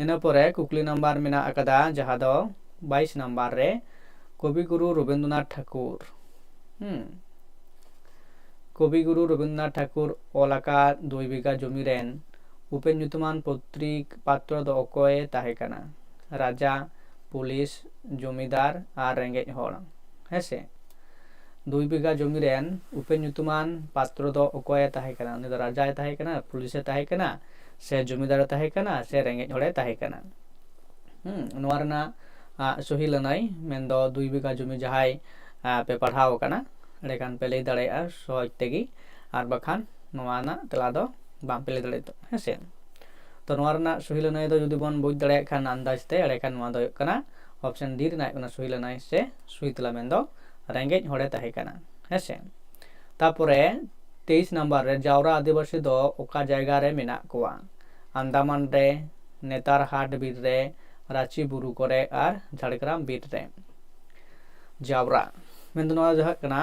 ᱤᱱᱟᱹ ᱯᱚᱨᱮ ᱠᱩᱠᱞᱤ ᱱᱟᱢᱵᱟᱨ ᱢᱮᱱᱟᱜ ᱟᱠᱟᱫᱟ, ᱡᱟᱦᱟᱸ ᱫᱚ ᱵᱟᱭᱤᱥ ᱱᱟᱢᱵᱟᱨ ᱨᱮ, ᱠᱚᱵᱤᱜᱩᱨᱩ ᱨᱚᱵᱤᱱᱫᱨᱚᱱᱟᱛᱷ ᱴᱷᱟᱠᱩᱨ᱾ ᱦᱩᱸ᱾ ᱠᱚᱵᱤᱜᱩᱨᱩ ᱨᱚᱵᱤᱱᱫᱨᱚᱱᱟᱛᱷ ᱴᱷᱟᱠᱩᱨ ᱚᱞ ᱟᱠᱟᱫ ᱫᱩᱭ ᱵᱤᱜᱷᱟ ᱡᱚᱢᱤ ᱨᱮᱱ ᱩᱯᱮᱱ ᱧᱩᱛᱩᱢᱟᱱ ᱯᱚᱛᱨᱤᱠ ᱯᱟᱛᱨᱚ ᱫᱚ ᱚᱠᱚᱭᱮ ᱛᱟᱦᱮᱸ ᱠᱟᱱᱟ? ᱨᱟᱡᱟ, ᱯᱩᱞᱤᱥ, ᱡᱚᱢᱤᱫᱟᱨ ᱟᱨ ᱨᱮᱸᱜᱮᱡ ᱦᱚᱲ᱾ ᱦᱮᱸᱥᱮ? ᱫᱩᱭ ᱵᱤᱜᱷᱟ ᱡᱚᱢᱤ ᱨᱮᱱ ᱩᱯᱮᱱ ᱧᱩᱛᱩᱢᱟᱱ ᱯᱟᱛᱨᱚ ᱫᱚ ᱚᱠᱚᱭᱮ ᱛᱟᱦᱮᱸ ᱠᱟᱱᱟ? ᱩᱱᱤ ᱫᱚ ᱨᱟᱡᱟᱭ ᱛᱟᱦᱮᱸ ᱠᱟᱱᱟ, ᱯᱩᱞᱤᱥᱮ ᱛᱟᱦᱮᱸ ᱠᱟᱱᱟ, ᱥᱮ ᱡᱚᱢᱤᱫᱟᱨᱮ ᱛᱟᱦᱮᱸ ᱠᱟᱱᱟ, ᱥᱮ ᱨᱮᱸᱜᱮᱡ ᱦᱚᱲᱮ ᱛᱟᱦᱮᱸ ᱠᱟᱱᱟ? ᱦᱩᱸ, ᱱᱚᱣᱟ ᱨᱮᱱᱟᱜ ᱥᱚᱦᱤ ᱞᱟᱹᱱᱟᱹᱭ, ᱢᱮᱱᱫᱚ ᱫᱩᱭ ᱵᱤᱜᱷᱟ ᱡᱚᱢᱤ ᱡᱟᱦᱟᱸᱭ ᱯᱮ ᱯᱟᱲᱦᱟᱣ ᱟᱠᱟᱱᱟ, ᱮᱸᱰᱮᱠᱷᱟᱱ ᱯᱮ ᱞᱟᱹᱭ ᱫᱟᱲᱮᱭᱟᱜᱼᱟ ᱥᱚᱦᱚᱡᱽ ᱛᱮᱜᱮ᱾ ᱟᱨ ᱵᱟᱠᱷᱟᱱ ᱱᱚᱣᱟ ᱨᱮᱱᱟᱜ ᱛᱮᱞᱟ ᱫᱚ ᱵᱟᱝ ᱯᱮ ᱞᱟᱹᱭ ᱫᱟᱲᱮᱭᱟᱜᱼᱟ, ᱦᱮᱸ ᱥᱮ᱾ ᱛᱚ ᱱᱚᱣᱟ ᱨᱮᱱᱟᱜ ᱥᱩᱦᱤ ᱞᱟᱹᱱᱟᱹᱭ ᱫᱚ ᱡᱩᱫᱤ ᱵᱚᱱ ᱵᱩᱡᱽ ᱫᱟᱲᱮᱭᱟᱜ ᱠᱷᱟᱱ ᱟᱱᱫᱟᱡᱽ ᱛᱮ, ᱮᱸᱰᱮᱠᱷᱟᱱ ᱱᱚᱣᱟ ᱫᱚ ᱦᱩᱭᱩᱜ ᱠᱟᱱᱟ option D ᱨᱮᱱᱟᱜ ᱦᱩᱭᱩᱜ ᱠᱟᱱᱟ ᱥᱩᱦᱤ ᱞᱟᱹᱱᱟᱹᱭ ᱥᱮ ᱥᱩᱦᱤ ᱛᱮᱞᱟ, ᱢᱮᱱᱫᱚ ᱨᱮᱸᱜᱮᱡ ᱦᱚᱲᱮ ᱛᱟᱦᱮᱸ ᱠᱟᱱᱟ, ᱦᱮᱸ ᱥᱮ᱾ ᱛᱟᱯᱚᱨᱮ ᱛᱮᱭᱤᱥ ᱱᱟᱢᱵᱟᱨ ᱨᱮ ᱡᱟᱣᱨᱟ ᱟᱹᱫᱤᱵᱟᱹᱥᱤ ᱫᱚ ᱚᱠᱟ ᱡᱟᱭᱜᱟ ᱨᱮ ᱢᱮᱱᱟᱜ ᱠᱚᱣᱟ? ᱟᱱᱫᱟᱢᱟᱱ ᱨᱮ, ᱱᱮᱛᱟᱨᱦᱟᱴ ᱵᱤᱨ ᱨᱮ, ᱨᱟᱸᱪᱤ ᱵᱩᱨᱩ ᱠᱚᱨᱮ ᱟᱨ ᱡᱷᱟᱲᱜᱨᱟᱢ ᱵᱤᱨ ᱨᱮ᱾ ᱡᱟᱣᱨᱟ ᱢᱮᱱᱫᱚ ᱱᱚᱣᱟ ᱡᱟᱦᱟᱸ ᱠᱟᱱᱟ,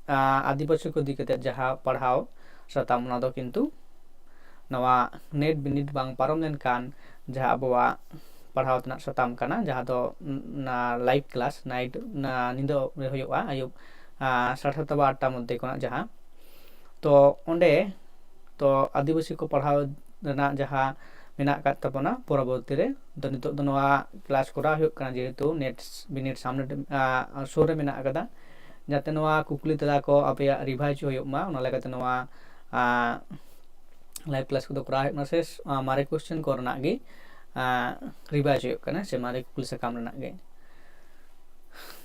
ᱟᱸ, ᱟᱹᱫᱤᱵᱟᱹᱥᱤ ᱠᱚ ᱤᱫᱤ ᱠᱟᱛᱮᱫ ᱡᱟᱦᱟᱸ ᱯᱟᱲᱦᱟᱣ ᱥᱟᱛᱟᱢ, ᱚᱱᱟ ᱫᱚ ᱠᱤᱱᱛᱩ ᱱᱚᱣᱟ ᱱᱮᱴ ᱵᱤᱱᱤᱰ ᱵᱟᱝ ᱯᱟᱨᱚᱢ ᱞᱮᱱᱠᱷᱟᱱ ᱡᱟᱦᱟᱸ ᱟᱵᱚᱣᱟᱜ ᱯᱟᱲᱦᱟᱣ ᱛᱮᱱᱟᱜ ᱥᱟᱛᱟᱢ ᱠᱟᱱᱟ, ᱡᱟᱦᱟᱸ ᱫᱚ ᱚᱱᱟ live class night, ᱚᱱᱟ ᱧᱤᱫᱟᱹ ᱨᱮ ᱦᱩᱭᱩᱜᱼᱟ, ᱟᱹᱭᱩᱵ, ᱟᱸ, ᱥᱟᱲᱮ ᱥᱟᱛᱴᱟ ᱵᱟ ᱟᱴᱴᱟ ᱢᱚᱫᱽᱫᱷᱮ ᱠᱷᱚᱱᱟᱜ ᱡᱟᱦᱟᱸ᱾ ᱛᱚ ᱚᱸᱰᱮ ᱛᱚ ᱟᱹᱫᱤᱵᱟᱹᱥᱤ ᱠᱚ ᱯᱟᱲᱦᱟᱣ ᱨᱮᱱᱟᱜ ᱡᱟᱦᱟᱸ ᱢᱮᱱᱟᱜ ᱟᱠᱟᱫ ᱛᱟᱵᱚᱱᱟ ᱯᱚᱨᱚᱵᱚᱨᱛᱤ ᱨᱮ᱾ ᱫᱚ ᱱᱤᱛᱚᱜ ᱫᱚ ᱱᱚᱣᱟ class ᱠᱚᱨᱟᱣ ᱦᱩᱭᱩᱜ ᱠᱟᱱᱟ, ᱡᱮᱦᱮᱛᱩ ᱱᱮᱴ ᱵᱤᱱᱤᱰ ᱥᱟᱢᱱᱮ, ᱟ, ᱥᱩᱨ ᱨᱮ ᱢᱮᱱᱟᱜ ᱟᱠᱟᱫᱟ, ᱡᱟᱛᱮ ᱱᱚᱣᱟ ᱠᱩᱠᱞᱤ ᱛᱮᱞᱟ ᱠᱚ ᱟᱯᱮᱭᱟᱜ revise ᱦᱩᱭᱩᱜ ᱢᱟ, ᱚᱱᱟ ᱞᱮᱠᱟᱛᱮ ᱱᱚᱣᱟ, ᱟ, live class ᱠᱚᱫᱚ ᱠᱚᱨᱟᱣ ᱦᱩᱭᱩᱜ ᱠᱟᱱᱟ ᱥᱮ, ᱟ, ᱢᱟᱨᱮ question ᱠᱚ ᱨᱮᱱᱟᱜ ᱜᱮ, ᱟ, revise ᱦᱩᱭᱩᱜ ᱠᱟᱱᱟ ᱥᱮ ᱢᱟᱨᱮ ᱠᱩᱠᱞᱤ ᱥᱟᱠᱟᱢ ᱨᱮᱱᱟᱜ ᱜᱮ᱾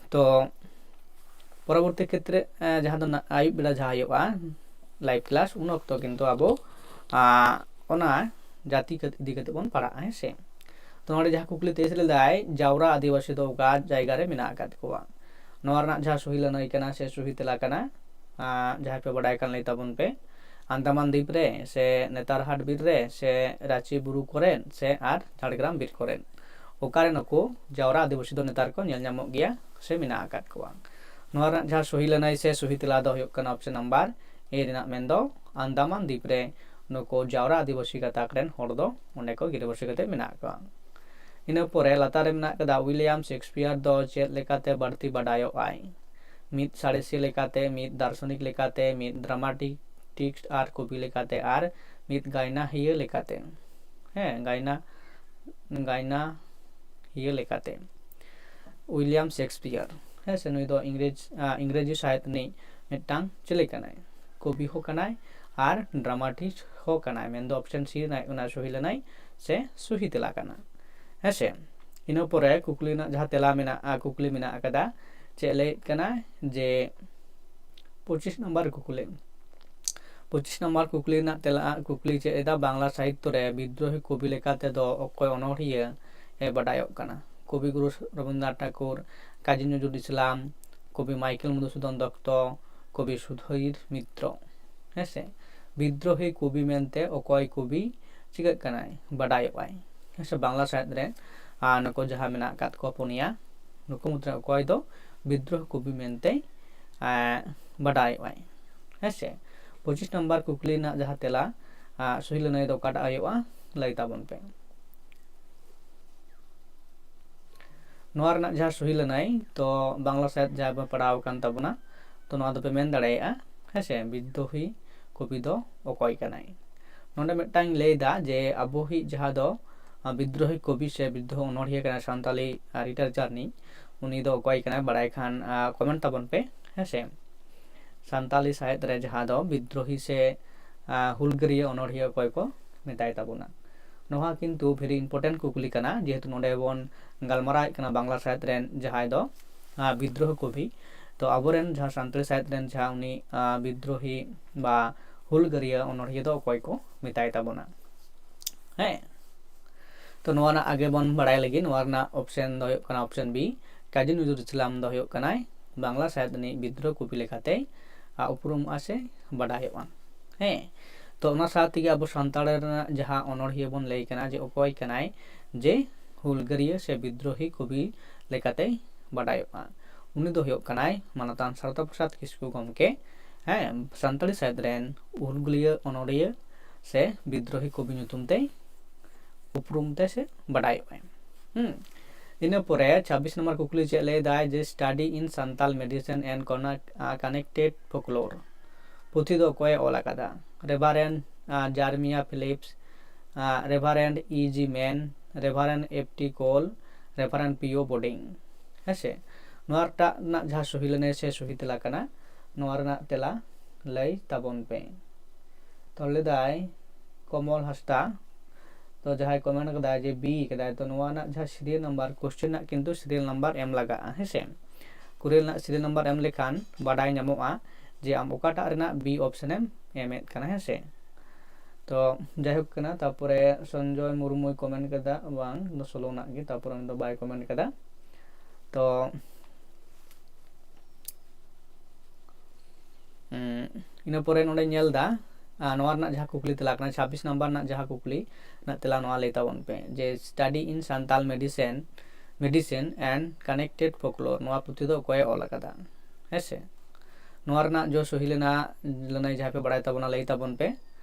ᱛᱚ ᱯᱚᱨᱚᱵᱚᱨᱛᱤ ᱠᱷᱮᱛᱨᱮ, ᱮ, ᱡᱟᱦᱟᱸ ᱫᱚ ᱱᱟ-, ᱟᱹᱭᱩᱵ ᱵᱮᱲᱟ ᱡᱟᱦᱟᱸ ᱦᱩᱭᱩᱜᱼᱟ live class, ᱩᱱ ᱚᱠᱛᱚ ᱠᱤᱱᱛᱩ ᱟᱵᱚ, ᱟ, ᱚᱱᱟ ᱡᱟᱹᱛᱤ ᱠᱟᱛ-, ᱤᱫᱤ ᱠᱟᱛᱮ ᱵᱚᱱ ᱯᱟᱲᱦᱟᱜᱼᱟ, ᱦᱮᱸ ᱥᱮ᱾ ᱛᱚ ᱱᱚᱰᱮ ᱡᱟᱦᱟᱸ ᱠᱩᱠᱞᱤ ᱛᱮᱭᱤᱥ ᱞᱮᱫᱟᱭ, ᱡᱟᱣᱨᱟ ᱟᱹᱫᱤᱵᱟᱹᱥᱤ ᱫᱚ ᱚᱠᱟ ᱡᱟᱭᱜᱟ ᱨᱮ ᱢᱮᱱᱟᱜ ᱟᱠᱟᱫ ᱠᱚᱣᱟ? ᱱᱚᱣᱟ ᱨᱮᱱᱟᱜ ᱡᱟᱦᱟᱸ ᱥᱩᱦᱤ ᱞᱟᱹᱱᱟᱹᱭ ᱠᱟᱱᱟ ᱥᱮ ᱥᱩᱦᱤ ᱛᱮᱞᱟ ᱠᱟᱱᱟ, ᱟ, ᱡᱟᱦᱟᱸᱭ ᱯᱮ ᱵᱟᱰᱟᱭ ᱠᱷᱟᱱ ᱞᱟᱹᱭ ᱛᱟᱵᱚᱱ ᱯᱮ, ᱟᱱᱫᱟᱢᱟᱱ ᱫᱤᱯ ᱨᱮ ᱥᱮ ᱱᱮᱛᱟᱨᱦᱟᱴ ᱵᱤᱨ ᱨᱮ ᱥᱮ ᱨᱟᱸᱪᱤ ᱵᱩᱨᱩ ᱠᱚᱨᱮ ᱥᱮ ᱟᱨ ᱡᱷᱟᱲᱜᱨᱟᱢ ᱵᱤᱨ ᱠᱚᱨᱮ᱾ ᱚᱠᱟᱨᱮ ᱱᱩᱠᱩ ᱡᱟᱣᱨᱟ ᱟᱹᱫᱤᱵᱟᱹᱥᱤ ᱫᱚ ᱱᱮᱛᱟᱨ ᱠᱚ ᱧᱮᱞ ᱧᱟᱢᱚᱜ ᱜᱮᱭᱟ ᱥᱮ ᱢᱮᱱᱟᱜ ᱟᱠᱟᱫ ᱠᱚᱣᱟ? ᱱᱚᱣᱟ ᱨᱮᱱᱟᱜ ᱡᱟᱦᱟᱸ ᱥᱩᱦᱤ ᱞᱟᱹᱱᱟᱹᱭ ᱥᱮ ᱥᱩᱦᱤ ᱛᱮᱞᱟ ᱫᱚ ᱦᱩᱭᱩᱜ ᱠᱟᱱᱟ option number A ᱨᱮᱱᱟᱜ, ᱢᱮᱱᱫᱚ ᱟᱱᱫᱟᱢᱟᱱ ᱫᱤᱯ ᱨᱮ ᱱᱩᱠᱩ ᱡᱟᱣᱨᱟ ᱟᱹᱫᱤᱵᱟᱹᱥᱤ ᱜᱟᱛᱟᱠ ᱨᱮᱱ ᱦᱚᱲ ᱫᱚ ᱚᱸᱰᱮ ᱠᱚ ᱜᱤᱨᱟᱹᱵᱟᱹᱥᱤ ᱠᱟᱛᱮ ᱢᱮᱱᱟᱜ ᱠᱚᱣᱟ᱾ ᱤᱱᱟᱹ ᱯᱚᱨᱮ ᱞᱟᱛᱟᱨ ᱨᱮ ᱢᱮᱱᱟᱜ ᱠᱟᱫᱟ, ᱩᱭᱞᱤᱭᱟᱢ ᱥᱮᱠᱥᱯᱤᱭᱟᱨ ᱫᱚ ᱪᱮᱫ ᱞᱮᱠᱟᱛᱮ ᱵᱟᱹᱲᱛᱤ ᱵᱟᱰᱟᱭᱚᱜ ᱟᱭ? ᱢᱤᱫ ᱥᱟᱬᱮᱥᱤᱭᱟᱹ ᱞᱮᱠᱟᱛᱮ, ᱢᱤᱫ ᱫᱟᱨᱥᱚᱱᱤᱠ ᱞᱮᱠᱟᱛᱮ, ᱢᱤᱫ ᱰᱨᱟᱢᱟᱴᱤᱠ ᱴᱮᱠᱥᱴ ᱟᱨ ᱠᱚᱵᱤ ᱞᱮᱠᱟᱛᱮ, ᱟᱨ ᱢᱤᱫ ᱜᱟᱭᱱᱟᱦᱤᱭᱟᱹ ᱞᱮᱠᱟᱛᱮ᱾ ᱦᱮᱸ, ᱜᱟᱭᱱᱟ, ᱜᱟᱭᱱᱟᱦᱤᱭᱟᱹ ᱞᱮᱠᱟᱛᱮ᱾ ᱩᱭᱞᱤᱭᱟᱢ ᱥᱮᱠᱥᱯᱤᱭᱟᱨ, ᱦᱮᱸ ᱥᱮ, ᱱᱩᱭ ᱫᱚ ᱤᱝᱨᱮᱡᱽ, ᱟ, ᱤᱝᱨᱮᱡᱤ ᱥᱟᱶᱦᱮᱫ ᱨᱤᱱᱤᱡ ᱢᱤᱫᱴᱟᱝ ᱪᱤᱞᱤ ᱠᱟᱱᱟᱭ? ᱠᱚᱵᱤ ᱦᱚᱸ ᱠᱟᱱᱟᱭ ᱟᱨ ᱰᱨᱟᱢᱟᱴᱤᱥᱴ ᱦᱚᱸ ᱠᱟᱱᱟᱭ, ᱢᱮᱱᱫᱚ option C ᱨᱮᱱᱟᱜ ᱠᱟᱱᱟ ᱥᱩᱦᱤ ᱞᱟᱹᱱᱟᱹᱭ ᱥᱮ ᱥᱩᱦᱤ ᱛᱮᱞᱟ ᱠᱟᱱᱟ, ᱦᱮᱸ ᱥᱮ᱾ ᱤᱱᱟᱹ ᱯᱚᱨᱮ ᱠᱩᱠᱞᱤ ᱨᱮᱱᱟᱜ ᱡᱟᱦᱟᱸ ᱛᱮᱞᱟ ᱢᱮᱱᱟᱜᱼᱟ, ᱠᱩᱠᱞᱤ ᱢᱮᱱᱟᱜ ᱟᱠᱟᱫᱟ, ᱪᱮᱫ ᱞᱟᱹᱭᱮᱫ ᱠᱟᱱᱟ ᱡᱮ ᱯᱚᱸᱪᱤᱥ ᱱᱟᱢᱵᱟᱨ ᱠᱩᱠᱞᱤ, ᱯᱚᱸᱪᱤᱥ ᱱᱟᱢᱵᱟᱨ ᱠᱩᱠᱞᱤ ᱨᱮᱱᱟᱜ ᱛᱮᱞᱟ, ᱠᱩᱠᱞᱤ ᱪᱮᱫ ᱮᱫᱟ, ᱵᱟᱝᱞᱟ ᱥᱟᱦᱤᱛᱛᱚ ᱨᱮ ᱵᱤᱫᱽᱨᱳᱦᱤ ᱠᱚᱵᱤ ᱞᱮᱠᱟ ᱛᱮᱫᱚ ᱚᱠᱚᱭ ᱚᱱᱚᱬᱦᱤᱭᱟᱹ ᱮ ᱵᱟᱰᱟᱭᱚᱜ ᱠᱟᱱᱟ? ᱠᱚᱵᱤᱜᱩᱨᱩ ᱨᱚᱵᱤᱱᱫᱨᱚᱱᱟᱛᱷ ᱴᱷᱟᱠᱩᱨ, ᱠᱟᱡᱤ ᱱᱚᱡᱨᱩᱞ ᱤᱥᱞᱟᱢ, ᱠᱚᱵᱤ ᱢᱟᱭᱠᱮᱞ ᱢᱚᱫᱷᱩᱥᱩᱫᱚᱱ ᱫᱚᱛᱛᱚ, ᱠᱚᱵᱤ ᱥᱩᱫᱷᱤᱨ ᱢᱤᱛᱨᱚ᱾ ᱦᱮᱸᱥᱮ, ᱵᱤᱫᱽᱨᱳᱦᱤ ᱠᱚᱵᱤ ᱢᱮᱱᱛᱮ ᱚᱠᱚᱭ ᱠᱚᱵᱤ ᱪᱤᱠᱟᱹᱜ ᱠᱟᱱᱟᱭ, ᱵᱟᱰᱟᱭᱚᱜᱼᱟᱭ? ᱦᱮᱸᱥᱮ, ᱵᱟᱝᱞᱟ ᱥᱟᱦᱮᱫ ᱨᱮ ᱟᱨ ᱱᱩᱠᱩ ᱡᱟᱦᱟᱸ ᱢᱮᱱᱟᱜ ᱟᱠᱟᱫ ᱠᱚᱣᱟ ᱯᱩᱱᱭᱟ, ᱱᱩᱠᱩ ᱢᱩᱫᱽᱨᱮ ᱚᱠᱚᱭ ᱫᱚ ᱵᱤᱫᱽᱨᱳᱦᱤ ᱠᱚᱵᱤ ᱢᱮᱱᱛᱮ ᱮᱸ, ᱵᱟᱰᱟᱭᱚᱜᱼᱟᱭ? ᱦᱮᱸᱥᱮ, ᱯᱚᱸᱪᱤᱥ ᱱᱟᱢᱵᱟᱨ ᱠᱩᱠᱞᱤ ᱨᱮᱱᱟᱜ ᱡᱟᱦᱟᱸ ᱛᱮᱞᱟ, ᱟᱸ, ᱥᱚᱦᱤ ᱞᱟᱹᱱᱟᱹᱭ ᱫᱚ ᱚᱠᱟᱴᱟᱜ ᱦᱩᱭᱩᱜᱼᱟ, ᱞᱟᱹᱭ ᱛᱟᱵᱚᱱ ᱯᱮ᱾ ᱱᱚᱣᱟ ᱨᱮᱱᱟᱜ ᱡᱟᱦᱟᱸ ᱥᱚᱦᱤ ᱞᱟᱹᱱᱟᱹᱭ, ᱛᱚ ᱵᱟᱝᱞᱟ ᱥᱟᱦᱮᱫ ᱡᱟᱦᱟᱸ ᱵᱚᱱ ᱯᱟᱲᱦᱟᱣ ᱟᱠᱟᱱ ᱛᱟᱵᱚᱱᱟ, ᱛᱚ ᱱᱚᱣᱟ ᱫᱚᱯᱮ ᱢᱮᱱ ᱫᱟᱲᱮᱭᱟᱜᱼᱟ, ᱦᱮᱸᱥᱮ, ᱵᱤᱫᱽᱨᱳᱦᱤ ᱠᱚᱵᱤ ᱫᱚ ᱚᱠᱚᱭ ᱠᱟᱱᱟᱭ? ᱱᱚᱰᱮ ᱢᱤᱫᱴᱟᱝ ᱞᱟᱹᱭ ᱮᱫᱟ ᱡᱮ ᱟᱵᱚᱭᱤᱡ ᱡᱟᱦᱟᱸ ᱫᱚ, ᱟᱸ, ᱵᱤᱫᱽᱨᱳᱦᱤ ᱠᱚᱵᱤ ᱥᱮ ᱵᱤᱫᱽᱨᱳᱦᱤ ᱚᱱᱚᱬᱦᱤᱭᱟᱹ ᱠᱟᱱᱟᱭ ᱥᱟᱱᱛᱟᱞᱤ, ᱟᱸ, literature ᱨᱤᱱᱤᱡ, ᱩᱱᱤ ᱫᱚ ᱚᱠᱚᱭ ᱠᱟᱱᱟᱭ ᱵᱟᱲᱟᱭ ᱠᱷᱟᱱ, ᱟᱸ, comment ᱛᱟᱵᱚᱱ ᱯᱮ, ᱦᱮᱸᱥᱮ᱾ ᱥᱟᱱᱛᱟᱞᱤ ᱥᱟᱦᱮᱫ ᱨᱮ ᱡᱟᱦᱟᱸ ᱫᱚ ᱵᱤᱫᱽᱨᱳᱦᱤ ᱥᱮ, ᱟᱸ, ᱦᱩᱞᱜᱟᱹᱨᱤᱭᱟᱹ ᱚᱱᱚᱬᱦᱤᱭᱟᱹ ᱚᱠᱚᱭ ᱠᱚ ᱢᱮᱛᱟᱭ ᱛᱟᱵᱚᱱᱟ? ᱱᱚᱣᱟ ᱠᱤᱱᱛᱩ very important ᱠᱩᱠᱞᱤ ᱠᱟᱱᱟ, ᱡᱮᱦᱮᱛᱩ ᱱᱚᱰᱮ ᱵᱚᱱ ᱜᱟᱞᱢᱟᱨᱟᱣᱮᱫ ᱠᱟᱱᱟ ᱵᱟᱝᱞᱟ ᱥᱟᱦᱮᱫ ᱨᱮᱱ ᱡᱟᱦᱟᱸᱭ ᱫᱚ, ᱟᱸ, ᱵᱤᱫᱽᱨᱳᱦᱤ ᱠᱚᱵᱤ᱾ ᱛᱚ ᱟᱵᱚᱨᱮᱱ ᱡᱟᱦᱟᱸ ᱥᱟᱱᱛᱟᱲᱤ ᱥᱟᱦᱮᱫ ᱨᱮᱱ ᱡᱟᱦᱟᱸ ᱩᱱᱤ, ᱟᱸ, ᱵᱤᱫᱽᱨᱳᱦᱤ ᱵᱟ ᱦᱩᱞᱜᱟᱹᱨᱤᱭᱟᱹ ᱚᱱᱚᱬᱦᱤᱭᱟᱹ ᱫᱚ ᱚᱠᱚᱭ ᱠᱚ ᱢᱮᱛᱟᱭ ᱛᱟᱵᱚᱱᱟ? ᱦᱮᱸ, ᱛᱚ ᱱᱚᱣᱟ ᱨᱮᱱᱟᱜ ᱟᱜᱮ ᱵᱚᱱ ᱵᱟᱲᱟᱭ ᱞᱟᱹᱜᱤᱫ, ᱱᱚᱣᱟ ᱨᱮᱱᱟᱜ option ᱫᱚ ᱦᱩᱭᱩᱜ ᱠᱟᱱᱟ option B, ᱠᱟᱡᱤ ᱱᱚᱡᱨᱩᱞ ᱤᱥᱞᱟᱢ ᱫᱚ ᱦᱩᱭᱩᱜ ᱠᱟᱱᱟᱭ ᱵᱟᱝᱞᱟ ᱥᱟᱦᱮᱫ ᱨᱤᱱᱤᱡ ᱵᱤᱫᱽᱨᱳᱦᱤ ᱠᱚᱵᱤ ᱞᱮᱠᱟᱛᱮ, ᱟᱸ, ᱩᱯᱨᱩᱢᱚᱜᱼᱟ ᱥᱮ ᱵᱟᱰᱟᱭᱚᱜᱼᱟ᱾ ᱦᱮᱸ, ᱛᱚ ᱚᱱᱟ ᱥᱟᱶ ᱛᱮᱜᱮ ᱟᱵᱚ ᱥᱟᱱᱛᱟᱲ ᱨᱮᱱᱟᱜ ᱡᱟᱦᱟᱸ ᱚᱱᱚᱬᱦᱤᱭᱟᱹ ᱵᱚᱱ ᱞᱟᱹᱭ ᱠᱟᱱᱟ ᱡᱮ ᱚᱠᱚᱭ ᱠᱟᱱᱟᱭ ᱡᱮ ᱦᱩᱞᱜᱟᱹᱨᱤᱭᱟᱹ ᱥᱮ ᱵᱤᱫᱽᱨᱳᱦᱤ ᱠᱚᱵᱤ ᱞᱮᱠᱟᱛᱮᱭ ᱵᱟᱰᱟᱭᱚᱜᱼᱟ, ᱩᱱᱤ ᱫᱚ ᱦᱩᱭᱩᱜ ᱠᱟᱱᱟᱭ ᱢᱟᱱᱚᱛᱟᱱ ᱥᱟᱨᱚᱫᱟ ᱯᱨᱚᱥᱟᱫᱽ ᱠᱤᱥᱠᱩ ᱜᱚᱢᱠᱮ᱾ ᱦᱮᱸ, ᱥᱟᱱᱛᱟᱲᱤ ᱥᱟᱦᱮᱫ ᱨᱮᱱ ᱦᱩᱞᱜᱟᱹᱨᱤᱭᱟᱹ ᱚᱱᱚᱬᱦᱤᱭᱟᱹ ᱥᱮ ᱵᱤᱫᱽᱨᱳᱦᱤ ᱠᱚᱵᱤ ᱧᱩᱛᱩᱢ ᱛᱮᱭ ᱩᱯᱨᱩᱢ ᱛᱮ ᱥᱮ ᱵᱟᱰᱟᱭᱚᱜᱼᱟᱭ᱾ ᱦᱩᱸ᱾ ᱤᱱᱟᱹ ᱯᱚᱨᱮ ᱪᱷᱟᱵᱵᱤᱥ ᱱᱚᱢᱵᱚᱨ ᱠᱩᱠᱞᱤ ᱪᱮᱫ ᱞᱟᱹᱭ ᱫᱟᱭ ᱡᱮ Study in Santal Medicine and Connect-, ᱟᱸ, Connected Folklore ᱯᱩᱛᱷᱤ ᱫᱚ ᱚᱠᱚᱭᱮ ᱚᱞ ᱟᱠᱟᱫᱟ? ᱨᱮᱵᱷᱟᱨᱮᱱᱰ, ᱟᱸ, ᱡᱟᱨᱢᱤᱭᱟ ᱯᱷᱤᱞᱤᱯᱥ, ᱟᱸ, ᱨᱮᱵᱷᱟᱨᱮᱱᱰ ᱤ ᱡᱤ ᱢᱮᱱ, ᱨᱮᱵᱷᱟᱨᱮᱱᱰ ᱮᱯᱷ ᱴᱤ ᱠᱳᱞ, ᱨᱮᱵᱷᱟᱨᱮᱱᱰ ᱯᱤ ᱳ ᱵᱳᱰᱤᱝ᱾ ᱦᱮᱸᱥᱮ, ᱱᱚᱣᱟᱴᱟᱜ ᱨᱮᱱᱟᱜ ᱡᱟᱦᱟᱸ ᱥᱚᱦᱤ ᱞᱟᱹᱱᱟᱹᱭ ᱥᱮ ᱥᱚᱦᱤ ᱛᱮᱞᱟ ᱠᱟᱱᱟ, ᱱᱚᱣᱟ ᱨᱮᱱᱟᱜ ᱛᱮᱞᱟ ᱞᱟᱹᱭ ᱛᱟᱵᱚᱱ ᱯᱮ᱾ ᱛᱚ ᱞᱟᱹᱭᱫᱟᱭ ᱠᱚᱢᱚᱞ ᱦᱟᱸᱥᱫᱟ, ᱛᱚ ᱡᱟᱦᱟᱸᱭ comment ᱠᱟᱫᱟᱭ ᱡᱮ B ᱠᱟᱫᱟᱭ, ᱛᱚ ᱱᱚᱣᱟ ᱨᱮᱱᱟᱜ ᱡᱟᱦᱟᱸ serial number, question ᱨᱮᱱᱟᱜ ᱠᱤᱱᱛᱩ serial number ᱮᱢ ᱞᱟᱜᱟᱜᱼᱟ, ᱦᱮᱸᱥᱮ᱾ ᱠᱩᱲᱤ ᱨᱮᱱᱟᱜ serial number ᱮᱢ ᱞᱮᱠᱷᱟᱱ ᱵᱟᱰᱟᱭ ᱧᱟᱢᱚᱜᱼᱟ ᱡᱮ ᱟᱢ ᱚᱠᱟᱴᱟᱜ ᱨᱮᱱᱟᱜ B option ᱮᱢ ᱮᱢᱮᱫ ᱠᱟᱱᱟ, ᱦᱮᱸ ᱥᱮ᱾ ᱛᱚ ᱡᱟᱭᱦᱳᱠ ᱠᱟᱱᱟ, ᱛᱟᱯᱚᱨᱮ ᱥᱚᱧᱡᱚᱭ ᱢᱩᱨᱢᱩᱭ comment ᱠᱟᱫᱟ, ᱵᱟᱝ, ᱫᱚ ᱥᱳᱞᱳ ᱨᱮᱱᱟᱜ ᱜᱮ, ᱛᱟᱯᱚᱨᱮ ᱩᱱᱤ ᱫᱚ ᱵᱟᱭ comment ᱠᱟᱫᱟ᱾ ᱛᱚ ᱩᱸ, ᱤᱱᱟᱹ ᱯᱚᱨᱮ ᱱᱚᱰᱮᱧ ᱧᱮᱞ ᱮᱫᱟ, ᱟᱨ ᱱᱚᱣᱟ ᱨᱮᱱᱟᱜ ᱡᱟᱦᱟᱸ ᱠᱩᱠᱞᱤ ᱛᱮᱞᱟ ᱠᱟᱱᱟ, ᱪᱷᱟᱵᱵᱤᱥ ᱱᱟᱢᱵᱟᱨ ᱨᱮᱱᱟᱜ ᱡᱟᱦᱟᱸ ᱠᱩᱠᱞᱤ ᱨᱮᱱᱟᱜ ᱛᱮᱞᱟ ᱱᱚᱣᱟ ᱞᱟᱹᱭ ᱛᱟᱵᱚᱱ ᱯᱮ, ᱡᱮ Study in Santal Medicine, Medicine and Connected Folklore ᱱᱚᱣᱟ ᱯᱩᱛᱷᱤ ᱫᱚ ᱚᱠᱚᱭᱮ ᱚᱞ ᱟᱠᱟᱫᱟ? ᱦᱮᱸ ᱥᱮ, ᱱᱚᱣᱟ ᱨᱮᱱᱟᱜ ᱡᱚ ᱥᱚᱦᱤ ᱞᱮᱱᱟ, ᱞᱟᱹᱱᱟᱹᱭ ᱡᱟᱦᱟᱸ ᱯᱮ ᱵᱟᱲᱟᱭ ᱛᱟᱵᱚᱱᱟ, ᱞᱟᱹᱭ ᱛᱟᱵᱚᱱ ᱯᱮ,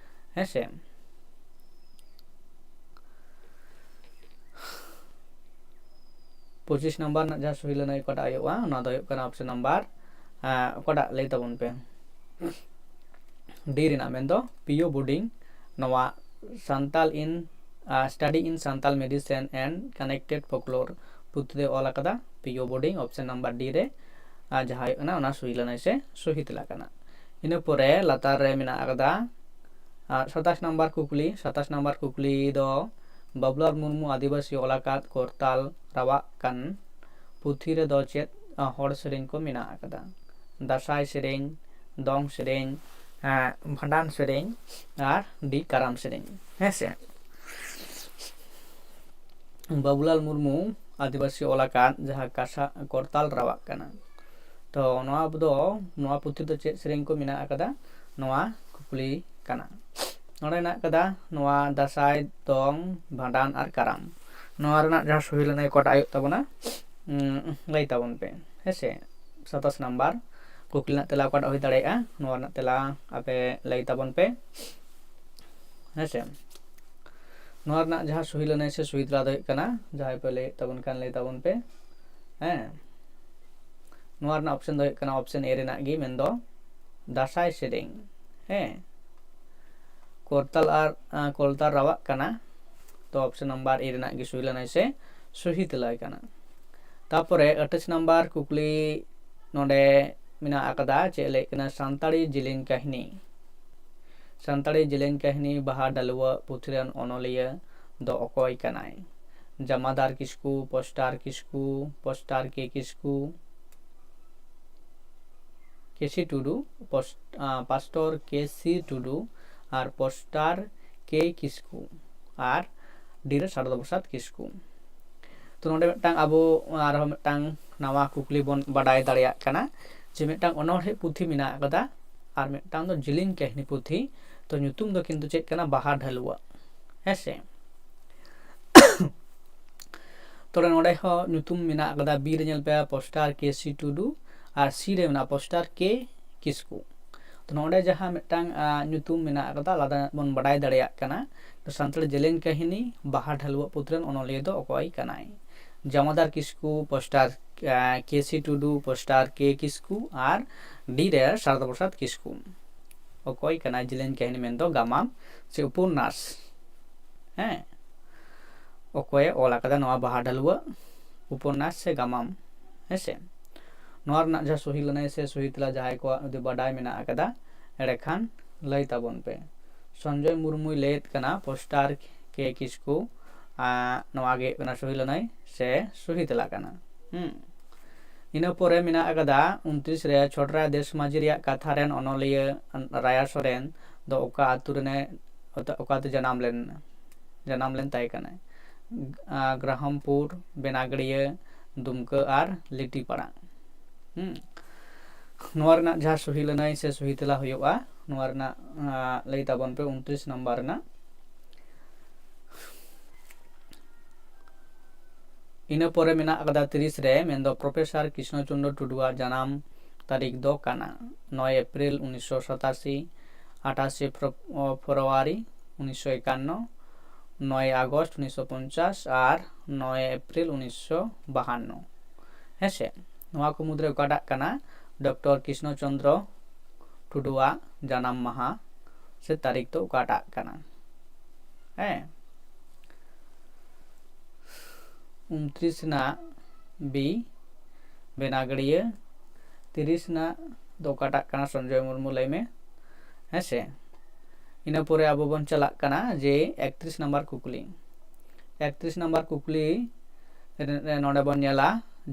ᱦᱮᱸ ᱥᱮ᱾ ᱯᱚᱸᱪᱤᱥ ᱱᱟᱢᱵᱟᱨ ᱨᱮᱱᱟᱜ ᱡᱟᱦᱟᱸ ᱥᱚᱦᱤ ᱞᱟᱹᱱᱟᱹᱭ ᱚᱠᱟᱴᱟᱜ ᱦᱩᱭᱩᱜᱼᱟ, ᱚᱱᱟ ᱫᱚ ᱦᱩᱭᱩᱜ ᱠᱟᱱᱟ option number, ᱟᱸ, ᱚᱠᱟᱴᱟᱜ ᱞᱟᱹᱭ ᱛᱟᱵᱚᱱ ᱯᱮ? D ᱨᱮᱱᱟᱜ, ᱢᱮᱱᱫᱚ ᱯᱤᱭᱳ ᱵᱳᱨᱰᱤᱝ, ᱱᱚᱣᱟ Santal in, ᱟᱸ, Study in Santal Medicine and Connected Folklore ᱯᱩᱛᱷᱤ ᱫᱚᱭ ᱚᱞ ᱟᱠᱟᱫᱟ ᱯᱤᱭᱳ ᱵᱳᱨᱰᱤᱝ, option number D ᱨᱮ, ᱟᱨ ᱡᱟᱦᱟᱸ ᱦᱩᱭᱩᱜ ᱠᱟᱱᱟ ᱚᱱᱟ ᱥᱚᱦᱤ ᱞᱟᱹᱱᱟᱹᱭ ᱥᱮ ᱥᱚᱦᱤ ᱛᱮᱞᱟ ᱠᱟᱱᱟ᱾ ᱤᱱᱟᱹ ᱯᱚᱨᱮ ᱞᱟᱛᱟᱨ ᱨᱮ ᱢᱮᱱᱟᱜ ᱟᱠᱟᱫᱟ, ᱟᱨ ᱥᱟᱛᱟᱥ ᱱᱟᱢᱵᱟᱨ ᱠᱩᱠᱞᱤ, ᱥᱟᱛᱟᱥ ᱱᱟᱢᱵᱟᱨ ᱠᱩᱠᱞᱤ ᱫᱚ ᱵᱟᱵᱩᱞᱟᱞ ᱢᱩᱨᱢᱩ ᱟᱹᱫᱤᱵᱟᱹᱥᱤ ᱚᱞ ᱟᱠᱟᱫ ᱠᱚᱨᱛᱟᱞ ᱨᱟᱣᱟᱜ ᱠᱟᱱ ᱯᱩᱛᱷᱤ ᱨᱮᱫᱚ ᱪᱮᱫ, ᱟ, ᱦᱚᱲ ᱥᱮᱨᱮᱧ ᱠᱚ ᱢᱮᱱᱟᱜ ᱟᱠᱟᱫᱟ? ᱫᱟᱸᱥᱟᱭ ᱥᱮᱨᱮᱧ, ᱫᱚᱝ ᱥᱮᱨᱮᱧ, ᱮᱸ, ᱵᱷᱟᱸᱰᱟᱱ ᱥᱮᱨᱮᱧ ᱟᱨ D ᱠᱟᱨᱟᱢ ᱥᱮᱨᱮᱧ, ᱦᱮᱸ ᱥᱮ᱾ ᱵᱟᱵᱩᱞᱟᱞ ᱢᱩᱨᱢᱩ ᱟᱹᱫᱤᱵᱟᱹᱥᱤ ᱚᱞ ᱟᱠᱟᱫ ᱡᱟᱦᱟᱸ ᱠᱟᱥᱟ ᱠᱚᱨᱛᱟᱞ ᱨᱟᱣᱟᱜ ᱠᱟᱱᱟ᱾ ᱛᱚ ᱱᱚᱣᱟ ᱫᱚ, ᱱᱚᱣᱟ ᱯᱩᱛᱷᱤ ᱫᱚ ᱪᱮᱫ ᱥᱮᱨᱮᱧ ᱠᱚ ᱢᱮᱱᱟᱜ ᱟᱠᱟᱫᱟ? ᱱᱚᱣᱟ ᱠᱩᱠᱞᱤ ᱠᱟᱱᱟ᱾ ᱱᱚᱰᱮ ᱦᱮᱱᱟᱜ ᱟᱠᱟᱫᱟ ᱱᱚᱣᱟ ᱫᱟᱸᱥᱟᱭ, ᱫᱚᱝ, ᱵᱷᱟᱸᱰᱟᱱ ᱟᱨ ᱠᱟᱨᱟᱢ᱾ ᱱᱚᱣᱟ ᱨᱮᱱᱟᱜ ᱡᱟᱦᱟᱸ ᱥᱚᱦᱤ ᱞᱟᱹᱱᱟᱹᱭ ᱚᱠᱟᱴᱟᱜ ᱦᱩᱭᱩᱜ ᱛᱟᱵᱚᱱᱟ, ᱩᱸ, ᱞᱟᱹᱭ ᱛᱟᱵᱚᱱ ᱯᱮ, ᱦᱮᱸ ᱥᱮ᱾ ᱥᱟᱛᱟᱥ ᱱᱟᱢᱵᱟᱨ ᱠᱩᱠᱞᱤ ᱨᱮᱱᱟᱜ ᱛᱮᱞᱟ ᱚᱠᱟᱴᱟᱜ ᱦᱩᱭ ᱫᱟᱲᱮᱭᱟᱜᱼᱟ, ᱱᱚᱣᱟ ᱨᱮᱱᱟᱜ ᱛᱮᱞᱟ ᱟᱯᱮ ᱞᱟᱹᱭ ᱛᱟᱵᱚᱱ ᱯᱮ, ᱦᱮᱸ ᱥᱮ᱾ ᱱᱚᱣᱟ ᱨᱮᱱᱟᱜ ᱡᱟᱦᱟᱸ ᱥᱚᱦᱤ ᱞᱟᱹᱱᱟᱹᱭ ᱥᱮ ᱥᱚᱦᱤ ᱛᱮᱞᱟ ᱫᱚ ᱦᱩᱭᱩᱜ ᱠᱟᱱᱟ, ᱡᱟᱦᱟᱸᱭ ᱯᱮ ᱞᱟᱹᱭᱮᱫ ᱛᱟᱵᱚᱱ ᱠᱷᱟᱱ ᱞᱟᱹᱭ ᱛᱟᱵᱚᱱ ᱯᱮ, ᱦᱮᱸ᱾ ᱱᱚᱣᱟ ᱨᱮᱱᱟᱜ option ᱫᱚ ᱦᱩᱭᱩᱜ ᱠᱟᱱᱟ option A ᱨᱮᱱᱟᱜ ᱜᱮ, ᱢᱮᱱᱫᱚ ᱫᱟᱸᱥᱟᱭ ᱥᱮᱨᱮᱧ, ᱦᱮᱸ᱾ ᱠᱚᱨᱛᱟᱞ ᱟᱨ, ᱟᱸ, ᱠᱚᱨᱛᱟᱞ ᱨᱟᱣᱟᱜ ᱠᱟᱱᱟ, ᱛᱚ option number A ᱨᱮᱱᱟᱜ ᱜᱮ ᱥᱚᱦᱤ ᱞᱟᱹᱱᱟᱹᱭ ᱥᱮ ᱥᱚᱦᱤ ᱛᱮᱞᱟ ᱠᱟᱱᱟ᱾ ᱛᱟᱯᱚᱨᱮ ᱟᱴᱷᱟᱥ ᱱᱟᱢᱵᱟᱨ ᱠᱩᱠᱞᱤ ᱱᱚᱰᱮ ᱢᱮᱱᱟᱜ ᱟᱠᱟᱫᱟ, ᱪᱮᱫ ᱞᱟᱹᱭ ᱠᱟᱱᱟ, ᱥᱟᱱᱛᱟᱲᱤ ᱡᱮᱞᱮᱧ ᱠᱟᱹᱦᱱᱤ, ᱥᱟᱱᱛᱟᱲᱤ ᱡᱮᱞᱮᱧ ᱠᱟᱹᱦᱱᱤ ᱵᱟᱦᱟ ᱰᱟᱹᱞᱩᱣᱟᱹ ᱯᱩᱛᱷᱤ ᱨᱮᱱ ᱚᱱᱚᱞᱤᱭᱟᱹ ᱫᱚ ᱚᱠᱚᱭ ᱠᱟᱱᱟᱭ? ᱡᱟᱢᱟᱫᱟᱨ ᱠᱤᱥᱠᱩ, ᱯᱳᱥᱴᱟᱨ ᱠᱤᱥᱠᱩ, ᱯᱳᱥᱴᱟᱨ ᱠᱮ ᱠᱤᱥᱠᱩ, ᱠᱮ ᱥᱤ ᱴᱩᱰᱩ, ᱯᱳᱥ-, ᱟ, ᱯᱟᱥᱴᱚᱨ ᱠᱮ ᱥᱤ ᱴᱩᱰᱩ ᱟᱨ ᱯᱳᱥᱴᱟᱨ ᱠᱮ ᱠᱤᱥᱠᱩ ᱟᱨ ᱰᱤ ᱨᱮ ᱥᱟᱨᱚᱫᱟ ᱯᱨᱚᱥᱟᱫᱽ ᱠᱤᱥᱠᱩ᱾ ᱛᱚ ᱱᱚᱰᱮ ᱢᱤᱫᱴᱟᱝ ᱟᱵᱚ ᱟᱨᱦᱚᱸ ᱢᱤᱫᱴᱟᱝ ᱱᱟᱣᱟ ᱠᱩᱠᱞᱤ ᱵᱚᱱ ᱵᱟᱰᱟᱭ ᱫᱟᱲᱮᱭᱟᱜ ᱠᱟᱱᱟ ᱡᱮ ᱢᱤᱫᱴᱟᱝ ᱚᱱᱚᱬᱦᱮ ᱯᱩᱛᱷᱤ ᱢᱮᱱᱟᱜ ᱟᱠᱟᱫᱟ ᱟᱨ ᱢᱤᱫᱴᱟᱝ ᱫᱚ ᱡᱤᱞᱤᱧ ᱠᱟᱹᱦᱱᱤ ᱯᱩᱛᱷᱤ᱾ ᱛᱚ ᱧᱩᱛᱩᱢ ᱫᱚ ᱠᱤᱱᱛᱩ ᱪᱮᱫ ᱠᱟᱱᱟ? ᱵᱟᱦᱟ ᱰᱷᱟᱹᱞᱩᱣᱟᱹ᱾ ᱦᱮᱸ ᱥᱮ? ᱛᱚᱵᱮ ᱱᱚᱰᱮ ᱦᱚᱸ ᱧᱩᱛᱩᱢ ᱢᱮᱱᱟᱜ ᱟᱠᱟᱫᱟ, ᱵᱤ ᱨᱮ ᱧᱮᱞ ᱯᱮ ᱯᱳᱥᱴᱟᱨ ᱠᱮ ᱥᱤ ᱴᱩᱰᱩ ᱟᱨ ᱥᱤ ᱨᱮ ᱢᱮᱱᱟᱜᱼᱟ ᱯᱳᱥᱴᱟᱨ ᱠᱮ ᱠᱤᱥᱠᱩ᱾ ᱛᱚ ᱱᱚᱰᱮ ᱡᱟᱦᱟᱸ ᱢᱤᱫᱴᱟᱝ, ᱟ, ᱧᱩᱛᱩᱢ ᱢᱮᱱᱟᱜ ᱟᱠᱟᱫᱟ, ᱟᱞᱟᱫᱟ ᱵᱚᱱ ᱵᱟᱰᱟᱭ ᱫᱟᱲᱮᱭᱟᱜ ᱠᱟᱱᱟ᱾ ᱛᱚ ᱥᱟᱱᱛᱟᱲ ᱡᱮᱞᱮᱧ ᱠᱟᱹᱦᱱᱤ ᱵᱟᱦᱟ ᱰᱷᱟᱹᱞᱩᱣᱟᱹ ᱯᱩᱛᱷᱤ ᱨᱮᱱ ᱚᱱᱚᱞᱤᱭᱟᱹ ᱫᱚ ᱚᱠᱚᱭ ᱠᱟᱱᱟᱭ? ᱡᱟᱢᱟᱫᱟᱨ ᱠᱤᱥᱠᱩ, ᱯᱳᱥᱴᱟᱨ, ᱟ, ᱠᱮ ᱥᱤ ᱴᱩᱰᱩ, ᱯᱳᱥᱴᱟᱨ ᱠᱮ ᱠᱤᱥᱠᱩ ᱟᱨ ᱰᱤ ᱨᱮ ᱥᱟᱨᱚᱫᱟ ᱯᱨᱚᱥᱟᱫᱽ ᱠᱤᱥᱠᱩ᱾ ᱚᱠᱚᱭ ᱠᱟᱱᱟᱭ ᱡᱮᱞᱮᱧ ᱠᱟᱹᱦᱱᱤ ᱢᱮᱱᱫᱚ ᱜᱟᱢᱟᱢ ᱥᱮ ᱩᱯᱚᱱᱱᱟᱥ? ᱦᱮᱸ, ᱚᱠᱚᱭᱮ ᱚᱞ ᱟᱠᱟᱫᱟ ᱱᱚᱣᱟ ᱵᱟᱦᱟ ᱰᱷᱟᱹᱞᱩᱣᱟᱹ ᱩᱯᱚᱱᱱᱟᱥ ᱥᱮ ᱜᱟᱢᱟᱢ? ᱦᱮᱸ ᱥᱮ? ᱱᱚᱣᱟ ᱨᱮᱱᱟᱜ ᱡᱟᱦᱟᱸ ᱥᱚᱦᱤ ᱞᱟᱹᱱᱟᱹᱭ ᱥᱮ ᱥᱚᱦᱤ ᱛᱮᱞᱟ ᱡᱟᱦᱟᱸᱭ ᱠᱚᱣᱟᱜ ᱡᱩᱫᱤ ᱵᱟᱰᱟᱭ ᱢᱮᱱᱟᱜ ᱟᱠᱟᱫᱟ, ᱮᱸᱰᱮᱠᱷᱟᱱ ᱞᱟᱹᱭ ᱛᱟᱵᱚᱱ ᱯᱮ᱾ ᱥᱚᱧᱡᱚᱭ ᱢᱩᱨᱢᱩᱭ ᱞᱟᱹᱭᱮᱫ ᱠᱟᱱᱟ ᱯᱳᱥᱴᱟᱨ ᱠᱮ ᱠᱤᱥᱠᱩ, ᱟ, ᱱᱚᱣᱟ ᱜᱮ ᱦᱩᱭᱩᱜ ᱠᱟᱱᱟ ᱥᱚᱦᱤ ᱞᱟᱹᱱᱟᱹᱭ ᱥᱮ ᱥᱚᱦᱤ ᱛᱮᱞᱟ ᱠᱟᱱᱟ᱾ ᱦᱩᱸ᱾ ᱤᱱᱟᱹ ᱯᱚᱨᱮ ᱢᱮᱱᱟᱜ ᱟᱠᱟᱫᱟ ᱩᱱᱛᱨᱤᱥ ᱨᱮ ᱪᱷᱚᱴᱨᱟᱭ ᱫᱮᱥ ᱢᱟᱹᱡᱷᱤ ᱨᱮᱭᱟᱜ ᱠᱟᱛᱷᱟ ᱨᱮᱱ ᱚᱱᱚᱞᱤᱭᱟᱹ ᱨᱟᱭᱟ ᱥᱚᱨᱮᱱ ᱫᱚ ᱚᱠᱟ ᱟᱹᱛᱩ ᱨᱮᱱᱮ, ᱚᱠᱟ ᱟᱹᱛᱩ ᱡᱟᱱᱟᱢ ᱞᱮᱱ, ᱡᱟᱱᱟᱢ ᱞᱮᱱ ᱛᱟᱭ ᱠᱟᱱᱟᱭ? ᱟ, ᱜᱨᱟᱦᱚᱢᱯᱩᱨ, ᱵᱮᱱᱟᱜᱟᱹᱲᱤᱭᱟᱹ, ᱫᱩᱢᱠᱟᱹ ᱟᱨ ᱞᱤᱴᱤᱯᱟᱲᱟ᱾ ᱦᱩᱸ᱾ ᱱᱚᱣᱟ ᱨᱮᱱᱟᱜ ᱡᱟᱦᱟᱸ ᱥᱚᱦᱤ ᱞᱟᱹᱱᱟᱹᱭ ᱥᱮ ᱥᱚᱦᱤ ᱛᱮᱞᱟ ᱦᱩᱭᱩᱜᱼᱟ, ᱱᱚᱣᱟ ᱨᱮᱱᱟᱜ, ᱟ, ᱞᱟᱹᱭ ᱛᱟᱵᱚᱱ ᱯᱮ ᱩᱱᱛᱨᱤᱥ ᱱᱟᱢᱵᱟᱨ ᱨᱮᱱᱟᱜ᱾ ᱤᱱᱟᱹ ᱯᱚᱨᱮ ᱢᱮᱱᱟᱜ ᱟᱠᱟᱫᱟ ᱛᱤᱨᱤᱥ ᱨᱮ, ᱢᱮᱱᱫᱚ ᱯᱨᱚᱯᱷᱮᱥᱚᱨ ᱠᱨᱤᱥᱱᱚ ᱪᱚᱱᱫᱨᱚ ᱴᱩᱰᱩᱣᱟᱜ ᱡᱟᱱᱟᱢ ᱛᱟᱹᱨᱤᱠᱷ ᱫᱚ ᱠᱟᱱᱟ ᱱᱚᱭ ᱮᱯᱨᱤᱞ ᱩᱱᱤᱥᱥᱚ ᱥᱟᱛᱟᱥᱤ, ᱟᱴᱷᱟᱥᱮ ᱯᱷᱨᱚ-, ᱯᱷᱮᱵᱽᱨᱩᱣᱟᱨᱤ ᱩᱱᱤᱥᱥᱚ ᱮᱠᱟᱱᱱᱚ, ᱱᱚᱭ ᱟᱜᱚᱥᱴ ᱩᱱᱤᱥᱥᱚ ᱯᱚᱧᱪᱟᱥ ᱟᱨ ᱱᱚᱭ ᱮᱯᱨᱤᱞ ᱩᱱᱤᱥᱥᱚ ᱵᱟᱦᱟᱱᱱᱚ᱾ ᱦᱮᱸᱥᱮ? ᱱᱚᱣᱟ ᱠᱚ ᱢᱩᱫᱽᱨᱮ ᱚᱠᱟᱴᱟᱜ ᱠᱟᱱᱟ ᱰᱚᱠᱴᱚᱨ ᱠᱨᱤᱥᱱᱚ ᱪᱚᱱᱫᱨᱚ ᱴᱩᱰᱩᱣᱟᱜ ᱡᱟᱱᱟᱢ ᱢᱟᱦᱟ ᱥᱮ ᱛᱟᱹᱨᱤᱠᱷ ᱫᱚ ᱚᱠᱟᱴᱟᱜ ᱠᱟᱱᱟ? ᱦᱮᱸ, ᱩᱱᱛᱨᱤᱥ ᱨᱮᱱᱟᱜ ᱵᱤ, ᱵᱮᱱᱟᱜᱟᱹᱲᱤᱭᱟᱹ᱾ ᱛᱤᱨᱤᱥ ᱨᱮᱱᱟᱜ ᱫᱚ ᱚᱠᱟᱴᱟᱜ ᱠᱟᱱᱟ ᱥᱚᱧᱡᱚᱭ ᱢᱩᱨᱢᱩ, ᱞᱟᱹᱭ ᱢᱮ᱾ ᱦᱮᱸ ᱥᱮ? ᱤᱱᱟᱹ ᱯᱚᱨᱮ ᱟᱵᱚ ᱵᱚᱱ ᱪᱟᱞᱟᱜ ᱠᱟᱱᱟ ᱡᱮ ᱮᱠᱛᱨᱤᱥ ᱱᱟᱢᱵᱟᱨ ᱠᱩᱠᱞᱤ᱾ ᱮᱠᱛᱨᱤᱥ ᱱᱟᱢᱵᱟᱨ ᱠᱩᱠᱞᱤ ᱨᱮ ᱱᱚᱰᱮ ᱵᱚᱱ ᱧᱮᱞᱟ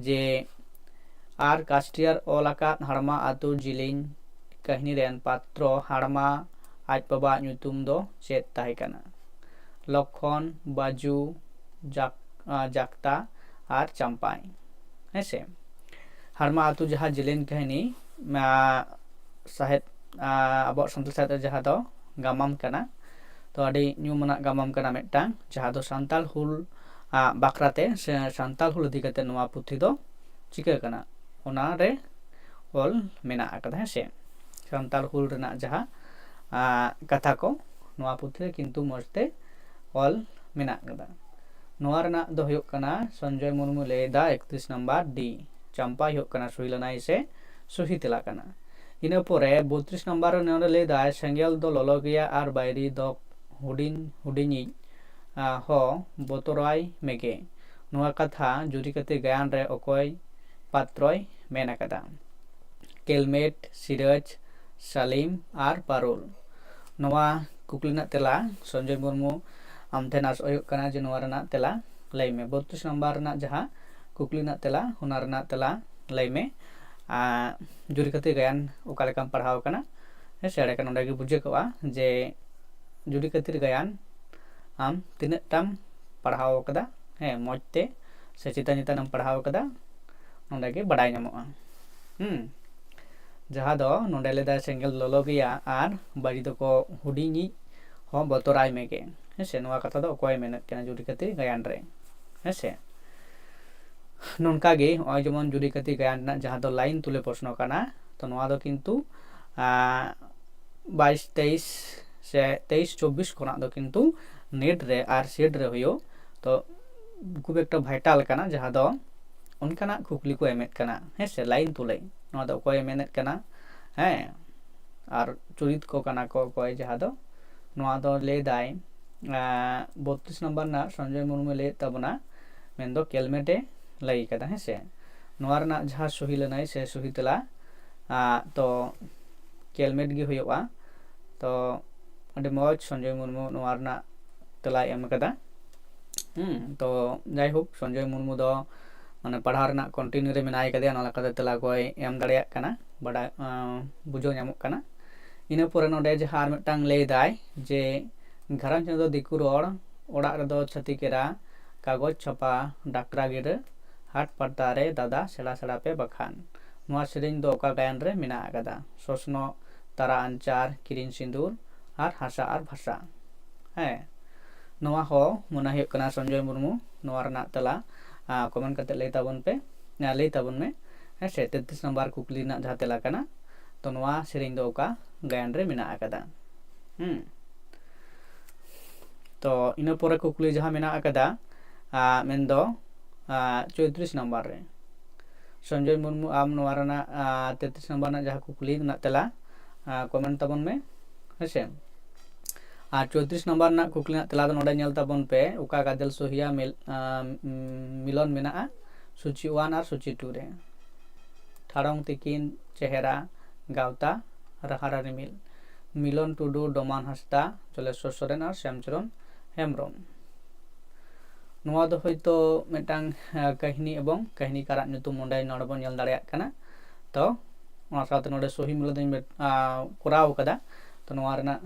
ᱡᱮ ᱟᱨ ᱠᱟᱥᱴᱤᱭᱟᱨ ᱚᱞ ᱟᱠᱟᱫ ᱦᱟᱲᱢᱟ ᱟᱹᱛᱩ ᱡᱤᱞᱤᱧ ᱠᱟᱹᱦᱱᱤ ᱨᱮᱱ ᱯᱟᱛᱨᱚ ᱦᱟᱲᱢᱟ ᱟᱡ ᱵᱟᱵᱟᱣᱟᱜ ᱧᱩᱛᱩᱢ ᱫᱚ ᱪᱮᱫ ᱛᱟᱦᱮᱸ ᱠᱟᱱᱟ? ᱞᱚᱠᱷᱚᱱ, ᱵᱟᱹᱡᱩ, ᱡᱟᱠ-, ᱟᱸ, ᱡᱟᱠᱛᱟ ᱟᱨ ᱪᱟᱢᱯᱟᱭ᱾ ᱦᱮᱸ ᱥᱮ? ᱦᱟᱲᱢᱟ ᱟᱹᱛᱩ ᱡᱟᱦᱟᱸ ᱡᱮᱞᱮᱧ ᱠᱟᱹᱦᱱᱤ, ᱟᱸ, ᱥᱟᱦᱮᱫ, ᱟᱸ, ᱟᱵᱚᱣᱟᱜ ᱥᱟᱱᱛᱟᱲ ᱥᱟᱶᱦᱮᱫ ᱨᱮ ᱡᱟᱦᱟᱸ ᱫᱚ ᱜᱟᱢᱟᱢ ᱠᱟᱱᱟ, ᱛᱚ ᱟᱹᱰᱤ ᱧᱩᱢᱟᱱᱟᱜ ᱜᱟᱢᱟᱢ ᱠᱟᱱᱟ ᱢᱤᱫᱴᱟᱝ, ᱡᱟᱦᱟᱸ ᱫᱚ ᱥᱟᱱᱛᱟᱲ ᱦᱩᱞ, ᱟᱸ, ᱵᱟᱠᱷᱨᱟᱛᱮ ᱥᱮ ᱥᱟᱱᱛᱟᱲ ᱦᱩᱞ ᱤᱫᱤ ᱠᱟᱛᱮ ᱱᱚᱣᱟ ᱯᱩᱛᱷᱤ ᱫᱚ ᱪᱤᱠᱟᱹ ᱠᱟᱱᱟ, ᱚᱱᱟ ᱨᱮ ᱚᱞ ᱢᱮᱱᱟᱜ ᱟᱠᱟᱫᱟ, ᱦᱮᱸ ᱥᱮ? ᱥᱟᱱᱛᱟᱲ ᱦᱩᱞ ᱨᱮᱱᱟᱜ ᱡᱟᱦᱟᱸ, ᱟᱸ, ᱠᱟᱛᱷᱟ ᱠᱚ ᱱᱚᱣᱟ ᱯᱩᱛᱷᱤ ᱨᱮ ᱠᱤᱱᱛᱩ ᱢᱚᱡᱽ ᱛᱮ ᱚᱞ ᱢᱮᱱᱟᱜ ᱟᱠᱟᱫᱟ᱾ ᱱᱚᱣᱟ ᱨᱮᱱᱟᱜ ᱫᱚ ᱦᱩᱭᱩᱜ ᱠᱟᱱᱟ ᱥᱚᱧᱡᱚᱭ ᱢᱩᱨᱢᱩ ᱞᱟᱹᱭ ᱮᱫᱟ ᱮᱠᱛᱨᱤᱥ ᱱᱟᱢᱵᱟᱨ ᱰᱤ, ᱪᱟᱢᱯᱟᱭ ᱦᱩᱭᱩᱜ ᱠᱟᱱᱟ ᱥᱩᱭ ᱞᱟᱹᱱᱟᱹᱭ ᱥᱮ ᱥᱩᱦᱤ ᱛᱮᱞᱟ ᱠᱟᱱᱟ᱾ ᱤᱱᱟᱹ ᱯᱚᱨᱮ ᱵᱚᱛᱨᱤᱥ ᱱᱟᱢᱵᱟᱨ ᱨᱮ ᱱᱚᱰᱮ ᱞᱟᱹᱭ ᱮᱫᱟᱭ, "ᱥᱮᱸᱜᱮᱞ ᱫᱚ ᱞᱚᱞᱚ ᱜᱮᱭᱟ ᱟᱨ ᱵᱟᱭᱨᱤ ᱫᱚ ᱦᱩᱰᱤᱧ ᱦᱩᱰᱤᱧᱤᱡ, ᱟᱸ, ᱦᱚᱸ ᱵᱚᱛᱚᱨᱟᱭ ᱢᱮᱜᱮ᱾" ᱱᱚᱣᱟ ᱠᱟᱛᱷᱟ ᱡᱩᱨᱤ ᱠᱟᱛᱮ ᱜᱟᱭᱟᱱ ᱨᱮ ᱚᱠᱚᱭ ᱯᱟᱛᱨᱚᱭ ᱢᱮᱱ ᱟᱠᱟᱫᱟ? ᱠᱮᱞᱢᱮᱴ, ᱥᱤᱨᱟᱡᱽ, ᱥᱟᱞᱤᱢ ᱟᱨ ᱯᱟᱨᱩᱞ᱾ ᱱᱚᱣᱟ ᱠᱩᱠᱞᱤ ᱨᱮᱱᱟᱜ ᱛᱮᱞᱟ ᱥᱚᱧᱡᱚᱭ ᱢᱩᱨᱢᱩ ᱟᱢ ᱴᱷᱮᱱ ᱟᱥᱚᱜ ᱦᱩᱭᱩᱜ ᱠᱟᱱᱟ ᱡᱮ ᱱᱚᱣᱟ ᱨᱮᱱᱟᱜ ᱛᱮᱞᱟ ᱞᱟᱹᱭ ᱢᱮ᱾ ᱵᱚᱛᱨᱤᱥ ᱱᱟᱢᱵᱟᱨ ᱨᱮᱱᱟᱜ ᱡᱟᱦᱟᱸ ᱠᱩᱠᱞᱤ ᱨᱮᱱᱟᱜ ᱛᱮᱞᱟ, ᱚᱱᱟ ᱨᱮᱱᱟᱜ ᱛᱮᱞᱟ ᱞᱟᱹᱭ ᱢᱮ᱾ ᱟᱨ ᱡᱩᱨᱤ ᱠᱟᱛᱮ ᱜᱟᱭᱟᱱ ᱚᱠᱟ ᱞᱮᱠᱟᱢ ᱯᱟᱲᱦᱟᱣ ᱟᱠᱟᱱᱟ? ᱦᱮᱸ ᱥᱮ, ᱮᱸᱰᱮᱠᱷᱟᱱ ᱱᱚᱰᱮ ᱜᱮ ᱵᱩᱡᱷᱟᱹᱜᱚᱜᱼᱟ ᱡᱮ ᱡᱩᱨᱤ ᱠᱷᱟᱹᱛᱤᱨ ᱜᱟᱭᱟᱱ ᱟᱢ ᱛᱤᱱᱟᱹᱜ ᱴᱟᱢ ᱯᱟᱲᱦᱟᱣ ᱟᱠᱟᱫᱟ, ᱦᱮᱸ, ᱢᱚᱡᱽ ᱛᱮ ᱥᱮ ᱪᱮᱛᱟᱱ ᱪᱮᱛᱟᱱ ᱮᱢ ᱯᱟᱲᱦᱟᱣ ᱟᱠᱟᱫᱟ, ᱱᱚᱰᱮ ᱜᱮ ᱵᱟᱰᱟᱭ ᱧᱟᱢᱚᱜᱼᱟ᱾ ᱦᱩᱸ, ᱡᱟᱦᱟᱸ ᱫᱚ ᱱᱚᱰᱮ ᱞᱟᱹᱭ ᱮᱫᱟᱭ, "ᱥᱮᱸᱜᱮᱞ ᱞᱚᱞᱚ ᱜᱮᱭᱟ ᱟᱨ ᱵᱟᱹᱡᱤ ᱫᱚᱠᱚ ᱦᱩᱰᱤᱧᱤᱡ ᱦᱚᱸ ᱵᱚᱛᱚᱨᱟᱭ ᱢᱮᱜᱮ᱾" ᱦᱮᱸ ᱥᱮ, ᱱᱚᱣᱟ ᱠᱟᱛᱷᱟ ᱫᱚ ᱚᱠᱚᱭᱮ ᱢᱮᱱᱮᱫ ᱠᱟᱱᱟ? ᱡᱩᱨᱤ ᱠᱷᱟᱹᱛᱤᱨ ᱜᱟᱭᱟᱱ ᱨᱮ, ᱦᱮᱸ ᱥᱮ᱾ ᱱᱚᱝᱠᱟ ᱜᱮ ᱱᱚᱜᱼᱚᱭ ᱡᱮᱢᱚᱱ ᱡᱩᱨᱤ ᱠᱷᱟᱹᱛᱤᱨ ᱜᱟᱭᱟᱱ ᱨᱮᱱᱟᱜ ᱡᱟᱦᱟᱸ ᱫᱚ ᱞᱟᱭᱤᱱ ᱛᱩᱞᱟᱹ ᱯᱨᱚᱥᱱᱚ ᱠᱟᱱᱟ, ᱛᱚ ᱱᱚᱣᱟ ᱫᱚ ᱠᱤᱱᱛᱩ, ᱟᱸ, ᱵᱟᱭᱤᱥ ᱛᱮᱭᱤᱥ ᱥᱮ ᱛᱮᱭᱤᱥ ᱪᱚᱵᱵᱤᱥ ᱠᱷᱚᱱᱟᱜ ᱫᱚ ᱠᱤᱱᱛᱩ ᱱᱮᱴ ᱨᱮ ᱟᱨ ᱥᱮᱴ ᱨᱮ ᱦᱩᱭᱩᱜ, ᱛᱚ ᱠᱷᱩᱵ ᱮᱠᱴᱟ ᱵᱷᱟᱭᱴᱟᱞ ᱠᱟᱱᱟ, ᱡᱟᱦᱟᱸ ᱫᱚ ᱚᱱᱠᱟᱱᱟᱜ ᱠᱩᱠᱞᱤ ᱠᱚ ᱮᱢᱮᱫ ᱠᱟᱱᱟ, ᱦᱮᱸ ᱥᱮ, ᱞᱟᱭᱤᱱ ᱛᱩᱞᱟᱹ᱾ ᱱᱚᱣᱟ ᱫᱚ ᱚᱠᱚᱭᱮ ᱢᱮᱱᱮᱫ ᱠᱟᱱᱟ? ᱦᱮᱸ, ᱟᱨ ᱪᱩᱨᱤᱛ ᱠᱚ ᱠᱟᱱᱟ ᱠᱚ ᱚᱠᱚᱭ, ᱡᱟᱦᱟᱸ ᱫᱚ ᱱᱚᱣᱟ ᱫᱚ ᱞᱟᱹᱭ ᱫᱟᱭ, ᱟᱸ, ᱵᱚᱛᱨᱤᱥ ᱱᱟᱢᱵᱟᱨ ᱨᱮᱱᱟᱜ ᱥᱚᱧᱡᱚᱭ ᱢᱩᱨᱢᱩᱭ ᱞᱟᱹᱭᱮᱫ ᱛᱟᱵᱚᱱᱟ, ᱢᱮᱱᱫᱚ ᱠᱮᱞᱢᱮᱴ ᱮ ᱞᱟᱹᱭ ᱠᱟᱫᱟ, ᱦᱮᱸ ᱥᱮ᱾ ᱱᱚᱣᱟ ᱨᱮᱱᱟᱜ ᱡᱟᱦᱟᱸ ᱥᱚᱦᱤ ᱞᱟᱹᱱᱟᱹᱭ ᱥᱮ ᱥᱚᱦᱤ ᱛᱮᱞᱟ, ᱟᱸ, ᱛᱚ ᱠᱮᱞᱢᱮᱴ ᱜᱮ ᱦᱩᱭᱩᱜᱼᱟ᱾ ᱛᱚ ᱟᱹᱰᱤ ᱢᱚᱡᱽ ᱥᱚᱧᱡᱚᱭ ᱢᱩᱨᱢᱩ ᱱᱚᱣᱟ ᱨᱮᱱᱟᱜ ᱛᱮᱞᱟᱭ ᱮᱢ ᱠᱟᱫᱟ᱾ ᱦᱩᱸ, ᱛᱚ ᱡᱟᱭᱦᱳᱠ, ᱥᱚᱧᱡᱚᱭ ᱢᱩᱨᱢᱩ ᱫᱚ ᱢᱟᱱᱮ ᱯᱟᱲᱦᱟᱣ ᱨᱮᱱᱟᱜ ᱠᱚᱱᱴᱤᱱᱤᱭᱩ ᱨᱮ ᱢᱮᱱᱟᱭ ᱠᱟᱫᱮᱭᱟ, ᱚᱱᱟ ᱞᱮᱠᱟᱛᱮ ᱛᱮᱞᱟ ᱠᱚᱭ ᱮᱢ ᱫᱟᱲᱮᱭᱟᱜ ᱠᱟᱱᱟ, ᱵᱟᱰᱟᱭ ᱵᱩᱡᱷᱟᱹᱣ ᱧᱟᱢᱚᱜ ᱠᱟᱱᱟ᱾ ᱤᱱᱟᱹ ᱯᱚᱨᱮ ᱱᱚᱰᱮ ᱡᱟᱦᱟᱸ ᱟᱨ ᱢᱤᱫᱴᱟᱝ ᱞᱟᱹᱭ ᱫᱟᱭ ᱡᱮ ᱜᱷᱟᱨᱚᱸᱡᱽ ᱨᱮᱫᱚ ᱫᱤᱠᱩ ᱨᱚᱲ, ᱚᱲᱟᱜ ᱨᱮᱫᱚ ᱪᱷᱟᱹᱛᱤᱠ ᱮᱨᱟ, ᱠᱟᱜᱚᱡᱽ ᱪᱷᱟᱯᱟ, ᱰᱟᱠᱨᱟ ᱜᱤᱨᱟᱹ, ᱦᱟᱴ ᱯᱟᱛᱟ ᱨᱮ ᱫᱟᱫᱟ, ᱥᱮᱬᱟ ᱥᱮᱬᱟ ᱯᱮ ᱵᱟᱠᱷᱟᱱ᱾ ᱱᱚᱣᱟ ᱥᱮᱨᱮᱧ ᱫᱚ ᱚᱠᱟ ᱜᱟᱭᱟᱱ ᱨᱮ ᱢᱮᱱᱟᱜ ᱟᱠᱟᱫᱟ? ᱥᱚᱥᱱᱚᱜ, ᱛᱟᱨᱟ ᱟᱧᱪᱟᱨ, ᱠᱤᱨᱤᱧ ᱥᱤᱸᱫᱩᱨ ᱟᱨ ᱦᱟᱥᱟ ᱟᱨ ᱵᱷᱟᱥᱟ᱾ ᱦᱮᱸ, ᱱᱚᱣᱟ ᱦᱚᱸ ᱢᱚᱱᱮ ᱦᱩᱭᱩᱜ ᱠᱟᱱᱟ ᱥᱚᱧᱡᱚᱭ ᱢᱩᱨᱢᱩ ᱱᱚᱣᱟ ᱨᱮᱱᱟᱜ ᱛᱮᱞᱟ ᱠᱚᱢᱮᱱᱴ ᱠᱟᱛᱮ ᱞᱟᱹᱭ ᱛᱟᱵᱚᱱ ᱯᱮ, ᱞᱟᱹᱭ ᱛᱟᱵᱚᱱ ᱢᱮ᱾ ᱦᱮᱸ ᱥᱮ, ᱛᱮᱛᱨᱤᱥ ᱱᱟᱢᱵᱟᱨ ᱠᱩᱠᱞᱤ ᱨᱮᱱᱟᱜ ᱡᱟᱦᱟᱸ ᱛᱮᱞᱟ ᱠᱟᱱᱟ, ᱛᱚ ᱱᱚᱣᱟ ᱥᱮᱨᱮᱧ ᱫᱚ ᱚᱠᱟ ᱜᱟᱭᱟᱱ ᱨᱮ ᱢᱮᱱᱟᱜ ᱟᱠᱟᱫᱟ? ᱦᱩᱸ᱾ ᱛᱚ ᱤᱱᱟᱹ ᱯᱚᱨᱮ ᱠᱩᱠᱞᱤ ᱡᱟᱦᱟᱸ ᱢᱮᱱᱟᱜ ᱟᱠᱟᱫᱟ, ᱢᱮᱱᱫᱚ ᱪᱳᱭᱛᱨᱤᱥ ᱱᱟᱢᱵᱟᱨ ᱨᱮ᱾ ᱥᱚᱧᱡᱚᱭ ᱢᱩᱨᱢᱩ, ᱟᱢ ᱱᱚᱣᱟ ᱨᱮᱱᱟᱜ ᱛᱮᱛᱨᱤᱥ ᱱᱟᱢᱵᱟᱨ ᱨᱮᱱᱟᱜ ᱡᱟᱦᱟᱸ ᱠᱩᱠᱞᱤ ᱨᱮᱱᱟᱜ ᱛᱮᱞᱟ ᱠᱚᱢᱮᱱᱴ ᱛᱟᱵᱚᱱ ᱢᱮ, ᱦᱮᱸᱥᱮ᱾ ᱟᱨ ᱪᱳᱭᱛᱨᱤᱥ ᱱᱟᱢᱵᱟᱨ ᱨᱮᱱᱟᱜ ᱠᱩᱠᱞᱤ ᱨᱮᱱᱟᱜ ᱛᱮᱞᱟ ᱫᱚ ᱱᱚᱰᱮ ᱧᱮᱞ ᱛᱟᱵᱚᱱ ᱯᱮ, ᱚᱠᱟ ᱜᱟᱫᱮᱞ ᱥᱚᱦᱤᱭᱟ ᱢᱤᱞ-, ᱟᱸ, ᱢᱤᱞᱚᱱ ᱢᱮᱱᱟᱜᱼᱟ? ᱥᱩᱪᱤ ᱳᱣᱟᱱ ᱟᱨ ᱥᱩᱪᱤ ᱴᱩ ᱨᱮ᱾ ᱴᱷᱟᱲᱚᱝ ᱛᱤᱠᱤᱱ, ᱪᱮᱦᱨᱟ, ᱜᱟᱶᱛᱟ, ᱨᱟᱦᱟᱨᱟ ᱨᱤᱢᱤᱞ᱾ ᱢᱤᱞᱚᱱ ᱴᱩᱰᱩ, ᱰᱚᱢᱟᱱ ᱦᱟᱸᱥᱫᱟ, ᱡᱚᱞᱮᱥᱣᱚᱨ ᱥᱚᱨᱮᱱ ᱟᱨ ᱥᱭᱟᱢᱪᱚᱨᱚᱱ ᱦᱮᱢᱵᱨᱚᱢ᱾ ᱱᱚᱣᱟ ᱫᱚ ᱦᱚᱭᱛᱳ ᱢᱤᱫᱴᱟᱝ ᱠᱟᱹᱦᱱᱤ ᱮᱵᱚᱝ ᱠᱟᱹᱦᱱᱤᱠᱟᱨᱟᱜ ᱧᱩᱛᱩᱢ ᱱᱚᱰᱮ ᱵᱚᱱ ᱧᱮᱞ ᱫᱟᱲᱮᱭᱟᱜ ᱠᱟᱱᱟ᱾ ᱛᱚ ᱚᱱᱟ ᱥᱟᱶᱛᱮ ᱱᱚᱰᱮ ᱥᱚᱦᱤ ᱢᱤᱞᱟᱹᱣ ᱫᱚᱧ ᱠᱚᱨᱟᱣ ᱠᱟᱫᱟ᱾ ᱛᱚ ᱱᱚᱣᱟ ᱨᱮᱱᱟᱜ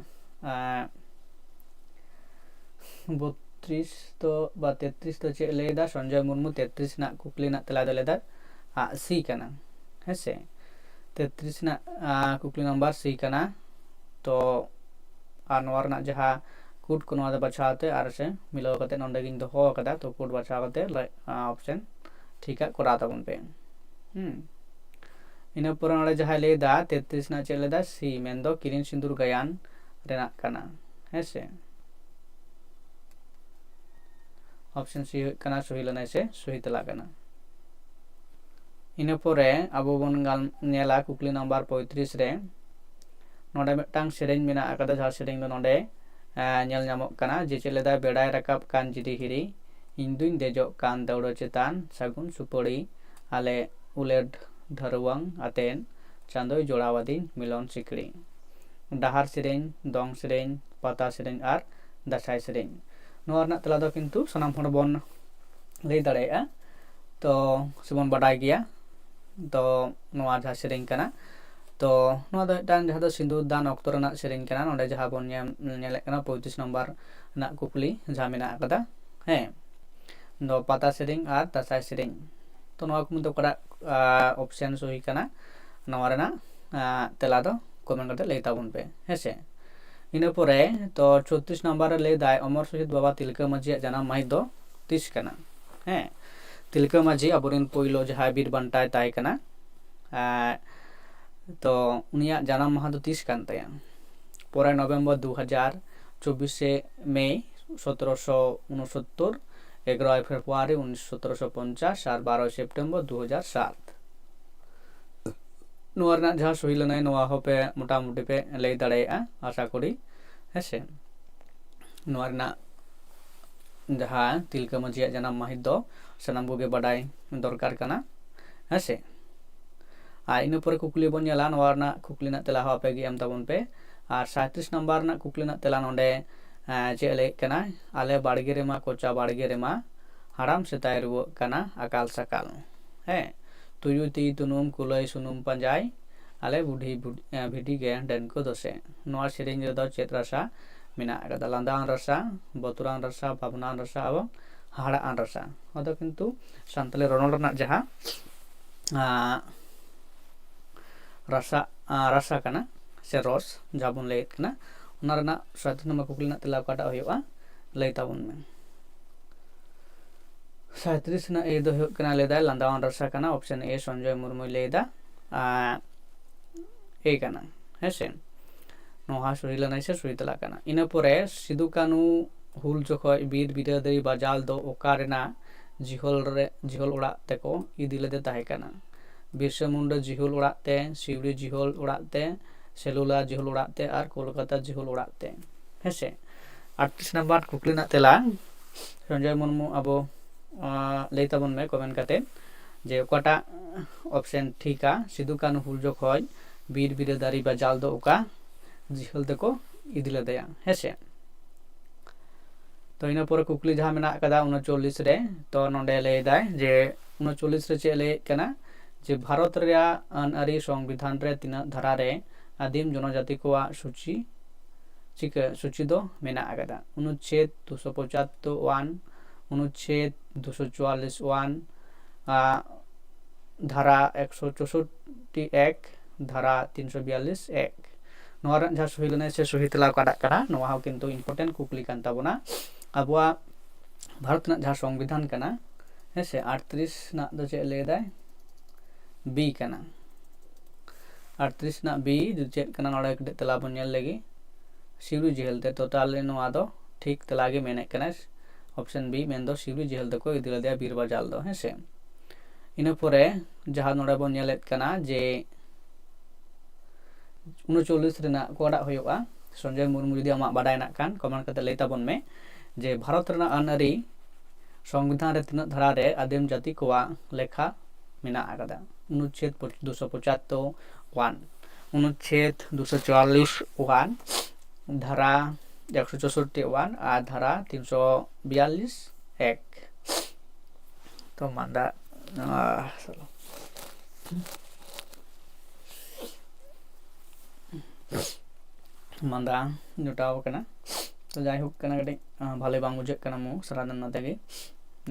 ᱵᱚᱛᱨᱤᱥ ᱫᱚ ᱵᱟ ᱛᱮᱛᱨᱤᱥ ᱫᱚ ᱪᱮᱫ ᱞᱟᱹᱭ ᱮᱫᱟ? ᱥᱚᱧᱡᱚᱭ ᱢᱩᱨᱢᱩ ᱛᱮᱛᱨᱤᱥ ᱨᱮᱱᱟᱜ ᱠᱩᱠᱞᱤ ᱨᱮᱱᱟᱜ ᱛᱮᱞᱟ ᱫᱚ ᱞᱟᱹᱭ ᱮᱫᱟ ᱥᱤ ᱠᱟᱱᱟ, ᱦᱮᱸ ᱥᱮ᱾ ᱛᱮᱛᱨᱤᱥ ᱨᱮᱱᱟᱜ ᱠᱩᱠᱞᱤ ᱱᱟᱢᱵᱟᱨ ᱥᱤ ᱠᱟᱱᱟ᱾ ᱛᱚ ᱟᱨ ᱱᱚᱣᱟ ᱨᱮᱱᱟᱜ ᱡᱟᱦᱟᱸ ᱠᱳᱰ ᱠᱚ, ᱱᱚᱣᱟ ᱫᱚ ᱵᱟᱪᱷᱟᱣ ᱛᱮ ᱟᱨ ᱥᱮ ᱢᱤᱞᱟᱹᱣ ᱠᱟᱛᱮ ᱱᱚᱰᱮ ᱜᱤᱧ ᱫᱚᱦᱚ ᱟᱠᱟᱫᱟ᱾ ᱛᱚ ᱠᱳᱰ ᱵᱟᱪᱷᱟᱣ ᱠᱟᱛᱮ ᱚᱯᱥᱮᱱ ᱴᱷᱤᱠᱟᱜ ᱠᱚᱨᱟᱣ ᱛᱟᱵᱚᱱ ᱯᱮ᱾ ᱦᱩᱸ᱾ ᱤᱱᱟᱹ ᱯᱚᱨᱮ ᱱᱚᱰᱮ ᱡᱟᱦᱟᱸᱭ ᱞᱟᱹᱭ ᱮᱫᱟ ᱛᱮᱛᱨᱤᱥ ᱨᱮᱱᱟᱜ ᱪᱮᱫ ᱞᱟᱹᱭ ᱮᱫᱟ? ᱥᱤ, ᱢᱮᱱᱫᱚ ᱠᱤᱨᱤᱧ ᱥᱤᱸᱫᱩᱨ ᱜᱟᱭᱟᱱ ᱨᱮᱱᱟᱜ ᱠᱟᱱᱟ, ᱦᱮᱸ ᱥᱮ᱾ ᱚᱯᱥᱮᱱ ᱥᱤ ᱦᱩᱭᱩᱜ ᱠᱟᱱᱟ ᱥᱚᱦᱤ ᱞᱮᱱᱟᱭ ᱥᱮ ᱥᱚᱦᱤ ᱛᱮᱞᱟ ᱠᱟᱱᱟ᱾ ᱤᱱᱟᱹ ᱯᱚᱨᱮ ᱟᱵᱚ ᱵᱚᱱ ᱜᱟᱞ-, ᱧᱮᱞᱟ ᱠᱩᱠᱞᱤ ᱱᱟᱢᱵᱟᱨ ᱯᱚᱸᱭᱛᱨᱤᱥ ᱨᱮ᱾ ᱱᱚᱰᱮ ᱢᱤᱫᱴᱟᱝ ᱥᱮᱨᱮᱧ ᱢᱮᱱᱟᱜ ᱟᱠᱟᱫᱟ, ᱡᱟᱦᱟᱸ ᱥᱮᱨᱮᱧ ᱫᱚ ᱱᱚᱰᱮ, ᱮᱸ, ᱧᱮᱞ ᱧᱟᱢᱚᱜ ᱠᱟᱱᱟ ᱡᱮ ᱪᱮᱫ ᱞᱮᱫᱟ, ᱵᱮᱲᱟᱭ ᱨᱟᱠᱟᱵ ᱠᱟᱱ ᱡᱤᱨᱤ ᱦᱤᱨᱤ, ᱤᱧ ᱫᱩᱧ ᱫᱮᱡᱚᱜ ᱠᱟᱱ ᱫᱟᱹᱣᱲᱟᱹ ᱪᱮᱛᱟᱱ, ᱥᱟᱹᱜᱩᱱ ᱥᱩᱯᱟᱹᱲᱤ, ᱟᱞᱮ ᱩᱞᱮᱰ ᱰᱷᱟᱹᱨᱣᱟᱹᱝ ᱟᱛᱮᱱ, ᱪᱟᱸᱫᱚᱭ ᱡᱚᱲᱟᱣ ᱟᱹᱫᱤᱧ ᱢᱤᱞᱚᱱ ᱥᱤᱠᱲᱤ᱾ ᱰᱟᱦᱟᱨ ᱥᱮᱨᱮᱧ, ᱫᱚᱝ ᱥᱮᱨᱮᱧ, ᱯᱟᱛᱟ ᱥᱮᱨᱮᱧ ᱟᱨ ᱫᱟᱸᱥᱟᱭ ᱥᱮᱨᱮᱧ᱾ ᱱᱚᱣᱟ ᱨᱮᱱᱟᱜ ᱛᱮᱞᱟ ᱫᱚ ᱠᱤᱱᱛᱩ ᱥᱟᱱᱟᱢ ᱦᱚᱲ ᱵᱚᱱ ᱞᱟᱹᱭ ᱫᱟᱲᱮᱭᱟᱜᱼᱟ᱾ ᱛᱚ ᱥᱮᱵᱚᱱ ᱵᱟᱰᱟᱭ ᱜᱮᱭᱟ, ᱛᱚ ᱱᱚᱣᱟ ᱡᱟᱦᱟᱸ ᱥᱮᱨᱮᱧ ᱠᱟᱱᱟ, ᱛᱚ ᱱᱚᱣᱟ ᱫᱚ ᱢᱤᱫᱴᱟᱝ ᱡᱟᱦᱟᱸ ᱫᱚ ᱥᱤᱸᱫᱩᱨ ᱫᱟᱱ ᱚᱠᱛᱚ ᱨᱮᱱᱟᱜ ᱥᱮᱨᱮᱧ ᱠᱟᱱᱟ᱾ ᱱᱚᱰᱮ ᱡᱟᱦᱟᱸ ᱵᱚᱱ ᱧᱮᱞ ᱧᱮᱞᱮᱫ ᱠᱟᱱᱟ ᱯᱚᱸᱭᱛᱨᱤᱥ ᱱᱚᱢᱵᱚᱨ ᱨᱮᱱᱟᱜ ᱠᱩᱠᱞᱤ ᱡᱟᱦᱟᱸ ᱢᱮᱱᱟᱜ ᱟᱠᱟᱫᱟ, ᱦᱮᱸ, ᱫᱚ ᱯᱟᱛᱟ ᱥᱮᱨᱮᱧ ᱟᱨ ᱫᱟᱸᱥᱟᱭ ᱥᱮᱨᱮᱧ᱾ ᱛᱚ ᱱᱚᱣᱟ ᱠᱚ ᱢᱚᱫᱽᱫᱷᱮ ᱚᱠᱟᱴᱟᱜ ᱚᱯᱥᱮᱱ ᱥᱚᱦᱤ ᱠᱟᱱᱟ, ᱱᱚᱣᱟ ᱨᱮᱱᱟᱜ ᱟᱸ, ᱛᱮᱞᱟ ᱫᱚ ᱠᱚᱢᱮᱱᱴ ᱠᱟᱛᱮ ᱞᱟᱹᱭ ᱛᱟᱵᱚᱱ ᱯᱮ, ᱦᱮᱸ ᱥᱮ᱾ ᱤᱱᱟᱹ ᱯᱚᱨᱮ ᱛᱚ ᱪᱷᱚᱛᱨᱤᱥ ᱱᱟᱢᱵᱟᱨ ᱨᱮ ᱞᱟᱹᱭ ᱫᱟᱭ ᱚᱢᱚᱨ ᱥᱚᱦᱤᱫ ᱵᱟᱵᱟ ᱛᱤᱞᱠᱟᱹ ᱢᱟᱹᱡᱷᱤᱭᱟᱜ ᱡᱟᱱᱟᱢ ᱢᱟᱹᱦᱤᱛ ᱫᱚ ᱛᱤᱥ ᱠᱟᱱᱟ? ᱦᱮᱸ, ᱛᱤᱞᱠᱟᱹ ᱢᱟᱹᱡᱷᱤ ᱟᱵᱚᱨᱮᱱ ᱯᱳᱭᱞᱳ ᱡᱟᱦᱟᱸᱭ ᱵᱤᱨ ᱵᱟᱱᱴᱟᱭ ᱛᱟᱦᱮᱸ ᱠᱟᱱᱟ, ᱮᱸ, ᱛᱚ ᱩᱱᱤᱭᱟᱜ ᱡᱟᱱᱟᱢ ᱢᱟᱦᱟ ᱫᱚ ᱛᱤᱥ ᱠᱟᱱ ᱛᱟᱭᱟ? ᱯᱚᱨᱮ ᱱᱚᱵᱷᱮᱢᱵᱚᱨ ᱫᱩ ᱦᱟᱡᱟᱨ, ᱪᱚᱵᱵᱤᱥᱮ ᱢᱮ ᱥᱚᱛᱨᱚᱥᱚ ᱩᱱᱩᱥᱚᱛᱛᱚᱨ, ᱮᱜᱟᱨᱚᱭ ᱯᱷᱮᱵᱽᱨᱩᱣᱟᱨᱤ ᱩᱱᱤᱥ ᱥᱚᱛᱨᱚᱥᱚ ᱯᱚᱧᱪᱟᱥ ᱟᱨ ᱵᱟᱨᱚᱭ ᱥᱮᱯᱴᱮᱢᱵᱚᱨ ᱫᱩ ᱦᱟᱡᱟᱨ ᱥᱟᱛ᱾ ᱱᱚᱣᱟ ᱨᱮᱱᱟᱜ ᱡᱟᱦᱟᱸ ᱥᱚᱦᱤ ᱞᱮᱱᱟᱭ, ᱱᱚᱣᱟ ᱦᱚᱸᱯᱮ ᱢᱚᱴᱟᱢᱩᱴᱤ ᱯᱮ ᱞᱟᱹᱭ ᱫᱟᱲᱮᱭᱟᱜᱼᱟ, ᱟᱥᱟ ᱠᱚᱨᱤ, ᱦᱮᱸ ᱥᱮ᱾ ᱱᱚᱣᱟ ᱨᱮᱱᱟᱜ ᱡᱟᱦᱟᱸ ᱛᱤᱞᱠᱟᱹ ᱢᱟᱹᱡᱷᱤᱭᱟᱜ ᱡᱟᱱᱟᱢ ᱢᱟᱹᱦᱤᱛ ᱫᱚ ᱥᱟᱱᱟᱢ ᱠᱚᱜᱮ ᱵᱟᱰᱟᱭ ᱫᱚᱨᱠᱟᱨ ᱠᱟᱱᱟ, ᱦᱮᱸ ᱥᱮ᱾ ᱟᱨ ᱤᱱᱟᱹ ᱯᱚᱨᱮ ᱠᱩᱠᱞᱤ ᱵᱚᱱ ᱧᱮᱞᱟ, ᱱᱚᱣᱟ ᱨᱮᱱᱟᱜ ᱠᱩᱠᱞᱤ ᱨᱮᱱᱟᱜ ᱛᱮᱞᱟ ᱦᱚᱸ ᱟᱯᱮ ᱜᱮ ᱮᱢ ᱛᱟᱵᱚᱱ ᱯᱮ᱾ ᱟᱨ ᱥᱟᱸᱭᱛᱨᱤᱥ ᱱᱟᱢᱵᱟᱨ ᱨᱮᱱᱟᱜ ᱠᱩᱠᱞᱤ ᱨᱮᱱᱟᱜ ᱛᱮᱞᱟ ᱱᱚᱰᱮ, ᱮᱸ, ᱪᱮᱫ ᱞᱟᱹᱭᱮᱫ ᱠᱟᱱᱟ? ᱟᱞᱮ ᱵᱟᱲᱜᱮ ᱨᱮᱢᱟ, ᱠᱚᱪᱟ ᱵᱟᱲᱜᱮ ᱨᱮᱢᱟ, ᱦᱟᱲᱟᱢ ᱥᱮᱛᱟᱭ ᱨᱩᱣᱟᱹᱜ ᱠᱟᱱᱟ ᱟᱠᱟᱞ ᱥᱟᱠᱟᱞ᱾ ᱦᱮᱸ, ᱛᱩᱭᱩ ᱛᱤ ᱛᱩᱱᱩᱢ, ᱠᱩᱞᱟᱹᱭ ᱥᱩᱱᱩᱢ ᱯᱟᱸᱡᱟᱭ, ᱟᱞᱮ ᱵᱩᱰᱷᱤ ᱵᱩᱰ-, ᱮᱸ, ᱵᱷᱤᱰᱤ ᱜᱮ ᱰᱟᱹᱱ ᱠᱚ ᱫᱚᱥᱮ᱾ ᱱᱚᱣᱟ ᱥᱮᱨᱮᱧ ᱨᱮᱫᱚ ᱪᱮᱫ ᱨᱟᱥᱟ ᱢᱮᱱᱟᱜ ᱟᱠᱟᱫᱟ? ᱞᱟᱸᱫᱟᱣᱟᱱ ᱨᱟᱥᱟ, ᱵᱚᱛᱚᱨᱟᱱ ᱨᱟᱥᱟ, ᱵᱷᱟᱵᱽᱱᱟᱣᱟᱱ ᱨᱟᱥᱟ, ᱟᱵᱚ ᱦᱟᱦᱟᱲᱟᱜ ᱟᱱ ᱨᱟᱥᱟ᱾ ᱱᱚᱣᱟ ᱫᱚ ᱠᱤᱱᱛᱩ ᱥᱟᱱᱛᱟᱲᱤ ᱨᱚᱱᱚᱲ ᱨᱮᱱᱟᱜ ᱡᱟᱦᱟᱸ, ᱟᱸ, ᱨᱟᱥᱟ, ᱟᱸ, ᱨᱟᱥᱟ ᱠᱟᱱᱟ ᱥᱮ ᱨᱚᱥ ᱡᱟᱦᱟᱸ ᱵᱚᱱ ᱞᱟᱹᱭᱮᱫ ᱠᱟᱱᱟ, ᱚᱱᱟ ᱨᱮᱱᱟᱜ ᱥᱟᱸᱭᱛᱨᱤᱥ ᱱᱚᱢᱵᱚᱨ ᱠᱩᱠᱞᱤ ᱨᱮᱱᱟᱜ ᱛᱮᱞᱟ ᱚᱠᱟᱴᱟᱜ ᱦᱩᱭᱩᱜᱼᱟ? ᱞᱟᱹᱭ ᱛᱟᱵᱚᱱ ᱢᱮ᱾ ᱥᱟᱸᱭᱛᱨᱤᱥ ᱨᱮᱱᱟᱜ ᱮ ᱫᱚ ᱦᱩᱭᱩᱜ ᱠᱟᱱᱟ, ᱞᱟᱹᱭ ᱫᱟᱭ ᱞᱟᱸᱫᱟᱣᱟᱱ ᱨᱟᱥᱟ ᱠᱟᱱᱟ, ᱚᱯᱥᱮᱱ ᱮ ᱥᱚᱧᱡᱚᱭ ᱢᱩᱨᱢᱩᱭ ᱞᱟᱹᱭ ᱮᱫᱟ, ᱟᱸ, ᱮ ᱠᱟᱱᱟ, ᱦᱮᱸ ᱥᱮ᱾ ᱱᱚᱣᱟ ᱥᱚᱦᱤ ᱞᱮᱱᱟᱭ ᱥᱮ ᱥᱚᱦᱤ ᱛᱮᱞᱟ ᱠᱟᱱᱟ᱾ ᱤᱱᱟᱹ ᱯᱚᱨᱮ ᱥᱤᱫᱩ ᱠᱟᱹᱱᱦᱩ ᱦᱩᱞ ᱡᱚᱠᱷᱚᱡ ᱵᱤᱨ ᱵᱤᱨᱟᱹᱫᱟᱹᱞᱤ ᱵᱟᱡᱟᱞ ᱫᱚ ᱚᱠᱟ ᱨᱮᱱᱟᱜ ᱡᱤᱦᱚᱞ ᱨᱮ, ᱡᱤᱦᱚᱞ ᱚᱲᱟᱜ ᱛᱮᱠᱚ ᱤᱫᱤ ᱞᱮᱫᱮ ᱛᱟᱦᱮᱸ ᱠᱟᱱᱟ? ᱵᱤᱨᱥᱟ ᱢᱩᱱᱰᱟ ᱡᱤᱦᱚᱞ ᱚᱲᱟᱜ ᱛᱮ, ᱥᱤᱣᱲᱤ ᱡᱤᱦᱚᱞ ᱚᱲᱟᱜ ᱛᱮ, ᱥᱮᱞᱩᱞᱟ ᱡᱤᱦᱚᱞ ᱚᱲᱟᱜ ᱛᱮ ᱟᱨ ᱠᱳᱞᱠᱟᱛᱟ ᱡᱤᱦᱚᱞ ᱚᱲᱟᱜ ᱛᱮ, ᱦᱮᱸ ᱥᱮ᱾ ᱟᱴᱛᱨᱤᱥ ᱱᱟᱢᱵᱟᱨ ᱠᱩᱠᱞᱤ ᱨᱮᱱᱟᱜ ᱛᱮᱞᱟ, ᱥᱚᱧᱡᱚᱭ ᱢᱩᱨᱢᱩ ᱟᱵᱚ, ᱟᱸ, ᱞᱟᱹᱭ ᱛᱟᱵᱚᱱ ᱢᱮ ᱠᱚᱢᱮᱱᱴ ᱠᱟᱛᱮ ᱡᱮ ᱚᱠᱟᱴᱟᱜ ᱚᱯᱥᱮᱱ ᱴᱷᱤᱠᱟ, ᱥᱤᱫᱩ ᱠᱟᱹᱱᱦᱩ ᱦᱩᱞ ᱡᱚᱠᱷᱚᱡ ᱵᱤᱨ ᱵᱤᱨᱟᱹᱫᱟᱹᱞᱤ ᱵᱟᱡᱟᱞ ᱫᱚ ᱚᱠᱟ ᱡᱤᱦᱚᱞ ᱛᱮᱠᱚ ᱤᱫᱤ ᱞᱮᱫᱮᱭᱟ, ᱦᱮᱸ ᱥᱮ᱾ ᱛᱚ ᱤᱱᱟᱹ ᱯᱚᱨᱮ ᱠᱩᱠᱞᱤ ᱡᱟᱦᱟᱸ ᱢᱮᱱᱟᱜ ᱟᱠᱟᱫᱟ ᱩᱱᱚᱪᱚᱞᱞᱤᱥ ᱨᱮ, ᱛᱚ ᱱᱚᱰᱮ ᱞᱟᱹᱭ ᱫᱟᱭ ᱡᱮ ᱩᱱᱚᱪᱚᱞᱞᱤᱥ ᱨᱮ ᱪᱮᱫ ᱞᱟᱹᱭᱮᱫ ᱠᱟᱱᱟ ᱡᱮ ᱵᱷᱟᱨᱚᱛ ᱨᱮᱭᱟᱜ ᱟᱹᱱ ᱟᱹᱨᱤ ᱥᱚᱝᱵᱤᱫᱷᱟᱱ ᱨᱮ ᱛᱤᱱᱟᱹᱜ ᱫᱷᱟᱨᱟ ᱨᱮ ᱟᱹᱫᱤᱢ ᱡᱚᱱᱚᱡᱟᱛᱤ ᱠᱚᱣᱟᱜ ᱥᱩᱪᱤ ᱪᱤᱠᱟᱹ ᱥᱩᱪᱤ ᱫᱚ ᱢᱮᱱᱟᱜ ᱟᱠᱟᱫᱟ? ᱚᱱᱩᱪᱪᱷᱮᱫ ᱫᱩᱥᱚ ᱯᱚᱸᱪᱟᱛᱛᱳᱨ ᱚᱣᱟᱱ, ᱚᱱᱩᱪᱪᱷᱮᱫ ᱫᱩᱥᱚ ᱪᱩᱣᱟᱞᱞᱤᱥ ᱚᱣᱟᱱ, ᱟᱨ ᱫᱷᱟᱨᱟ ᱮᱠᱥᱚ ᱪᱳᱥᱳᱴᱴᱤ ᱮᱠ, ᱫᱷᱟᱨᱟ ᱛᱤᱱᱥᱚ ᱵᱤᱭᱟᱞᱞᱤᱥ ᱮᱠ᱾ ᱱᱚᱣᱟ ᱨᱮᱱᱟᱜ ᱡᱟᱦᱟᱸ ᱥᱚᱦᱤ ᱞᱮᱱᱟᱭ ᱥᱮ ᱥᱚᱦᱤ ᱛᱮᱞᱟ ᱚᱠᱟᱴᱟᱜ ᱠᱟᱱᱟ, ᱱᱚᱣᱟ ᱦᱚᱸ ᱠᱤᱱᱛᱩ important ᱠᱩᱠᱞᱤ ᱠᱟᱱ ᱛᱟᱵᱚᱱᱟ᱾ ᱟᱵᱚᱣᱟᱜ ᱵᱷᱟᱨᱚᱛ ᱨᱮᱱᱟᱜ ᱡᱟᱦᱟᱸ ᱥᱚᱝᱵᱤᱫᱷᱟᱱ ᱠᱟᱱᱟ, ᱦᱮᱸ ᱥᱮ, ᱟᱴᱛᱨᱤᱥ ᱨᱮᱱᱟᱜ ᱫᱚ ᱪᱮᱫ ᱞᱟᱹᱭ ᱫᱟᱭ? B ᱠᱟᱱᱟ᱾ ᱟᱴᱛᱨᱤᱥ ᱨᱮᱱᱟᱜ B ᱪᱮᱫ ᱠᱟᱱᱟ, ᱱᱚᱰᱮ ᱠᱟᱹᱴᱤᱡ ᱛᱮᱞᱟ ᱵᱚᱱ ᱧᱮᱞ ᱞᱮᱜᱮ᱾ ᱥᱤᱣᱲᱤ ᱡᱮᱦᱮᱞ ᱛᱮ, ᱛᱚ ᱛᱟᱦᱞᱮ ᱱᱚᱣᱟ ᱫᱚ ᱴᱷᱤᱠ ᱛᱮᱞᱟ ᱜᱮ ᱢᱮᱱᱮᱫ ᱠᱟᱱᱟᱭ, option B, ᱢᱮᱱᱫᱚ ᱥᱤᱣᱲᱤ ᱡᱮᱦᱮᱞ ᱛᱮᱠᱚ ᱤᱫᱤ ᱞᱮᱫᱮᱭᱟ ᱵᱤᱨ ᱵᱟᱡᱟᱞ ᱫᱚ, ᱦᱮᱸ ᱥᱮ᱾ ᱤᱱᱟᱹ ᱯᱚᱨᱮ ᱡᱟᱦᱟᱸ ᱱᱚᱰᱮ ᱵᱚᱱ ᱧᱮᱞᱮᱫ ᱠᱟᱱᱟ ᱡᱮ ᱩᱱᱚᱪᱚᱞᱞᱤᱥ ᱨᱮᱱᱟᱜ ᱚᱠᱟᱴᱟᱜ ᱦᱩᱭᱩᱜᱼᱟ, ᱥᱚᱧᱡᱚᱭ ᱢᱩᱨᱢᱩ, ᱡᱩᱫᱤ ᱟᱢᱟᱜ ᱵᱟᱰᱟᱭ ᱦᱮᱱᱟᱜ ᱠᱷᱟᱱ comment ᱠᱟᱛᱮ ᱞᱟᱹᱭ ᱛᱟᱵᱚᱱ ᱢᱮ ᱡᱮ ᱵᱷᱟᱨᱚᱛ ᱨᱮᱱᱟᱜ ᱟᱹᱱ ᱟᱹᱨᱤ ᱥᱚᱝᱵᱤᱫᱷᱟᱱ ᱨᱮ ᱛᱤᱱᱟᱹᱜ ᱫᱷᱟᱨᱟ ᱨᱮ ᱟᱹᱫᱤᱢ ᱡᱟᱹᱛᱤ ᱠᱚᱣᱟᱜ ᱞᱮᱠᱷᱟ ᱢᱮᱱᱟᱜ ᱟᱠᱟᱫᱟ? ᱚᱱᱩᱪᱪᱷᱮᱫ ᱫᱩᱥᱚ ᱯᱚᱸᱪᱟᱛᱛᱳᱨ ᱚᱣᱟᱱ, ᱚᱱᱩᱪᱪᱷᱮᱫ ᱫᱩᱥᱚ ᱪᱩᱣᱟᱞᱞᱤᱥ ᱚᱣᱟᱱ, ᱫᱷᱟᱨᱟ ᱮᱠᱥᱚ ᱪᱳᱥᱳᱴᱴᱤ ᱚᱣᱟᱱ ᱟᱨ ᱫᱷᱟᱨᱟ ᱛᱤᱱᱥᱚ ᱵᱤᱭᱟᱞᱞᱤᱥ ᱮᱠ᱾ ᱛᱚ ᱢᱟᱸᱫᱟ, ᱟᱦ, ᱢᱟᱸᱫᱟ ᱡᱚᱴᱟᱣ ᱠᱟᱱᱟ᱾ ᱛᱚ ᱡᱟᱭᱦᱳᱠ ᱠᱟᱱᱟ, ᱠᱟᱹᱴᱤᱡ, ᱟᱸ, ᱵᱷᱟᱞᱮ ᱵᱟᱝ ᱵᱩᱡᱷᱟᱹᱜ ᱠᱟᱱᱟ, ᱢᱩ ᱥᱟᱨᱟ ᱫᱤᱱ ᱱᱚᱛᱮ ᱜᱮ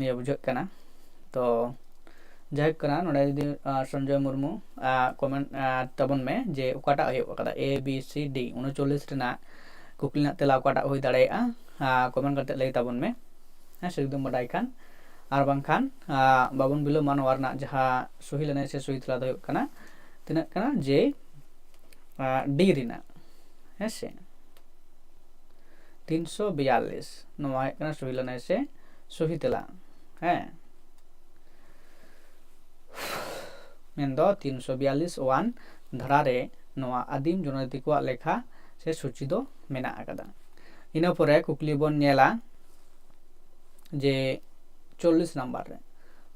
ᱤᱭᱟᱹ ᱵᱩᱡᱷᱟᱹᱜ ᱠᱟᱱᱟ᱾ ᱛᱚ ᱡᱟᱭᱦᱳᱠ ᱠᱟᱱᱟ, ᱱᱚᱰᱮ ᱡᱩᱫᱤ, ᱟᱸ, ᱥᱚᱧᱡᱚᱭ ᱢᱩᱨᱢᱩ, ᱟᱸ, comment, ᱟᱸ, ᱛᱟᱵᱚᱱ ᱢᱮ ᱡᱮ ᱚᱠᱟᱴᱟᱜ ᱦᱩᱭᱩᱜ ᱠᱟᱱᱟ, A, B, C, D, ᱩᱱᱚᱪᱚᱞᱞᱤᱥ ᱨᱮᱱᱟᱜ ᱠᱩᱠᱞᱤ ᱨᱮᱱᱟᱜ ᱛᱮᱞᱟ ᱚᱠᱟᱴᱟᱜ ᱦᱩᱭ ᱫᱟᱲᱮᱭᱟᱜᱼᱟ, ᱟᱸ, comment ᱠᱟᱛᱮ ᱞᱟᱹᱭ ᱛᱟᱵᱚᱱ ᱢᱮ, ᱦᱮᱸ ᱥᱮ, ᱡᱩᱫᱤᱢ ᱵᱟᱰᱟᱭ ᱠᱷᱟᱱ᱾ ᱟᱨ ᱵᱟᱝᱠᱷᱟᱱ, ᱟᱸ, ᱵᱟᱵᱚᱱ ᱵᱤᱞᱚᱢᱟ, ᱱᱚᱣᱟ ᱨᱮᱱᱟᱜ ᱡᱟᱦᱟᱸ ᱥᱚᱦᱤ ᱞᱮᱱᱟᱭ ᱥᱮ ᱥᱚᱦᱤ ᱛᱮᱞᱟ ᱫᱚ ᱦᱩᱭᱩᱜ ᱠᱟᱱᱟ, ᱛᱤᱱᱟᱹᱜ ᱠᱟᱱᱟ ᱡᱮ, ᱟᱸ, D ᱨᱮᱱᱟᱜ, ᱦᱮᱸ ᱥᱮ, ᱛᱤᱱᱥᱚ ᱵᱤᱭᱟᱞᱞᱤᱥ, ᱱᱚᱣᱟ ᱦᱩᱭᱩᱜ ᱠᱟᱱᱟ ᱥᱚᱦᱤ ᱞᱮᱱᱟᱭ ᱥᱮ ᱥᱚᱦᱤ ᱛᱮᱞᱟ, ᱦᱮᱸ᱾ ᱢᱮᱱᱫᱚ ᱛᱤᱱᱥᱚ ᱵᱤᱭᱟᱞᱞᱤᱥ ᱚᱣᱟᱱ ᱫᱷᱟᱨᱟ ᱨᱮ ᱱᱚᱣᱟ ᱟᱹᱫᱤᱢ ᱡᱚᱱᱚᱡᱟᱹᱛᱤ ᱠᱚᱣᱟᱜ ᱞᱮᱠᱷᱟ ᱥᱮ ᱥᱩᱪᱤ ᱫᱚ ᱢᱮᱱᱟᱜ ᱟᱠᱟᱫᱟ᱾ ᱤᱱᱟᱹ ᱯᱚᱨᱮ ᱠᱩᱠᱞᱤ ᱵᱚᱱ ᱧᱮᱞᱟ ᱡᱮ ᱪᱚᱞᱞᱤᱥ ᱱᱟᱢᱵᱟᱨ ᱨᱮ,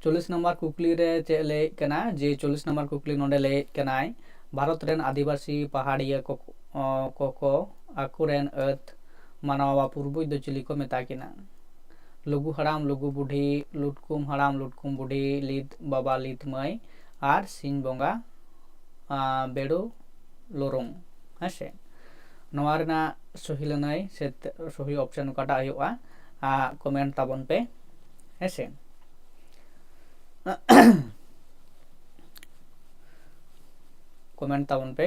ᱪᱚᱞᱞᱤᱥ ᱱᱟᱢᱵᱟᱨ ᱠᱩᱠᱞᱤ ᱨᱮ ᱪᱮᱫ ᱞᱟᱹᱭᱮᱫ ᱠᱟᱱᱟ ᱡᱮ ᱪᱚᱞᱞᱤᱥ ᱱᱟᱢᱵᱟᱨ ᱠᱩᱠᱞᱤ ᱱᱚᱰᱮ ᱞᱟᱹᱭᱮᱫ ᱠᱟᱱᱟᱭ, ᱵᱷᱟᱨᱚᱛ ᱨᱮᱱ ᱟᱹᱫᱤᱵᱟᱹᱥᱤ ᱯᱟᱦᱟᱲᱤᱭᱟᱹ ᱠᱚ, ᱠᱚ, ᱠᱚ ᱟᱠᱚᱨᱮᱱ ᱟᱹᱛ ᱢᱟᱱᱟᱣᱟ ᱯᱩᱨᱵᱩᱡ ᱫᱚ ᱪᱤᱞᱤ ᱠᱚ ᱢᱮᱛᱟ ᱠᱤᱱᱟ? ᱞᱩᱜᱩ ᱦᱟᱲᱟᱢ, ᱞᱩᱜᱩ ᱵᱩᱰᱷᱤ, ᱞᱩᱴᱠᱩᱢ ᱦᱟᱲᱟᱢ, ᱞᱩᱴᱠᱩᱢ ᱵᱩᱰᱷᱤ, ᱞᱤᱫ ᱵᱟᱵᱟ, ᱞᱤᱫ ᱢᱟᱹᱭ ᱟᱨ ᱥᱤᱧ ᱵᱚᱸᱜᱟ, ᱟᱸ, ᱵᱮᱲᱩ ᱞᱳᱨᱳᱝ᱾ ᱦᱮᱸ ᱥᱮ? ᱱᱚᱣᱟ ᱨᱮᱱᱟᱜ ᱥᱚᱦᱤ ᱞᱟᱹᱱᱟᱹᱭ ᱥᱮ ᱛᱮ-, ᱥᱚᱦᱤ option ᱚᱠᱟᱴᱟᱜ ᱦᱩᱭᱩᱜᱼᱟ, ᱟᱸ, comment ᱛᱟᱵᱚᱱ ᱯᱮ᱾ ᱦᱮᱸ ᱥᱮ? comment ᱛᱟᱵᱚᱱ ᱯᱮ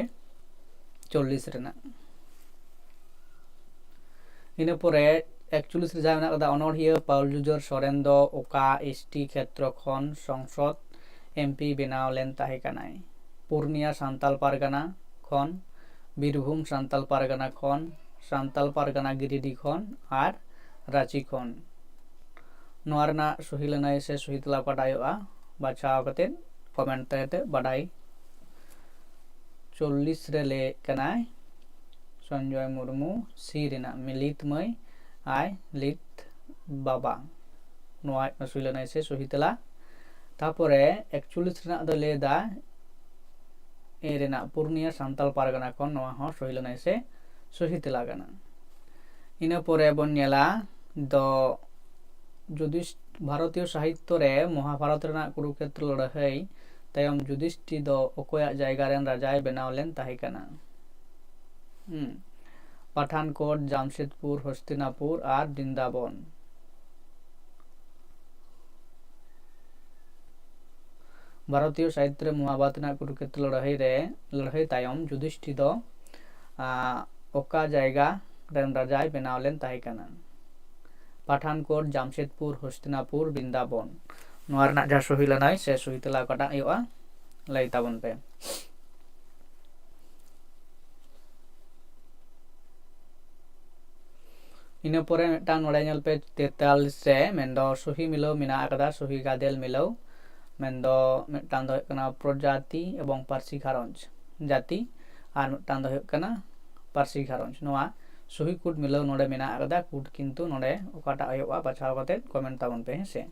ᱪᱚᱞᱞᱤᱥ ᱨᱮᱱᱟᱜ᱾ ᱤᱱᱟᱹ ᱯᱚᱨᱮ ᱮᱠᱪᱚᱞᱞᱤᱥ ᱨᱮ ᱡᱟᱦᱟᱸ ᱢᱮᱱᱟᱜ ᱟᱠᱟᱫᱟ, ᱚᱱᱚᱬᱦᱤᱭᱟᱹ ᱯᱟᱣᱩᱞ ᱡᱩᱡᱷᱟᱹᱨ ᱥᱚᱨᱮᱱ ᱫᱚ ᱚᱠᱟ S T ᱠᱷᱮᱛᱨᱚ ᱠᱷᱚᱱ ᱥᱚᱝᱥᱚᱫ M P ᱵᱮᱱᱟᱣ ᱞᱮᱱ ᱛᱟᱦᱮᱸ ᱠᱟᱱᱟᱭ? ᱯᱩᱨᱱᱤᱭᱟ ᱥᱟᱱᱛᱟᱞ ᱯᱟᱨᱜᱟᱱᱟ ᱠᱷᱚᱱ, ᱵᱤᱨᱵᱷᱩᱢ ᱥᱟᱱᱛᱟᱞ ᱯᱟᱨᱜᱟᱱᱟ ᱠᱷᱚᱱ, ᱥᱟᱱᱛᱟᱞ ᱯᱟᱨᱜᱟᱱᱟ ᱜᱤᱨᱤᱰᱤ ᱠᱷᱚᱱ ᱟᱨ ᱨᱟᱸᱪᱤ ᱠᱷᱚᱱ᱾ ᱱᱚᱣᱟ ᱨᱮᱱᱟᱜ ᱥᱚᱦᱤ ᱞᱟᱹᱱᱟᱹᱭ ᱥᱮ ᱥᱚᱦᱤ ᱛᱮᱞᱟ ᱚᱠᱟᱴᱟᱜ ᱦᱩᱭᱩᱜᱼᱟ, ᱵᱟᱪᱷᱟᱣ ᱠᱟᱛᱮ comment ᱛᱮ ᱵᱟᱰᱟᱭ᱾ ᱪᱚᱞᱞᱤᱥ ᱨᱮ ᱞᱟᱹᱭᱮᱫ ᱠᱟᱱᱟᱭ ᱥᱚᱧᱡᱚᱭ ᱢᱩᱨᱢᱩ, C ᱨᱮᱱᱟᱜ ᱢᱤᱞᱤᱛ ᱢᱟᱹᱭ ᱟᱭ ᱞᱤᱛ ᱵᱟᱵᱟ᱾ ᱱᱚᱣᱟ ᱥᱚᱦᱤ ᱞᱟᱹᱱᱟᱹᱭ ᱥᱮ ᱥᱚᱦᱤ ᱛᱮᱞᱟ᱾ ᱛᱟᱯᱚᱨᱮ ᱮᱠᱪᱚᱞᱞᱤᱥ ᱨᱮᱱᱟᱜ ᱫᱚ ᱞᱟᱹᱭ ᱮᱫᱟ A ᱨᱮᱱᱟᱜ ᱯᱩᱨᱱᱤᱭᱟ ᱥᱟᱱᱛᱟᱞ ᱯᱟᱨᱜᱟᱱᱟ ᱠᱷᱚᱱ, ᱱᱚᱣᱟ ᱦᱚᱸ ᱥᱚᱦᱤ ᱞᱟᱹᱱᱟᱹᱭ ᱥᱮ ᱥᱚᱦᱤ ᱛᱮᱞᱟ ᱠᱟᱱᱟ᱾ ᱤᱱᱟᱹ ᱯᱚᱨᱮ ᱵᱚᱱ ᱧᱮᱞᱟ ᱫᱚ ᱡᱩᱫᱤᱥ-, ᱵᱷᱟᱨᱚᱛᱤᱭᱚ ᱥᱟᱦᱤᱛᱛᱚ ᱨᱮ ᱢᱚᱦᱟᱵᱷᱟᱨᱚᱛ ᱨᱮᱱᱟᱜ ᱠᱩᱨᱩᱠᱷᱮᱛᱨᱚ ᱞᱟᱹᱲᱦᱟᱹᱭ ᱛᱟᱭᱚᱢ ᱡᱩᱫᱤᱥᱴᱤ ᱫᱚ ᱚᱠᱚᱭᱟᱜ ᱡᱟᱭᱜᱟ ᱨᱮᱱ ᱨᱟᱡᱟᱭ ᱵᱮᱱᱟᱣ ᱞᱮᱱ ᱛᱟᱦᱮᱸ ᱠᱟᱱᱟ? ᱦᱩᱸ᱾ ᱯᱟᱴᱷᱟᱱᱠᱳᱴ, ᱡᱟᱢᱥᱮᱫᱽᱯᱩᱨ, ᱦᱚᱥᱛᱤᱱᱟᱯᱩᱨ ᱟᱨ ᱵᱨᱤᱱᱫᱟᱵᱚᱱ᱾ ᱵᱷᱟᱨᱚᱛᱤᱭᱚ ᱥᱟᱦᱤᱛᱛᱚ ᱨᱮ ᱢᱚᱦᱟᱵᱷᱟᱨᱚᱛ ᱨᱮᱱᱟᱜ ᱠᱩᱨᱩᱠᱷᱮᱛᱨᱚ ᱞᱟᱹᱲᱦᱟᱹᱭ ᱨᱮ, ᱞᱟᱹᱲᱦᱟᱹᱭ ᱛᱟᱭᱚᱢ ᱡᱩᱫᱤᱥᱴᱤ ᱫᱚ, ᱟᱸ, ᱚᱠᱟ ᱡᱟᱭᱜᱟ ᱨᱮᱱ ᱨᱟᱡᱟᱭ ᱵᱮᱱᱟᱣ ᱞᱮᱱ ᱛᱟᱦᱮᱸ ᱠᱟᱱᱟ? ᱯᱟᱴᱷᱟᱱᱠᱳᱴ, ᱡᱟᱢᱥᱮᱫᱽᱯᱩᱨ, ᱦᱚᱥᱛᱤᱱᱟᱯᱩᱨ, ᱵᱨᱤᱱᱫᱟᱵᱚᱱ᱾ ᱱᱚᱣᱟ ᱨᱮᱱᱟᱜ ᱡᱟᱦᱟᱸ ᱥᱚᱦᱤ ᱞᱟᱹᱱᱟᱹᱭ ᱥᱮ ᱥᱚᱦᱤ ᱛᱮᱞᱟ ᱚᱠᱟᱴᱟᱜ ᱦᱩᱭᱩᱜᱼᱟ, ᱞᱟᱹᱭ ᱛᱟᱵᱚᱱ ᱯᱮ᱾ ᱤᱱᱟᱹ ᱯᱚᱨᱮ ᱢᱤᱫᱴᱟᱝ ᱱᱚᱰᱮ ᱧᱮᱞ ᱯᱮ, ᱛᱮᱛᱟᱞᱤᱥ ᱨᱮ, ᱢᱮᱱᱫᱚ ᱥᱚᱦᱤ ᱢᱤᱞᱟᱹᱣ ᱢᱮᱱᱟᱜ ᱟᱠᱟᱫᱟ, ᱥᱚᱦᱤ ᱜᱟᱫᱮᱞ ᱢᱤᱞᱟᱹᱣ᱾ ᱢᱮᱱᱫᱚ ᱢᱤᱫᱴᱟᱝ ᱫᱚ ᱦᱩᱭᱩᱜ ᱠᱟᱱᱟ ᱯᱨᱚᱡᱟᱛᱤ ᱮᱵᱚᱝ ᱯᱟᱹᱨᱥᱤ ᱜᱷᱟᱨᱚᱸᱡᱽ, ᱡᱟᱹᱛᱤ, ᱟᱨ ᱢᱤᱫᱴᱟᱝ ᱫᱚ ᱦᱩᱭᱩᱜ ᱠᱟᱱᱟ ᱯᱟᱹᱨᱥᱤ ᱜᱷᱟᱨᱚᱸᱡᱽ᱾ ᱱᱚᱣᱟ ᱥᱚᱦᱤ ᱠᱳᱰ ᱢᱤᱞᱟᱹᱣ ᱱᱚᱰᱮ ᱢᱮᱱᱟᱜ ᱟᱠᱟᱫᱟ, ᱠᱳᱰ ᱠᱤᱱᱛᱩ ᱱᱚᱰᱮ ᱚᱠᱟᱴᱟᱜ ᱦᱩᱭᱩᱜᱼᱟ ᱵᱟᱪᱷᱟᱣ ᱠᱟᱛᱮ comment ᱛᱟᱵᱚᱱ ᱯᱮ, ᱦᱮᱸ ᱥᱮ᱾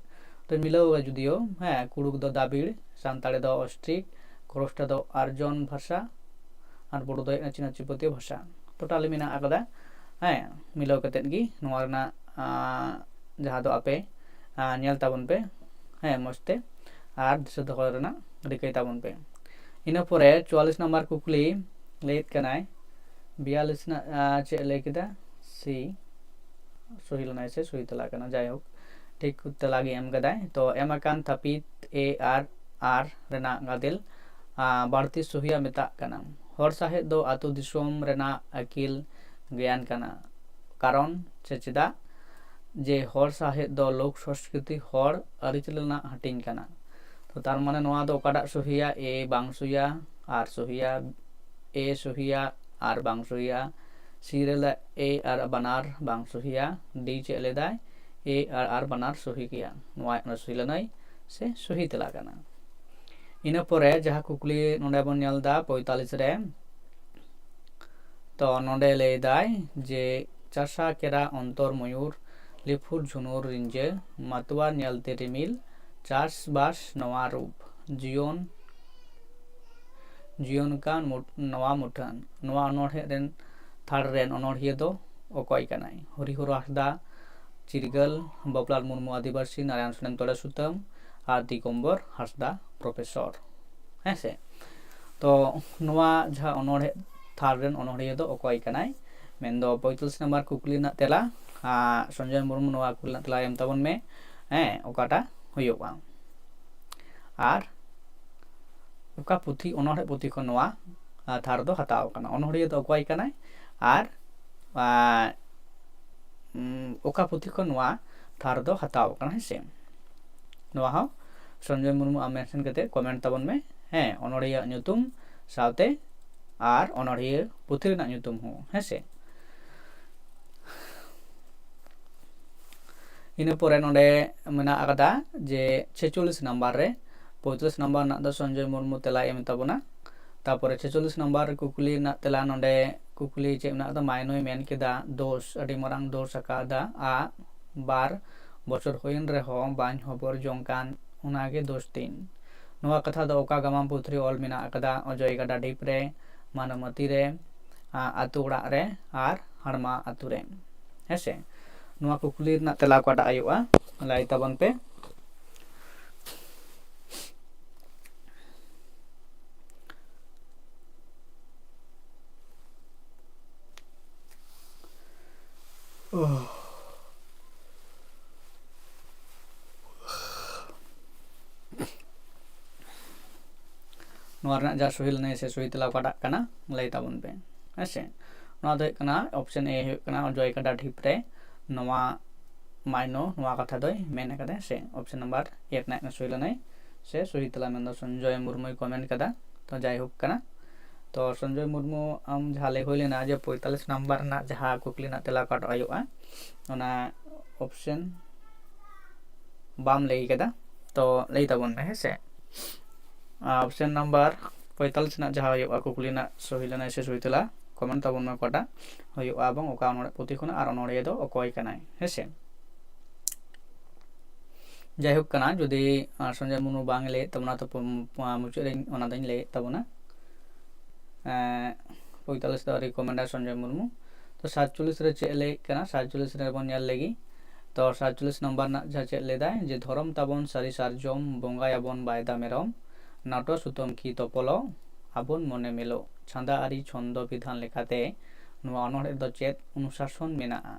ᱛᱚ ᱢᱤᱞᱟᱹᱣ ᱟᱠᱟᱫᱟ ᱡᱩᱫᱤᱭᱳ, ᱦᱮᱸ, ᱠᱩᱲᱩᱠ ᱫᱚ ᱫᱟᱵᱤᱲ, ᱥᱟᱱᱛᱟᱲᱤ ᱫᱚ ᱚᱥᱴᱨᱤᱠ, ᱠᱷᱨᱳᱥᱴᱟ ᱫᱚ ᱟᱨᱡᱚᱱ ᱵᱷᱟᱥᱟ, ᱟᱨ ᱵᱳᱰᱳ ᱫᱚ ᱦᱩᱭᱩᱜ ᱠᱟᱱᱟ ᱪᱤᱱᱟ ᱛᱤᱵᱵᱚᱛᱤᱭᱚ ᱵᱷᱟᱥᱟ᱾ ᱴᱳᱴᱟᱞᱤ ᱢᱮᱱᱟᱜ ᱟᱠᱟᱫᱟ ᱦᱮᱸ, ᱢᱤᱞᱟᱹᱣ ᱠᱟᱛᱮᱫ ᱜᱮ ᱱᱚᱣᱟ ᱨᱮᱱᱟᱜ ᱟᱸ, ᱡᱟᱦᱟᱸ ᱫᱚ ᱟᱯᱮ ᱟᱸ, ᱧᱮᱞ ᱛᱟᱵᱚᱱ ᱯᱮ, ᱦᱮᱸ, ᱢᱚᱡᱽ ᱛᱮ, ᱟᱨ ᱫᱤᱥᱟᱹ ᱫᱚᱦᱚ ᱨᱮᱱᱟᱜ ᱨᱤᱠᱟᱹᱭ ᱛᱟᱵᱚᱱ ᱯᱮ᱾ ᱤᱱᱟᱹ ᱯᱚᱨᱮ ᱪᱩᱣᱟᱞᱤᱥ ᱱᱟᱢᱵᱟᱨ ᱠᱩᱠᱞᱤ ᱞᱟᱹᱭᱮᱫ ᱠᱟᱱᱟᱭ, ᱵᱤᱭᱟᱞᱤᱥ ᱨᱮᱱᱟᱜ ᱟᱸ, ᱪᱮᱫ ᱮ ᱞᱟᱹᱭ ᱠᱮᱫᱟ? ᱥᱤ, ᱥᱩᱦᱤ ᱞᱮᱱᱟᱭ ᱥᱮ ᱥᱩᱦᱤ ᱛᱮᱞᱟ ᱠᱟᱱᱟ, ᱡᱟᱭᱦᱳᱠ, ᱴᱷᱤᱠ ᱛᱮᱞᱟ ᱜᱮ ᱮᱢ ᱠᱟᱫᱟᱭ᱾ ᱛᱚ ᱮᱢ ᱟᱠᱟᱱ ᱛᱷᱟᱹᱯᱤᱛ ᱮ ᱟᱨ ᱟᱨ ᱨᱮᱱᱟᱜ ᱜᱟᱫᱮᱞ ᱟᱸ, ᱵᱟᱹᱲᱛᱤ ᱥᱩᱦᱤᱭᱟ ᱢᱮᱛᱟᱜ ᱠᱟᱱᱟ᱾ ᱦᱚᱲ ᱥᱟᱶᱦᱮᱫ ᱫᱚ ᱟᱹᱛᱩ ᱫᱤᱥᱚᱢ ᱨᱮᱱᱟᱜ ᱟᱹᱠᱤᱞ ᱜᱮᱭᱟᱱ ᱠᱟᱱᱟ᱾ ᱠᱟᱨᱚᱱ ᱥᱮ ᱪᱮᱫᱟᱜ ᱡᱮ ᱦᱚᱲ ᱥᱟᱶᱦᱮᱫ ᱫᱚ ᱞᱳᱠ ᱥᱚᱸᱥᱠᱨᱤᱛᱤ, ᱦᱚᱲ ᱟᱹᱨᱤᱪᱟᱹᱞᱤ ᱨᱮᱱᱟᱜ ᱦᱟᱹᱴᱤᱧ ᱠᱟᱱᱟ᱾ ᱛᱚ ᱛᱟᱨ ᱢᱟᱱᱮ ᱱᱚᱣᱟ ᱫᱚ ᱚᱠᱟᱴᱟᱜ ᱥᱩᱦᱤᱭᱟ? ᱮ ᱵᱟᱝ ᱥᱩᱦᱤᱭᱟ, ᱟᱨ ᱥᱩᱦᱤᱭᱟ, ᱮ ᱥᱩᱦᱤᱭᱟ, ᱟᱨ ᱵᱟᱝ ᱥᱩᱦᱤᱭᱟ, ᱥᱤ ᱨᱮ ᱮ ᱟᱨ ᱵᱟᱱᱟᱨ ᱵᱟᱝ ᱥᱩᱦᱤᱭᱟ, ᱰᱤ ᱪᱮᱫ ᱞᱮᱫᱟᱭ? ᱮ ᱟᱨ ᱟᱨ ᱵᱟᱱᱟᱨ ᱥᱩᱦᱤ ᱜᱮᱭᱟ᱾ ᱱᱚᱣᱟ ᱥᱩᱦᱤ ᱞᱟᱹᱱᱟᱹᱭ ᱥᱮ ᱥᱩᱦᱤ ᱛᱮᱞᱟ ᱠᱟᱱᱟ᱾ ᱤᱱᱟᱹ ᱯᱚᱨᱮ ᱡᱟᱦᱟᱸ ᱠᱩᱠᱞᱤ ᱱᱚᱰᱮ ᱵᱚᱱ ᱧᱮᱞ ᱮᱫᱟ ᱯᱚᱸᱭᱛᱟᱞᱤᱥ ᱨᱮ, ᱛᱚ ᱱᱚᱰᱮ ᱞᱟᱹᱭ ᱫᱟᱭ ᱡᱮ ᱪᱟᱥᱟ ᱠᱮᱨᱟ ᱚᱱᱛᱚᱨ ᱢᱚᱭᱩᱨ, ᱞᱤᱯᱷᱩᱨ ᱡᱷᱩᱱᱩᱨ ᱨᱤᱸᱡᱟᱹ, ᱢᱟᱛᱣᱟᱨ ᱧᱮᱞᱛᱮ ᱨᱤᱢᱤᱞ, ᱪᱟᱥᱵᱟᱥ ᱱᱚᱣᱟ ᱨᱩᱯ, ᱡᱤᱭᱚᱱ ᱡᱤᱭᱚᱱ ᱠᱟᱱ ᱢᱩᱴ-, ᱱᱚᱣᱟ ᱢᱩᱴᱷᱟᱹᱱ᱾ ᱱᱚᱣᱟ ᱚᱱᱚᱬᱦᱮ ᱨᱮᱱ ᱛᱷᱟᱨ ᱨᱮᱱ ᱚᱱᱚᱬᱦᱤᱭᱟᱹ ᱫᱚ ᱚᱠᱚᱭ ᱠᱟᱱᱟᱭ? ᱦᱚᱨᱤᱦᱚᱨ ᱦᱟᱸᱥᱫᱟ, ᱪᱤᱨᱜᱟᱹᱞ, ᱵᱟᱵᱩᱞᱟᱞ ᱢᱩᱨᱢᱩ ᱟᱹᱫᱤᱵᱟᱹᱥᱤ, ᱱᱟᱨᱟᱭᱚᱱ ᱥᱚᱨᱮᱱ ᱛᱚᱲᱮ ᱥᱩᱛᱟᱹᱢ ᱟᱨ ᱫᱤᱜᱚᱢᱵᱚᱨ ᱦᱟᱸᱥᱫᱟ ᱯᱨᱚᱯᱷᱮᱥᱚᱨ᱾ ᱦᱮᱸ ᱥᱮ? ᱛᱚ ᱱᱚᱣᱟ ᱡᱟᱦᱟᱸ ᱚᱱᱚᱬᱦᱮ ᱛᱷᱟᱨ ᱨᱮᱱ ᱚᱱᱚᱬᱦᱤᱭᱟᱹ ᱫᱚ ᱚᱠᱚᱭ ᱠᱟᱱᱟᱭ? ᱢᱮᱱᱫᱚ ᱯᱚᱸᱭᱛᱟᱞᱤᱥ ᱱᱟᱢᱵᱟᱨ ᱠᱩᱠᱞᱤ ᱨᱮᱱᱟᱜ ᱛᱮᱞᱟ, ᱟᱨ ᱥᱚᱧᱡᱚᱭ ᱢᱩᱨᱢᱩ ᱱᱚᱣᱟ ᱠᱩᱠᱞᱤ ᱨᱮᱱᱟᱜ ᱛᱮᱞᱟ ᱮᱢ ᱛᱟᱵᱚᱱ ᱢᱮ᱾ ᱦᱮᱸ, ᱚᱠᱟᱴᱟᱜ ᱦᱩᱭᱩᱜᱼᱟ? ᱟᱨ ᱚᱠᱟ ᱯᱩᱛᱷᱤ, ᱚᱱᱚᱬᱦᱮ ᱯᱩᱛᱷᱤ ᱠᱷᱚᱱ ᱱᱚᱣᱟ, ᱟᱸ, ᱛᱷᱟᱨ ᱫᱚ ᱦᱟᱛᱟᱣ ᱟᱠᱟᱱᱟ? ᱚᱱᱚᱬᱦᱤᱭᱟᱹ ᱫᱚ ᱚᱠᱚᱭ ᱠᱟᱱᱟᱭ? ᱟᱨ, ᱟᱸ, ᱩᱢ, ᱚᱠᱟ ᱯᱩᱛᱷᱤ ᱠᱷᱚᱱ ᱱᱚᱣᱟ ᱛᱷᱟᱨ ᱫᱚ ᱦᱟᱛᱟᱣ ᱟᱠᱟᱱᱟ? ᱦᱮᱸ ᱥᱮ, ᱱᱚᱣᱟ ᱦᱚᱸ ᱥᱚᱧᱡᱚᱭ ᱢᱩᱨᱢᱩ ᱟᱢ ᱢᱮᱱᱥᱚᱱ ᱠᱟᱛᱮ ᱠᱚᱢᱮᱱᱴ ᱛᱟᱵᱚᱱ ᱢᱮ᱾ ᱦᱮᱸ, ᱚᱱᱚᱬᱦᱤᱭᱟᱹ ᱧᱩᱛᱩᱢ ᱥᱟᱶᱛᱮ ᱟᱨ ᱚᱱᱚᱬᱦᱤᱭᱟᱹ ᱯᱩᱛᱷᱤ ᱨᱮᱱᱟᱜ ᱧᱩᱛᱩᱢ ᱦᱚᱸ, ᱦᱮᱸ ᱥᱮ᱾ ᱤᱱᱟᱹ ᱯᱚᱨᱮ ᱱᱚᱰᱮ ᱢᱮᱱᱟᱜ ᱟᱠᱟᱫᱟ ᱡᱮ ᱪᱷᱮᱪᱚᱞᱞᱤᱥ ᱱᱟᱢᱵᱟᱨ ᱨᱮ, ᱯᱚᱸᱭᱛᱟᱞᱞᱤᱥ ᱱᱟᱢᱵᱟᱨ ᱨᱮᱱᱟᱜ ᱫᱚ ᱥᱚᱧᱡᱚᱭ ᱢᱩᱨᱢᱩ ᱛᱮᱞᱟᱭ ᱮᱢ ᱛᱟᱵᱚᱱᱟ᱾ ᱛᱟᱯᱚᱨᱮ ᱪᱷᱮᱪᱚᱞᱞᱤᱥ ᱱᱟᱢᱵᱟᱨ ᱠᱩᱠᱞᱤ ᱨᱮᱱᱟᱜ ᱛᱮᱞᱟ ᱱᱚᱰᱮ ᱠᱩᱠᱞᱤ ᱪᱮᱫ ᱢᱮᱱᱟᱜ ᱟᱠᱟᱫᱟ? ᱢᱟᱭᱱᱩᱭ ᱢᱮᱱ ᱠᱮᱫᱟ, "ᱫᱳᱥ, ᱟᱹᱰᱤ ᱢᱟᱨᱟᱝ ᱫᱳᱥ ᱟᱠᱟᱫᱟ, ᱟ, ᱵᱟᱨ ᱵᱚᱪᱷᱚᱨ ᱦᱩᱭᱮᱱ ᱨᱮᱦᱚᱸ ᱵᱟᱹᱧ ᱦᱚᱵᱚᱨ ᱡᱚᱝ ᱠᱟᱱ, ᱚᱱᱟᱜᱮ ᱫᱳᱥ ᱛᱤᱧ᱾" ᱱᱚᱣᱟ ᱠᱟᱛᱷᱟ ᱫᱚ ᱚᱠᱟ ᱜᱟᱢᱟᱢ ᱯᱩᱛᱷᱤ ᱨᱮ ᱚᱞ ᱢᱮᱱᱟᱜ ᱟᱠᱟᱫᱟ? ᱚᱡᱚᱭ ᱜᱟᱰᱟ ᱰᱷᱤᱯ ᱨᱮ, ᱢᱟᱱᱚᱢᱟᱛᱤ ᱨᱮ, ᱟ, ᱟᱹᱛᱩ ᱚᱲᱟᱜ ᱨᱮ, ᱟᱨ ᱦᱟᱲᱢᱟ ᱟᱛᱳ ᱨᱮ᱾ ᱦᱮᱸᱥᱮ, ᱱᱚᱣᱟ ᱠᱩᱠᱞᱤ ᱨᱮᱱᱟᱜ ᱛᱮᱞᱟ ᱚᱠᱟᱴᱟᱜ ᱦᱩᱭᱩᱜᱼᱟ, ᱞᱟᱹᱭ ᱛᱟᱵᱚᱱ ᱯᱮ᱾ ᱱᱚᱣᱟ ᱨᱮᱱᱟᱜ ᱡᱟᱦᱟᱸ ᱥᱚᱦᱤ ᱞᱟᱹᱱᱟᱹᱭ ᱥᱮ ᱥᱚᱦᱤ ᱛᱮᱞᱟ ᱚᱠᱟᱴᱟᱜ ᱠᱟᱱᱟ, ᱞᱟᱹᱭ ᱛᱟᱵᱚᱱ ᱯᱮ᱾ ᱦᱮᱸᱥᱮ, ᱱᱚᱣᱟ ᱫᱚ ᱦᱩᱭᱩᱜ ᱠᱟᱱᱟ, option A ᱦᱩᱭᱩᱜ ᱠᱟᱱᱟ, ᱚᱡᱚᱭ ᱠᱟᱰᱟ ᱰᱷᱤᱯ ᱨᱮ ᱱᱚᱣᱟ ᱢᱟᱭᱱᱚ ᱱᱚᱣᱟ ᱠᱟᱛᱷᱟ ᱫᱚᱭ ᱢᱮᱱ ᱟᱠᱟᱫᱟ᱾ ᱥᱮ option number A ᱨᱮᱱᱟᱜ ᱥᱚᱦᱤ ᱞᱟᱹᱱᱟᱹᱭ ᱥᱮ ᱥᱚᱦᱤ ᱛᱮᱞᱟ ᱢᱮᱱᱫᱚ ᱥᱚᱧᱡᱚᱭ ᱢᱩᱨᱢᱩᱭ comment ᱠᱟᱫᱟ᱾ ᱛᱚ ᱡᱟᱭᱦᱳᱠ ᱠᱟᱱᱟ, ᱛᱚ ᱥᱚᱧᱡᱚᱭ ᱢᱩᱨᱢᱩ, ᱟᱢ ᱡᱟᱦᱟᱸ ᱞᱟᱹᱭ ᱦᱩᱭ ᱞᱮᱱᱟ ᱡᱮ ᱯᱚᱸᱭᱛᱟᱞᱤᱥ number ᱨᱮᱱᱟᱜ ᱡᱟᱦᱟᱸ ᱠᱩᱠᱞᱤ ᱨᱮᱱᱟᱜ ᱛᱮᱞᱟ ᱚᱠᱟᱴᱟᱜ ᱦᱩᱭᱩᱜᱼᱟ, ᱚᱱᱟ option ᱵᱟᱢ ᱞᱟᱹᱭ ᱠᱟᱫᱟ, ᱛᱚ ᱞᱟᱹᱭ ᱛᱟᱵᱚᱱ ᱢᱮ, ᱦᱮᱸᱥᱮ᱾ option number ᱯᱚᱸᱭᱛᱟᱞᱤᱥ ᱨᱮᱱᱟᱜ ᱡᱟᱦᱟᱸ ᱦᱩᱭᱩᱜᱼᱟ ᱠᱩᱠᱞᱤ ᱨᱮᱱᱟᱜ ᱥᱚᱦᱤ ᱞᱟᱹᱱᱟᱹᱭ ᱥᱮ ᱥᱚᱦᱤ ᱛᱮᱞᱟ, comment ᱛᱟᱵᱚᱱ ᱢᱮ ᱚᱠᱟᱴᱟᱜ ᱦᱩᱭᱩᱜᱼᱟ ᱮᱵᱚᱝ ᱚᱠᱟ ᱚᱱᱚᱲᱦᱮ ᱯᱩᱛᱷᱤ ᱠᱷᱚᱱᱟᱜ ᱟᱨ ᱚᱱᱚᱲᱦᱤᱭᱟᱹ ᱫᱚ ᱚᱠᱚᱭ ᱠᱟᱱᱟᱭ, ᱦᱮᱸᱥᱮ᱾ ᱡᱟᱭᱦᱳᱠ ᱠᱟᱱᱟ, ᱡᱩᱫᱤ, ᱟᱨ ᱥᱚᱧᱡᱚᱭ ᱢᱩᱨᱢᱩ ᱵᱟᱝ ᱮ ᱞᱟᱹᱭᱮᱫ ᱛᱟᱵᱚᱱᱟ, ᱛᱚ ᱯᱚ-, ᱯᱚ-, ᱢᱩᱪᱟᱹᱫ ᱨᱮ ᱚᱱᱟ ᱫᱚᱧ ᱞᱟᱹᱭᱮᱫ ᱛᱟᱵᱚᱱᱟ᱾ ᱮᱸ, ᱯᱚᱸᱭᱛᱟᱞᱤᱥ ᱫᱚ recommend ᱥᱚᱧᱡᱚᱭ ᱢᱩᱨᱢᱩ᱾ ᱛᱚ ᱥᱟᱛᱪᱚᱞᱞᱤᱥ ᱨᱮ ᱪᱮᱫ ᱮ ᱞᱟᱹᱭᱮᱫ ᱠᱟᱱᱟ, ᱥᱟᱛᱪᱚᱞᱞᱤᱥ ᱨᱮᱵᱚᱱ ᱧᱮᱞ ᱞᱮᱜᱮ᱾ ᱛᱚ ᱥᱟᱛᱪᱚᱞᱞᱤᱥ number ᱨᱮᱱᱟᱜ ᱡᱟᱦᱟᱸ ᱪᱮᱫ ᱞᱟᱹᱭᱫᱟᱭ ᱡᱮ, "ᱫᱷᱚᱨᱚᱢ ᱛᱟᱵᱚᱱ ᱥᱟᱹᱨᱤ ᱥᱟᱨᱡᱚᱢ, ᱵᱚᱸᱜᱟᱭᱟᱵᱚᱱ ᱵᱟᱭᱫᱟ ᱢᱮᱨᱚᱢ, ᱱᱟᱴᱚ ᱥᱩᱛᱟᱹᱢ ᱠᱤ ᱛᱚᱯᱚᱞᱚᱜ, ᱟᱵᱚᱱ ᱢᱚᱱᱮ ᱢᱮᱞᱚᱜ, ᱪᱷᱟᱸᱫᱟ ᱟᱹᱨᱤ ᱪᱷᱚᱱᱫᱚ ᱵᱤᱫᱷᱟᱱ ᱞᱮᱠᱟᱛᱮ ᱱᱚᱣᱟ ᱚᱱᱚᱬᱦᱮ ᱫᱚ ᱪᱮᱫ ᱚᱱᱩᱥᱟᱥᱚᱱ ᱢᱮᱱᱟᱜᱼᱟ?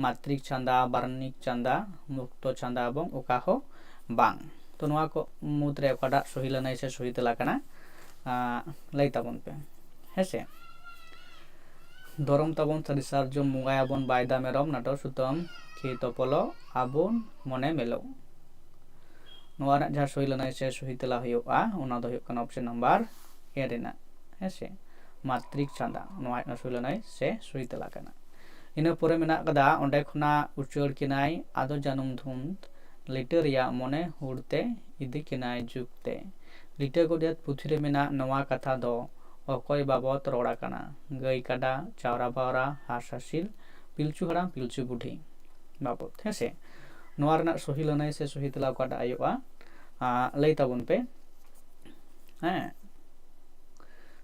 ᱢᱟᱛᱨᱤᱠ ᱪᱷᱟᱸᱫᱟ, ᱵᱟᱨᱚᱱᱤᱠ ᱪᱷᱟᱸᱫᱟ, ᱢᱩᱠᱛᱚ ᱪᱷᱟᱸᱫᱟ ᱮᱵᱚᱝ ᱚᱠᱟ ᱦᱚᱸ ᱵᱟᱝ?" ᱛᱚ ᱱᱚᱣᱟ ᱠᱚ ᱢᱩᱫᱽᱨᱮ ᱚᱠᱟᱴᱟᱜ ᱥᱚᱦᱤ ᱞᱟᱹᱱᱟᱹᱭ ᱥᱮ ᱥᱚᱦᱤ ᱛᱮᱞᱟ ᱠᱟᱱᱟ, ᱟᱸ, ᱞᱟᱹᱭ ᱛᱟᱵᱚᱱ ᱯᱮ, ᱦᱮᱸᱥᱮ᱾ ᱫᱷᱚᱨᱚᱢ ᱛᱟᱵᱚᱱ ᱥᱟᱹᱨᱤ ᱥᱟᱨᱡᱚᱢ, ᱵᱚᱸᱜᱟᱭᱟᱵᱚᱱ ᱵᱟᱭᱫᱟ ᱢᱮᱨᱚᱢ, ᱱᱟᱴᱚ ᱥᱩᱛᱟᱹᱢ ᱠᱤ ᱛᱚᱯᱚᱞᱚᱜ, ᱟᱵᱚᱱ ᱢᱚᱱᱮ ᱢᱮᱞᱚᱜ᱾ ᱱᱚᱣᱟ ᱨᱮᱱᱟᱜ ᱡᱟᱦᱟᱸ ᱥᱚᱦᱤ ᱞᱟᱹᱱᱟᱹᱭ ᱥᱮ ᱥᱚᱦᱤ ᱛᱮᱞᱟ ᱦᱩᱭᱩᱜᱼᱟ, ᱚᱱᱟ ᱫᱚ ᱦᱩᱭᱩᱜ ᱠᱟᱱᱟ option number A ᱨᱮᱱᱟᱜ, ᱦᱮᱸᱥᱮ, ᱢᱟᱛᱨᱤᱠ ᱪᱷᱟᱸᱫᱟ᱾ ᱱᱚᱣᱟ ᱦᱩᱭᱩᱜ ᱠᱟᱱᱟ ᱥᱚᱦᱤ ᱞᱟᱹᱱᱟᱹᱭ ᱥᱮ ᱥᱚᱦᱤ ᱛᱮᱞᱟ ᱠᱟᱱᱟ᱾ ᱤᱱᱟᱹ ᱯᱚᱨᱮ ᱢᱮᱱᱟᱜ ᱠᱟᱫᱟ, ᱚᱸᱰᱮ ᱠᱷᱚᱱᱟᱜ ᱩᱪᱟᱹᱲ ᱠᱤᱱᱟᱭ ᱟᱫᱚ ᱡᱟᱹᱱᱩᱢ ᱫᱷᱩᱸᱫ, ᱞᱤᱴᱟᱹ ᱨᱮᱭᱟᱜ ᱢᱚᱱᱮ ᱦᱩᱲ ᱛᱮ, ᱤᱫᱤ ᱠᱤᱱᱟᱭ ᱡᱩᱜᱽ ᱛᱮ᱾ ᱞᱤᱴᱟᱹ ᱜᱚᱰᱮᱛ ᱯᱩᱛᱷᱤ ᱨᱮ ᱢᱮᱱᱟᱜ ᱱᱚᱣᱟ ᱠᱟᱛᱷᱟ ᱫᱚ ᱚᱠᱚᱭ ᱵᱟᱵᱚᱛ ᱨᱚᱲ ᱟᱠᱟᱱᱟ? ᱜᱟᱹᱭ ᱠᱟᱰᱟ, ᱪᱟᱣᱨᱟ ᱵᱟᱣᱨᱟ, ᱦᱟᱸᱥ ᱦᱟᱸᱥᱤᱞ, ᱯᱤᱞᱪᱩ ᱦᱟᱲᱟᱢ ᱯᱤᱞᱪᱩ ᱵᱩᱰᱷᱤ ᱵᱟᱵᱚᱛ, ᱦᱮᱸᱥᱮ᱾ ᱱᱚᱣᱟ ᱨᱮᱱᱟᱜ ᱥᱚᱦᱤ ᱞᱟᱹᱱᱟᱹᱭ ᱥᱮ ᱥᱚᱦᱤ ᱛᱮᱞᱟ ᱚᱠᱟᱴᱟᱜ ᱦᱩᱭᱩᱜᱼᱟ, ᱟᱸ, ᱞᱟᱹᱭ ᱛᱟᱵᱚᱱ ᱯᱮ᱾ ᱦᱮᱸ,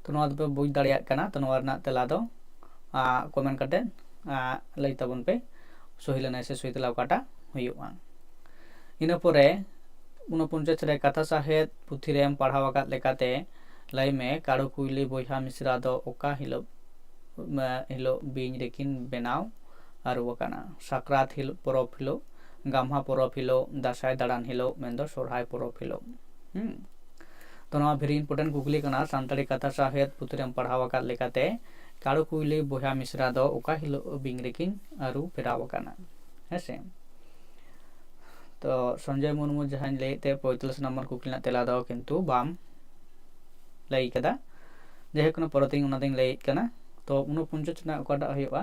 ᱛᱚ ᱱᱚᱣᱟ ᱫᱚᱯᱮ ᱵᱩᱡᱽ ᱫᱟᱲᱮᱭᱟᱜ ᱠᱟᱱᱟ᱾ ᱛᱚ ᱱᱚᱣᱟ ᱨᱮᱱᱟᱜ ᱛᱮᱞᱟ ᱫᱚ ᱠᱚᱢᱮᱱᱴ ᱠᱟᱛᱮ ᱞᱟᱹᱭ ᱛᱟᱵᱚᱱ ᱯᱮ, ᱥᱚᱦᱤ ᱞᱮᱱᱟᱭ ᱥᱮ ᱥᱚᱦᱤ ᱛᱮᱞᱟ ᱚᱠᱟᱴᱟᱜ ᱦᱩᱭᱩᱜᱼᱟ᱾ ᱤᱱᱟᱹ ᱯᱚᱨᱮ ᱩᱱᱚᱯᱚᱧᱪᱟᱥ ᱨᱮ ᱠᱟᱛᱷᱟ ᱥᱟᱦᱮᱫ ᱯᱩᱛᱷᱤ ᱨᱮᱢ ᱯᱟᱲᱦᱟᱣ ᱟᱠᱟᱫ ᱞᱮᱠᱟᱛᱮ ᱞᱟᱹᱭ ᱢᱮ, ᱠᱟᱲᱩ ᱠᱩᱭᱞᱤ ᱵᱚᱭᱦᱟ ᱢᱤᱥᱨᱟ ᱫᱚ ᱚᱠᱟ ᱦᱤᱞᱳᱜ ᱦᱤᱞᱳᱜ ᱵᱤᱧ ᱨᱮᱠᱤᱱ ᱵᱮᱱᱟᱣ ᱟᱹᱨᱩ ᱟᱠᱟᱱᱟ? ᱥᱟᱠᱨᱟᱛ ᱦᱤᱞᱳᱜ, ᱯᱚᱨᱚᱵᱽ ᱦᱤᱞᱳᱜ, ᱜᱟᱢᱦᱟ ᱯᱚᱨᱚᱵᱽ ᱦᱤᱞᱳᱜ, ᱫᱟᱸᱥᱟᱭ ᱫᱟᱬᱟᱱ ᱦᱤᱞᱳᱜ, ᱢᱮᱱᱫᱚ ᱥᱚᱨᱦᱟᱭ ᱯᱚᱨᱚᱵᱽ ᱦᱤᱞᱳᱜ᱾ ᱦᱩᱸ᱾ ᱛᱚ ᱱᱚᱣᱟ very important ᱠᱩᱠᱞᱤ ᱠᱟᱱᱟ᱾ ᱥᱟᱱᱛᱟᱲᱤ ᱠᱟᱛᱷᱟ ᱥᱟᱶᱦᱮᱫ ᱯᱩᱛᱷᱤ ᱨᱮᱢ ᱯᱟᱲᱦᱟᱣ ᱟᱠᱟᱫ ᱞᱮᱠᱟᱛᱮ ᱠᱟᱲᱩ ᱠᱩᱭᱞᱤ ᱵᱚᱭᱦᱟ ᱢᱤᱥᱨᱟ ᱫᱚ ᱚᱠᱟ ᱦᱤᱞᱳᱜ ᱵᱤᱧ ᱨᱮᱠᱤᱱ ᱟᱹᱨᱩ ᱯᱷᱮᱨᱟᱣ ᱟᱠᱟᱱᱟ? ᱦᱮᱸ ᱥᱮ? ᱛᱚ ᱥᱚᱧᱡᱚᱭ ᱢᱩᱨᱢᱩ ᱡᱟᱦᱟᱸᱧ ᱞᱟᱹᱭᱮᱫ ᱛᱮ ᱯᱚᱸᱭᱛᱟᱞᱞᱤᱥ ᱱᱚᱢᱵᱚᱨ ᱠᱩᱠᱞᱤ ᱨᱮᱱᱟᱜ ᱛᱮᱞᱟ ᱫᱚ ᱠᱤᱱᱛᱩ ᱵᱟᱢ ᱞᱟᱹᱭ ᱠᱟᱫᱟ᱾ ᱡᱟᱭᱦᱳᱠ, ᱠᱳᱱᱳ ᱯᱚᱨᱮᱛᱮᱧ ᱚᱱᱟ ᱫᱚᱧ ᱞᱟᱹᱭᱮᱫ ᱠᱟᱱᱟ᱾ ᱛᱚ ᱩᱱᱚᱯᱚᱧᱪᱟᱥ ᱨᱮᱱᱟᱜ ᱚᱠᱟᱴᱟᱜ ᱦᱩᱭᱩᱜᱼᱟ,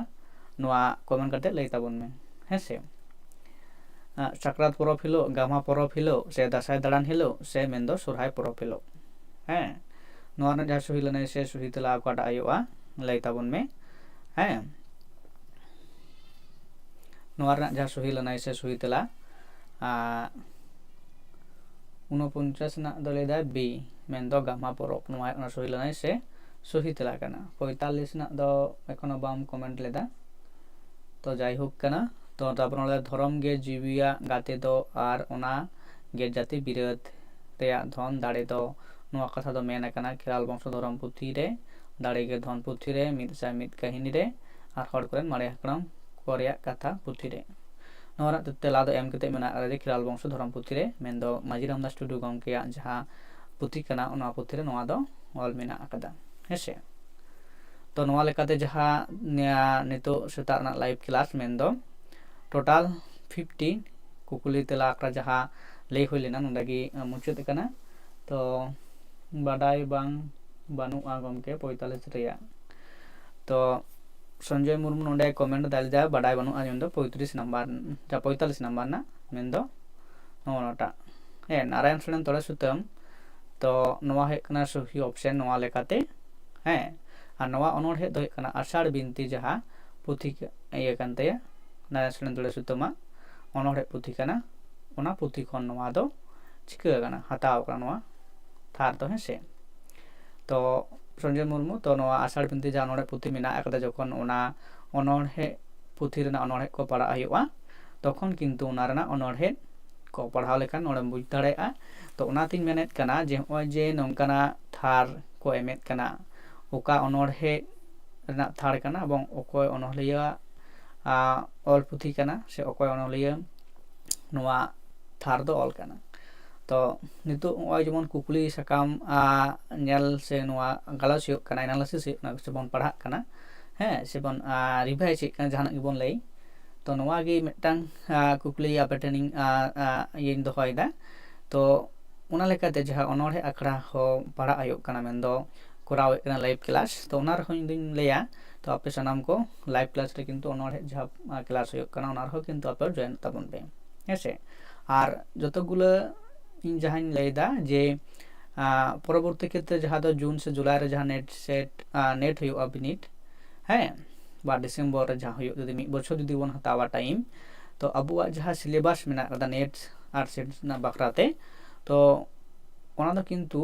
ᱱᱚᱣᱟ ᱠᱚᱢᱮᱱᱴ ᱠᱟᱛᱮ ᱞᱟᱹᱭ ᱛᱟᱵᱚᱱ ᱢᱮ, ᱦᱮᱸ ᱥᱮ? ᱥᱟᱠᱨᱟᱛ ᱯᱚᱨᱚᱵᱽ ᱦᱤᱞᱳᱜ, ᱜᱟᱢᱦᱟ ᱯᱚᱨᱚᱵᱽ ᱦᱤᱞᱳᱜ, ᱥᱮ ᱫᱟᱸᱥᱟᱭ ᱫᱟᱬᱟᱱ ᱦᱤᱞᱳᱜ, ᱥᱮ ᱢᱮᱱᱫᱚ ᱥᱚᱨᱦᱟᱭ ᱯᱚᱨᱚᱵᱽ ᱦᱤᱞᱳᱜ? ᱦᱮᱸ, ᱱᱚᱣᱟ ᱨᱮᱱᱟᱜ ᱡᱟᱦᱟᱸ ᱥᱚᱦᱤ ᱞᱟᱹᱱᱟᱹᱭ ᱥᱮ ᱥᱚᱦᱤ ᱛᱮᱞᱟ ᱚᱠᱟᱴᱟᱜ ᱦᱩᱭᱩᱜᱼᱟ, ᱞᱟᱹᱭ ᱛᱟᱵᱚᱱ ᱢᱮ᱾ ᱦᱮᱸ, ᱱᱚᱣᱟ ᱨᱮᱱᱟᱜ ᱡᱟᱦᱟᱸ ᱥᱚᱦᱤ ᱞᱟᱹᱱᱟᱹᱭ ᱥᱮ ᱥᱚᱦᱤ ᱛᱮᱞᱟ, ᱩᱱᱚᱯᱚᱧᱪᱟᱥ ᱨᱮᱱᱟᱜ ᱫᱚ ᱞᱟᱹᱭᱫᱟᱭ ᱵᱤ, ᱢᱮᱱᱫᱚ ᱜᱟᱢᱦᱟ ᱯᱚᱨᱚᱵᱽ᱾ ᱱᱚᱣᱟ ᱦᱩᱭᱩᱜ ᱠᱟᱱᱟ ᱥᱚᱦᱤ ᱞᱟᱹᱱᱟᱹᱭ ᱥᱮ ᱥᱚᱦᱤ ᱛᱮᱞᱟ ᱠᱟᱱᱟ᱾ ᱯᱚᱸᱭᱛᱟᱞᱞᱤᱥ ᱨᱮᱱᱟᱜ ᱫᱚ ᱮᱠᱷᱚᱱᱳ ᱵᱟᱢ ᱠᱚᱢᱮᱱᱴ ᱞᱮᱫᱟ᱾ ᱛᱚ ᱡᱟᱭᱦᱳᱠ ᱠᱟᱱᱟ᱾ ᱛᱚ ᱛᱟᱨᱯᱚᱨ ᱱᱚᱰᱮ ᱫᱷᱚᱨᱚᱢ ᱜᱮ ᱡᱤᱣᱤᱭᱟᱜ ᱜᱟᱛᱮ ᱫᱚ ᱟᱨ ᱚᱱᱟ ᱜᱮ ᱡᱟᱹᱛᱤ ᱵᱤᱨᱟᱹᱫ ᱨᱮᱭᱟᱜ ᱫᱷᱚᱱ ᱫᱟᱲᱮ ᱫᱚ, ᱱᱚᱣᱟ ᱠᱟᱛᱷᱟ ᱫᱚ ᱢᱮᱱ ᱟᱠᱟᱱᱟ ᱠᱷᱮᱨᱣᱟᱞ ᱵᱚᱝᱥᱚ ᱫᱷᱚᱨᱚᱢ ᱯᱩᱛᱷᱤ ᱨᱮ, ᱫᱟᱲᱮ ᱜᱮ ᱫᱷᱚᱱ ᱯᱩᱛᱷᱤ ᱨᱮ ᱢᱤᱫ ᱥᱟᱭ ᱢᱤᱫ ᱠᱟᱹᱦᱱᱤ ᱨᱮ ᱟᱨ ᱦᱚᱲ ᱠᱚᱨᱮᱱ ᱢᱟᱨᱮ ᱦᱟᱯᱲᱟᱢ ᱠᱚ ᱨᱮᱭᱟᱜ ᱠᱟᱛᱷᱟ ᱯᱩᱛᱷᱤ ᱨᱮ᱾ ᱱᱚᱣᱟ ᱨᱮᱱᱟᱜ ᱛᱮᱞᱟ ᱫᱚ ᱮᱢ ᱠᱟᱛᱮ ᱢᱮᱱᱟᱜ ᱟᱠᱟᱫᱟ ᱡᱮ ᱠᱷᱮᱨᱣᱟᱞ ᱵᱚᱝᱥᱚ ᱫᱷᱚᱨᱚᱢ ᱯᱩᱛᱷᱤ ᱨᱮ, ᱢᱮᱱᱫᱚ ᱢᱟᱹᱡᱷᱤ ᱨᱟᱢᱫᱟᱥ ᱴᱩᱰᱩ ᱜᱚᱢᱠᱮᱭᱟᱜ ᱡᱟᱦᱟᱸ ᱯᱩᱛᱷᱤ ᱠᱟᱱᱟ, ᱚᱱᱟ ᱯᱩᱛᱷᱤ ᱨᱮ ᱱᱚᱣᱟ ᱫᱚ ᱚᱞ ᱢᱮᱱᱟᱜ ᱟᱠᱟᱫᱟ, ᱦᱮᱸ ᱥᱮ᱾ ᱛᱚ ᱱᱚᱣᱟ ᱞᱮᱠᱟᱛᱮ ᱡᱟᱦᱟᱸ ᱱᱤᱭᱟᱹ ᱱᱤᱛᱚᱜ ᱥᱮᱛᱟᱜ ᱨᱮᱱᱟᱜ live class ᱢᱮᱱᱫᱚ total fifty ᱠᱩᱠᱞᱤ ᱛᱮᱞᱟ ᱟᱠᱷᱲᱟ ᱡᱟᱦᱟᱸ ᱞᱟᱹᱭ ᱦᱩᱭ ᱞᱮᱱᱟ, ᱱᱚᱸᱰᱮ ᱜᱮ ᱢᱩᱪᱟᱹᱫ ᱟᱠᱟᱱᱟ᱾ ᱛᱚ ᱵᱟᱰᱟᱭ ᱵᱟᱝ ᱵᱟᱹᱱᱩᱜᱼᱟ ᱜᱚᱢᱠᱮ ᱯᱚᱸᱭᱛᱟᱞᱞᱤᱥ ᱨᱮᱭᱟᱜ᱾ ᱛᱚ ᱥᱚᱧᱡᱚᱭ ᱢᱩᱨᱢᱩ ᱱᱚᱸᱰᱮ ᱠᱚᱢᱮᱱᱴ ᱫᱟᱭ, ᱞᱟᱹᱭᱫᱟ ᱵᱟᱰᱟᱭ ᱵᱟᱹᱱᱩᱜᱼᱟ ᱢᱮᱱᱫᱚ ᱯᱚᱸᱭᱛᱨᱤᱥ ᱱᱟᱢᱵᱟᱨ, ᱡᱟ ᱯᱚᱸᱭᱛᱟᱞᱞᱤᱥ ᱱᱟᱢᱵᱟᱨ ᱨᱮᱱᱟᱜ, ᱢᱮᱱᱫᱚ ᱱᱚᱜᱼᱚ ᱱᱚᱣᱟᱴᱟᱜ᱾ ᱦᱮᱸ, ᱱᱟᱨᱟᱭᱚᱱ ᱥᱚᱨᱮᱱ ᱛᱚᱲᱮ ᱥᱩᱛᱟᱹᱢ᱾ ᱛᱚ ᱱᱚᱣᱟ ᱦᱩᱭᱩᱜ ᱠᱟᱱᱟ ᱥᱚᱦᱤ ᱚᱯᱥᱮᱱ ᱱᱚᱣᱟ ᱞᱮᱠᱟᱛᱮ᱾ ᱦᱮᱸ, ᱟᱨ ᱱᱚᱣᱟ ᱚᱱᱚᱬᱦᱮ ᱫᱚ ᱦᱩᱭᱩᱜ ᱠᱟᱱᱟ ᱟᱥᱟᱲ ᱵᱤᱱᱛᱤ, ᱡᱟᱦᱟᱸ ᱯᱩᱛᱷᱤ ᱤᱭᱟᱹ ᱠᱟᱱ ᱛᱟᱭᱟ, ᱱᱟᱨᱟᱭᱚᱱ ᱥᱚᱨᱮᱱ ᱛᱚᱲᱮ ᱥᱩᱛᱟᱹᱢᱟᱜ ᱚᱱᱚᱬᱦᱮ ᱯᱩᱛᱷᱤ ᱠᱟᱱᱟ᱾ ᱚᱱᱟ ᱯᱩᱛᱷᱤ ᱠᱷᱚᱱ ᱱᱚᱣᱟ ᱫᱚ ᱪᱤᱠᱟᱹ ᱟᱠᱟᱱᱟ, ᱦᱟᱛᱟᱣ ᱟᱠᱟᱱᱟ ᱱᱚᱣᱟ ᱛᱷᱟᱨ ᱫᱚ, ᱦᱮᱸ ᱥᱮ᱾ ᱛᱚ ᱥᱚᱧᱡᱚᱭ ᱢᱩᱨᱢᱩ, ᱛᱚ ᱱᱚᱣᱟ ᱟᱥᱟᱲ ᱵᱤᱱᱛᱤ ᱡᱟᱦᱟᱸ ᱚᱱᱚᱬᱦᱮ ᱯᱩᱛᱷᱤ ᱢᱮᱱᱟᱜ ᱟᱠᱟᱫᱟ, ᱡᱚᱠᱷᱚᱱ ᱚᱱᱟ ᱚᱱᱚᱬᱦᱮ ᱯᱩᱛᱷᱤ ᱨᱮᱱᱟᱜ ᱚᱱᱚᱬᱦᱮ ᱠᱚ ᱯᱟᱲᱦᱟᱜ ᱦᱩᱭᱩᱜᱼᱟ, ᱛᱚᱠᱷᱚᱱ ᱠᱤᱱᱛᱩ ᱚᱱᱟ ᱨᱮᱱᱟᱜ ᱚᱱᱚᱬᱦᱮ ᱠᱚ ᱯᱟᱲᱦᱟᱣ ᱞᱮᱠᱷᱟᱱ ᱱᱚᱰᱮᱢ ᱵᱩᱡᱽ ᱫᱟᱲᱮᱭᱟᱜᱼᱟ᱾ ᱛᱚ ᱚᱱᱟᱛᱤᱧ ᱢᱮᱱᱮᱫ ᱠᱟᱱᱟ ᱡᱮ ᱱᱚᱜᱼᱚᱭ ᱡᱮ ᱱᱚᱝᱠᱟᱱᱟᱜ ᱛᱷᱟᱨ ᱠᱚ ᱮᱢᱮᱫ ᱠᱟᱱᱟ, ᱚᱠᱟ ᱚᱱᱚᱬᱦᱮ ᱨᱮᱱᱟᱜ ᱛᱷᱟᱨ ᱠᱟᱱᱟ ᱮᱵᱚᱝ ᱚᱠᱚᱭ ᱚᱱᱚᱬᱦᱤᱭᱟᱹ ᱚᱞ ᱯᱩᱛᱷᱤ ᱠᱟᱱᱟ ᱥᱮ ᱚᱠᱚᱭ ᱚᱱᱚᱞᱤᱭᱟᱹ ᱱᱚᱣᱟ ᱛᱷᱟᱨ ᱫᱚ ᱚᱞ ᱠᱟᱱᱟ᱾ ᱛᱚ ᱱᱤᱛᱚᱜ ᱱᱚᱜᱼᱚᱭ ᱡᱮᱢᱚᱱ ᱠᱩᱠᱞᱤ ᱥᱟᱠᱟᱢ ᱧᱮᱞ ᱥᱮ ᱱᱚᱣᱟ ᱜᱟᱞᱚᱪ ᱦᱩᱭᱩᱜ ᱠᱟᱱᱟ, ᱮᱱᱟᱞᱤᱥᱤᱥ ᱦᱩᱭᱩᱜ ᱠᱟᱱᱟ, ᱥᱮᱵᱚᱱ ᱯᱟᱲᱦᱟᱜ ᱠᱟᱱᱟ, ᱦᱮᱸ, ᱥᱮᱵᱚᱱ ᱨᱤᱵᱷᱟᱭᱤᱡᱽ ᱮᱫ ᱠᱟᱱᱟ, ᱡᱟᱦᱟᱱᱟᱜ ᱜᱮᱵᱚᱱ ᱞᱟᱹᱭ᱾ ᱛᱚ ᱱᱚᱣᱟ ᱜᱮ ᱢᱤᱫᱴᱟᱝ ᱠᱩᱠᱞᱤ ᱟᱯᱮ ᱴᱷᱮᱱᱤᱧ ᱤᱭᱟᱹᱧ ᱫᱚᱦᱚᱭᱮᱫᱟ᱾ ᱛᱚ ᱚᱱᱟ ᱞᱮᱠᱟᱛᱮ ᱡᱟᱦᱟᱸ ᱚᱱᱚᱬᱦᱮ ᱟᱠᱷᱲᱟ ᱦᱚᱸ ᱯᱟᱲᱦᱟᱜ ᱦᱩᱭᱩᱜ ᱠᱟᱱᱟ, ᱢᱮᱱᱫᱚ ᱠᱚᱨᱟᱣᱮᱫ ᱠᱟᱱᱟ ᱞᱟᱭᱤᱵᱷ ᱠᱞᱟᱥ, ᱛᱚ ᱚᱱᱟ ᱨᱮᱦᱚᱸ ᱤᱧ ᱫᱩᱧ ᱞᱟᱹᱭᱟ, ᱛᱚ ᱟᱯᱮ ᱥᱟᱱᱟᱢ ᱠᱚ ᱞᱟᱭᱤᱵᱷ ᱠᱞᱟᱥ ᱨᱮ ᱠᱤᱱᱛᱩ ᱚᱱᱚᱬᱦᱮ ᱡᱟᱦᱟᱸ ᱠᱞᱟᱥ ᱦᱩᱭᱩᱜ ᱠᱟᱱᱟ, ᱚᱱᱟ ᱨᱮᱦᱚᱸ ᱠᱤᱱᱛᱩ ᱟᱯᱮ ᱡᱚᱭᱮᱱ ᱛᱟᱵᱚᱱ ᱯᱮ, ᱦᱮᱸ ᱥᱮ᱾ ᱟᱨ ᱡᱚᱛᱚ ᱜᱩᱞᱟᱹ ᱤᱧ ᱡᱟᱦᱟᱸᱧ ᱞᱟᱹᱭᱫᱟ ᱡᱮ ᱯᱚᱨᱚᱵᱚᱨᱛᱤ ᱠᱷᱮᱛᱨᱮ ᱡᱟᱦᱟᱸ ᱫᱚ ᱡᱩᱱ ᱥᱮ ᱡᱩᱞᱟᱭ ᱨᱮ ᱡᱟᱦᱟᱸ ᱱᱮᱴ ᱥᱮᱴ ᱱᱮᱴ ᱦᱩᱭᱩᱜᱼᱟ ᱵᱤᱱᱤᱰ, ᱦᱮᱸ, ᱵᱟ ᱰᱤᱥᱮᱢᱵᱚᱨ ᱨᱮ ᱡᱟᱦᱟᱸ ᱦᱩᱭᱩᱜ, ᱡᱩᱫᱤ ᱢᱤᱫ ᱵᱚᱪᱷᱚᱨ ᱡᱩᱫᱤ ᱵᱚᱱ ᱦᱟᱛᱟᱣᱟ ᱴᱟᱭᱤᱢ, ᱛᱚ ᱟᱵᱚᱣᱟᱜ ᱡᱟᱦᱟᱸ ᱥᱤᱞᱮᱵᱟᱥ ᱢᱮᱱᱟᱜ ᱠᱟᱫᱟ ᱱᱮᱴ ᱟᱨ ᱥᱮᱴ ᱨᱮᱱᱟᱜ ᱵᱟᱠᱷᱨᱟᱛᱮ, ᱛᱚ ᱚᱱᱟ ᱫᱚ ᱠᱤᱱᱛᱩ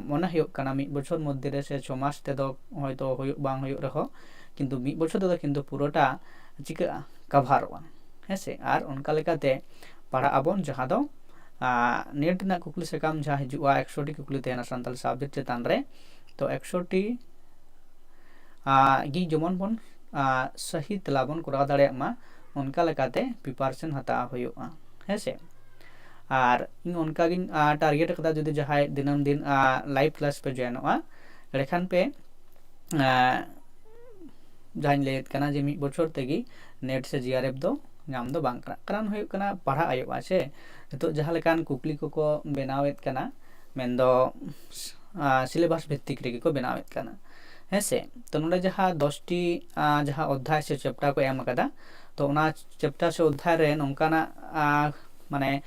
ᱢᱚᱱᱮ ᱦᱩᱭᱩᱜ ᱠᱟᱱᱟ ᱢᱤᱫ ᱵᱚᱪᱷᱚᱨ ᱢᱚᱫᱽᱫᱷᱮ ᱨᱮ ᱥᱮ ᱪᱷᱚ ᱢᱟᱥ ᱛᱮᱫᱚ ᱦᱚᱭᱛᱳ ᱦᱩᱭᱩᱜ ᱵᱟᱝ ᱦᱩᱭᱩᱜ ᱨᱮᱦᱚᱸ, ᱠᱤᱱᱛᱩ ᱢᱤᱫ ᱵᱚᱪᱷᱚᱨ ᱛᱮᱫᱚ ᱠᱤᱱᱛᱩ ᱯᱩᱨᱟᱹᱴᱟ ᱪᱤᱠᱟᱹᱜᱼᱟ, ᱠᱟᱵᱷᱟᱨᱚᱜᱼᱟ, ᱦᱮᱸ ᱥᱮ᱾ ᱟᱨ ᱚᱱᱠᱟ ᱞᱮᱠᱟᱛᱮ ᱯᱟᱲᱦᱟᱜ ᱟᱵᱚᱱ, ᱡᱟᱦᱟᱸ ᱫᱚ ᱱᱮᱴ ᱨᱮᱱᱟᱜ ᱠᱩᱠᱞᱤ ᱥᱟᱠᱟᱢ ᱡᱟᱦᱟᱸ ᱦᱤᱡᱩᱜᱼᱟ, ᱮᱠᱥᱚ ᱴᱤ ᱠᱩᱠᱞᱤ ᱛᱟᱦᱮᱱᱟ ᱥᱟᱱᱛᱟᱞᱤ ᱥᱟᱵᱡᱮᱠᱴ ᱪᱮᱛᱟᱱ ᱨᱮ, ᱛᱚ ᱮᱠᱥᱚ ᱴᱤ ᱜᱮ ᱡᱮᱢᱚᱱ ᱵᱚᱱ ᱥᱟᱹᱦᱤ ᱛᱮᱞᱟ ᱵᱚᱱ ᱠᱚᱨᱟᱣ ᱫᱟᱲᱮᱭᱟᱜ ᱢᱟ, ᱚᱱᱠᱟ ᱞᱮᱠᱟᱛᱮ ᱯᱨᱤᱯᱟᱨᱮᱥᱚᱱ ᱦᱟᱛᱟᱣ ᱦᱩᱭᱩᱜᱼᱟ, ᱦᱮᱸ ᱥᱮ᱾ ᱟᱨ ᱤᱧ ᱚᱱᱠᱟᱜᱤᱧ ᱴᱟᱨᱜᱮᱴ ᱟᱠᱟᱫᱟ, ᱡᱩᱫᱤ ᱡᱟᱦᱟᱸᱭ ᱫᱤᱱᱟᱹᱢ ᱫᱤᱱ ᱞᱟᱭᱤᱵᱷ ᱠᱞᱟᱥ ᱯᱮ ᱡᱚᱭᱮᱱᱚᱜᱼᱟ, ᱮᱸᱰᱮᱠᱷᱟᱱ ᱯᱮ ᱡᱟᱦᱟᱸᱧ ᱞᱟᱹᱭᱮᱫ ᱠᱟᱱᱟ ᱡᱮ ᱢᱤᱫ ᱵᱚᱪᱷᱚᱨ ᱛᱮᱜᱮ ᱱᱮᱴ ᱥᱮ ᱡᱤ ᱟᱨ ᱮᱯᱷ ᱫᱚ ᱧᱟᱢ ᱫᱚ ᱵᱟᱝ ᱠᱟᱱᱟ᱾ ᱠᱟᱨᱚᱱ ᱦᱩᱭᱩᱜ ᱠᱟᱱᱟ ᱯᱟᱲᱦᱟᱜ ᱦᱩᱭᱩᱜᱼᱟ ᱥᱮ, ᱱᱤᱛᱚᱜ ᱡᱟᱦᱟᱸ ᱞᱮᱠᱟᱱ ᱠᱩᱠᱞᱤ ᱠᱚᱠᱚ ᱵᱮᱱᱟᱣᱮᱫ ᱠᱟᱱᱟ, ᱢᱮᱱᱫᱚ ᱥᱤᱞᱮᱵᱟᱥ ᱵᱷᱤᱛᱛᱤᱠ ᱨᱮᱜᱮ ᱠᱚ ᱵᱮᱱᱟᱣᱮᱫ ᱠᱟᱱᱟ, ᱦᱮᱸ ᱥᱮ᱾ ᱛᱚ ᱱᱚᱰᱮ ᱡᱟᱦᱟᱸ ᱫᱚᱥᱴᱤ ᱡᱟᱦᱟᱸ ᱚᱫᱽᱫᱷᱟᱭ ᱥᱮ ᱪᱮᱯᱴᱟᱨ ᱠᱚ ᱮᱢ ᱟᱠᱟᱫᱟ, ᱛᱚ ᱚᱱᱟ ᱪᱮᱯᱴᱟᱨ ᱥᱮ ᱚᱫᱽᱫᱷᱟᱭ ᱨᱮ ᱱᱚᱝᱠᱟᱱᱟᱜ ᱢᱟᱱᱮ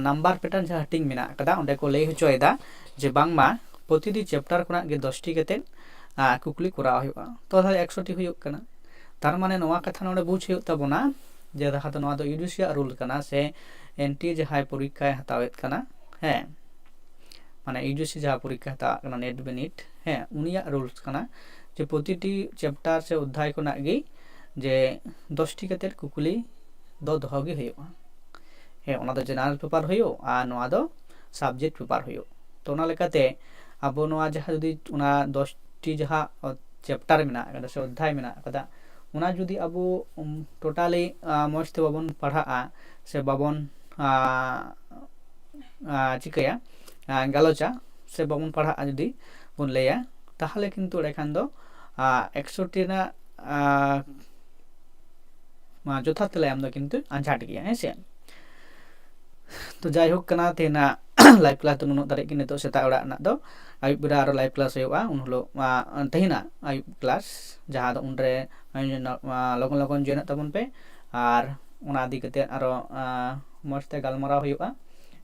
ᱱᱟᱢᱵᱟᱨ ᱯᱮᱴᱟᱨᱱ ᱡᱟᱦᱟᱸ ᱦᱟᱹᱴᱤᱧ ᱢᱮᱱᱟᱜ ᱟᱠᱟᱫᱟ, ᱚᱸᱰᱮ ᱠᱚ ᱞᱟᱹᱭ ᱦᱚᱪᱚᱭᱮᱫᱟ ᱡᱮ ᱵᱟᱝᱢᱟ ᱯᱨᱚᱛᱤᱴᱤ ᱪᱮᱯᱴᱟᱨ ᱠᱷᱚᱱᱟᱜ ᱜᱮ ᱫᱚᱥᱴᱤ ᱠᱟᱛᱮᱫ ᱠᱩᱠᱞᱤ ᱠᱚᱨᱟᱣ ᱦᱩᱭᱩᱜᱼᱟ᱾ ᱛᱚ ᱛᱟᱦᱚᱞᱮ ᱮᱠᱥᱚ ᱴᱤ ᱦᱩᱭᱩᱜ ᱠᱟᱱᱟ᱾ ᱛᱟᱨ ᱢᱟᱱᱮ ᱱᱚᱣᱟ ᱠᱟᱛᱷᱟ ᱱᱚᱰᱮ ᱵᱩᱡᱽ ᱦᱩᱭᱩᱜ ᱛᱟᱵᱚᱱᱟ ᱡᱮ ᱡᱟᱦᱟᱸ ᱫᱚ ᱱᱚᱣᱟ ᱫᱚ ᱤᱭᱩ ᱡᱤ ᱥᱤ ᱟᱜ ᱨᱩᱞ ᱠᱟᱱᱟ ᱥᱮ ᱮᱱ ᱴᱤ ᱮ ᱡᱟᱦᱟᱸᱭ ᱯᱚᱨᱤᱠᱠᱷᱟᱭ ᱦᱟᱛᱟᱣᱮᱫ ᱠᱟᱱᱟ, ᱦᱮᱸ, ᱢᱟᱱᱮ ᱤᱭᱩ ᱡᱤ ᱥᱤ ᱡᱟᱦᱟᱸ ᱯᱚᱨᱤᱠᱠᱷᱟ ᱦᱟᱛᱟᱣᱟᱜ ᱠᱟᱱᱟ, ᱱᱮᱴ ᱵᱤᱱᱤᱰ, ᱦᱮᱸ, ᱩᱱᱤᱭᱟᱜ ᱨᱩᱞᱥ ᱠᱟᱱᱟ ᱡᱮ ᱯᱨᱚᱛᱤᱴᱤ ᱪᱮᱯᱴᱟᱨ ᱥᱮ ᱚᱫᱽᱫᱷᱟᱭ ᱠᱷᱚᱱᱟᱜ ᱜᱮ ᱡᱮ ᱫᱚᱥᱴᱤ ᱠᱟᱛᱮᱫ ᱠᱩᱠᱞᱤ ᱫᱚ ᱫᱚᱦᱚ ᱜᱮ ᱦᱩᱭᱩᱜᱼᱟ᱾ ᱦᱮᱸ, ᱚᱱᱟ ᱫᱚ ᱡᱮᱱᱟᱨᱮᱞ ᱯᱮᱯᱟᱨ ᱦᱩᱭᱩᱜ ᱟᱨ ᱱᱚᱣᱟ ᱫᱚ ᱥᱟᱵᱡᱮᱠᱴ ᱯᱮᱯᱟᱨ ᱦᱩᱭᱩᱜ᱾ ᱛᱚ ᱚᱱᱟ ᱞᱮᱠᱟᱛᱮ ᱟᱵᱚ ᱱᱚᱣᱟ ᱡᱟᱦᱟᱸ ᱡᱩᱫᱤ ᱚᱱᱟ ᱫᱚᱥᱴᱤ ᱡᱟᱦᱟᱸ ᱪᱮᱯᱴᱟᱨ ᱢᱮᱱᱟᱜ ᱟᱠᱟᱫᱟ ᱥᱮ ᱚᱫᱽᱫᱷᱟᱭ ᱢᱮᱱᱟᱜ ᱟᱠᱟᱫᱟ, ᱚᱱᱟ ᱡᱩᱫᱤ ᱟᱵᱚ ᱴᱳᱴᱟᱞᱤ ᱢᱚᱡᱽ ᱛᱮ ᱵᱟᱵᱚᱱ ᱯᱟᱲᱦᱟᱜᱼᱟ ᱥᱮ ᱵᱟᱵᱚᱱ ᱟᱸ, ᱟᱸ, ᱪᱤᱠᱟᱹᱭᱟ, ᱟᱸ, ᱜᱟᱞᱚᱪᱟ ᱥᱮ ᱵᱟᱵᱚᱱ ᱯᱟᱲᱦᱟᱜᱼᱟ ᱡᱩᱫᱤ ᱵᱚᱱ ᱞᱟᱹᱭᱟ, ᱛᱟᱦᱚᱞᱮ ᱠᱤᱱᱛᱩ ᱮᱸᱰᱮᱠᱷᱟᱱ ᱫᱚ ᱟᱸ, ᱮᱠᱥᱚᱴᱤ ᱨᱮᱱᱟᱜ ᱟᱸ, ᱢᱟ ᱡᱚᱛᱷᱟᱛ ᱛᱮᱞᱟ ᱮᱢ ᱫᱚ ᱠᱤᱱᱛᱩ ᱟᱸᱡᱷᱟᱴ ᱜᱮᱭᱟ, ᱦᱮᱸ ᱥᱮ᱾ ᱛᱚ ᱡᱟᱭᱦᱳᱠ ᱠᱟᱱᱟ, ᱛᱮᱦᱮᱧᱟᱜ ᱞᱟᱭᱤᱵᱷ ᱠᱞᱟᱥ ᱫᱚ ᱱᱩᱱᱟᱹᱜ ᱫᱷᱟᱹᱨᱤᱡ ᱜᱮ᱾ ᱱᱤᱛᱚᱜ ᱥᱮᱛᱟᱜ ᱵᱮᱲᱟ ᱨᱮᱱᱟᱜ ᱫᱚ, ᱟᱹᱭᱩᱵ ᱵᱮᱲᱟ ᱟᱨᱚ ᱞᱟᱭᱤᱵᱷ ᱠᱞᱟᱥ ᱦᱩᱭᱩᱜᱼᱟ, ᱩᱱ ᱦᱤᱞᱳᱜ ᱢᱟ ᱛᱮᱦᱮᱧᱟᱜ ᱟᱹᱭᱩᱵ ᱠᱞᱟᱥ, ᱡᱟᱦᱟᱸ ᱫᱚ ᱩᱱᱨᱮ ᱞᱚᱜᱚᱱ ᱞᱚᱜᱚᱱ ᱡᱚᱭᱮᱱᱚᱜ ᱛᱟᱵᱚᱱ ᱯᱮ᱾ ᱟᱨ ᱚᱱᱟ ᱤᱫᱤ ᱠᱟᱛᱮ ᱟᱨᱚ ᱟᱸ, ᱢᱚᱡᱽ ᱛᱮ ᱜᱟᱞᱢᱟᱨᱟᱣ ᱦᱩᱭᱩᱜᱼᱟ,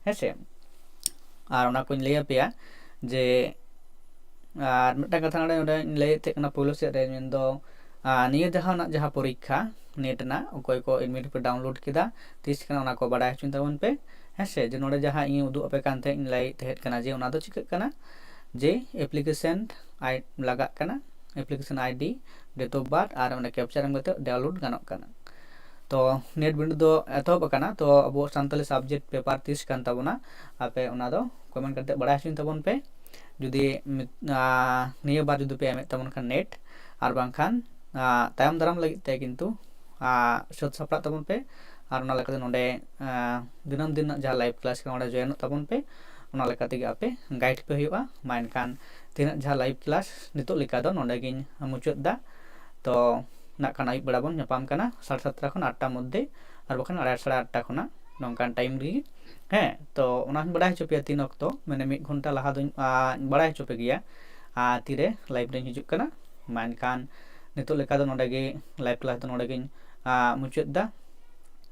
ᱦᱮᱸ ᱥᱮ᱾ ᱟᱨ ᱚᱱᱟ ᱠᱚᱧ ᱞᱟᱹᱭ ᱟᱯᱮᱭᱟ ᱡᱮ, ᱟᱨ ᱢᱤᱫᱴᱟᱝ ᱠᱟᱛᱷᱟ ᱱᱚᱰᱮ, ᱱᱚᱰᱮᱧ ᱞᱟᱹᱭᱮᱫ ᱛᱟᱦᱮᱸ ᱠᱟᱱᱟ ᱯᱳᱭᱞᱳ ᱥᱮᱫ ᱨᱮ, ᱢᱮᱱᱫᱚ ᱟᱨ ᱱᱤᱭᱟᱹ ᱡᱟᱦᱟᱸ ᱱᱟᱜ ᱡᱟᱦᱟᱸ ᱯᱚᱨᱤᱠᱠᱷᱟ ᱱᱮᱴ ᱨᱮᱱᱟᱜ, ᱚᱠᱚᱭ ᱠᱚ ᱮᱰᱢᱤᱴ ᱯᱮ ᱰᱟᱣᱩᱱᱞᱳᱰ ᱠᱮᱫᱟ, ᱛᱤᱥ ᱠᱟᱱᱟ, ᱚᱱᱟ ᱠᱚ ᱵᱟᱰᱟᱭ ᱦᱚᱪᱚᱧ ᱛᱟᱵᱚᱱ ᱯᱮ, ᱦᱮᱸ ᱥᱮ᱾ ᱡᱮ ᱱᱚᱰᱮ ᱡᱟᱦᱟᱸ ᱤᱧ ᱩᱫᱩᱜ ᱟᱯᱮ ᱠᱟᱱ ᱛᱟᱦᱮᱸᱫ, ᱤᱧ ᱞᱟᱹᱭᱮᱫ ᱛᱟᱦᱮᱸᱫ ᱠᱟᱱᱟ ᱡᱮ ᱚᱱᱟ ᱫᱚ ᱪᱤᱠᱟᱹᱜ ᱠᱟᱱᱟ, ᱡᱮ ᱮᱯᱞᱤᱠᱮᱥᱚᱱ ᱟᱭ ᱞᱟᱜᱟᱜ ᱠᱟᱱᱟ, application ID, date of birth ᱟᱨ ᱚᱸᱰᱮ ᱠᱮᱯᱪᱟᱨ ᱮᱢ ᱠᱟᱛᱮ ᱰᱟᱣᱩᱱᱞᱳᱰ ᱜᱟᱱᱚᱜ ᱠᱟᱱᱟ᱾ ᱛᱚ ᱱᱮᱴ ᱵᱤᱱᱤᱰ ᱫᱚ ᱮᱛᱚᱦᱚᱵ ᱟᱠᱟᱱᱟ, ᱛᱚ ᱟᱵᱚ ᱥᱟᱱᱛᱟᱞᱤ ᱥᱟᱵᱡᱮᱠᱴ ᱯᱮᱯᱟᱨ ᱛᱤᱥ ᱠᱟᱱ ᱛᱟᱵᱚᱱᱟ, ᱟᱯᱮ ᱚᱱᱟ ᱫᱚ ᱠᱚᱢᱮᱱᱴ ᱠᱟᱛᱮ ᱵᱟᱲᱟᱭ ᱦᱚᱪᱚᱧ ᱛᱟᱵᱚᱱ ᱯᱮ᱾ ᱡᱩᱫᱤ ᱢᱤᱫ-, ᱟᱸ, ᱱᱤᱭᱟᱹ ᱵᱟᱨ ᱡᱩᱫᱤ ᱯᱮ ᱮᱢᱮᱫ ᱛᱟᱵᱚᱱ ᱠᱷᱟᱱ ᱱᱮᱴ, ᱟᱨ ᱵᱟᱝᱠᱷᱟᱱ, ᱟᱸ, ᱛᱟᱭᱚᱢ ᱫᱟᱨᱟᱢ ᱞᱟᱹᱜᱤᱫ ᱛᱮ ᱠᱤᱱᱛᱩ, ᱟᱸ, ᱥᱟᱹᱛ ᱥᱟᱯᱲᱟᱜ ᱛᱟᱵᱚᱱ ᱯᱮ᱾ ᱟᱨ ᱚᱱᱟ ᱞᱮᱠᱟᱛᱮ ᱱᱚᱰᱮ, ᱟᱸ, ᱫᱤᱱᱟᱹᱢ ᱫᱤᱱ ᱨᱮᱱᱟᱜ ᱡᱟᱦᱟᱸ ᱞᱟᱭᱤᱵᱷ ᱠᱞᱟᱥ ᱠᱟᱱᱟ, ᱚᱸᱰᱮ ᱡᱚᱭᱮᱱᱚᱜ ᱛᱟᱵᱚᱱ ᱯᱮ᱾ ᱚᱱᱟ ᱞᱮᱠᱟ ᱛᱮᱜᱮ ᱟᱯᱮ ᱜᱟᱭᱤᱰ ᱯᱮ ᱦᱩᱭᱩᱜᱼᱟ᱾ ᱢᱟ ᱮᱱᱠᱷᱟᱱ ᱛᱤᱱᱟᱹᱜ ᱡᱟᱦᱟᱸ ᱞᱟᱭᱤᱵᱷ ᱠᱞᱟᱥ ᱱᱤᱛᱚᱜ ᱞᱮᱠᱟ ᱫᱚ ᱱᱚᱰᱮ ᱜᱤᱧ ᱢᱩᱪᱟᱹᱫ ᱮᱫᱟ᱾ ᱛᱚ ᱱᱟᱜ ᱠᱷᱟᱱ ᱟᱹᱭᱩᱵ ᱵᱮᱲᱟ ᱵᱚᱱ ᱧᱟᱯᱟᱢ ᱠᱟᱱᱟ ᱥᱟᱲᱮ ᱥᱟᱛᱴᱟ ᱠᱷᱚᱱ ᱟᱴᱴᱟ ᱢᱚᱫᱽᱫᱷᱮ, ᱟᱨ ᱵᱟᱠᱷᱟᱱ ᱟᱲᱟᱭ ᱥᱟᱲᱮ ᱟᱴᱴᱟ ᱠᱷᱚᱱᱟᱜ ᱱᱚᱝᱠᱟᱱ ᱴᱟᱭᱤᱢ ᱨᱮᱜᱮ᱾ ᱦᱮᱸ, ᱛᱚ ᱚᱱᱟ ᱦᱚᱸᱧ ᱵᱟᱲᱟᱭ ᱦᱚᱪᱚ ᱯᱮᱭᱟ ᱛᱤᱱ ᱚᱠᱛᱚ, ᱢᱟᱱᱮ ᱢᱤᱫ ᱜᱷᱚᱱᱴᱟ ᱞᱟᱦᱟ ᱫᱚᱧ, ᱟᱸ, ᱵᱟᱲᱟᱭ ᱦᱚᱪᱚ ᱯᱮ ᱜᱮᱭᱟ, ᱟᱨ ᱛᱤᱨᱮ ᱞᱟᱭᱤᱵᱷ ᱨᱮᱧ ᱦᱤᱡᱩᱜ ᱠᱟᱱᱟ᱾ ᱢᱟ ᱮᱱᱠᱷᱟᱱ ᱱᱤᱛᱚᱜ ᱞᱮᱠᱟ ᱫᱚ ᱱᱚᱰᱮ ᱜᱮ ᱞᱟᱭᱤᱵᱷ ᱠᱞᱟᱥ ᱫᱚ ᱱᱚᱰᱮ ᱜᱤᱧ, ᱟᱸ, ᱢᱩᱪᱟᱹᱫ ᱮᱫᱟ᱾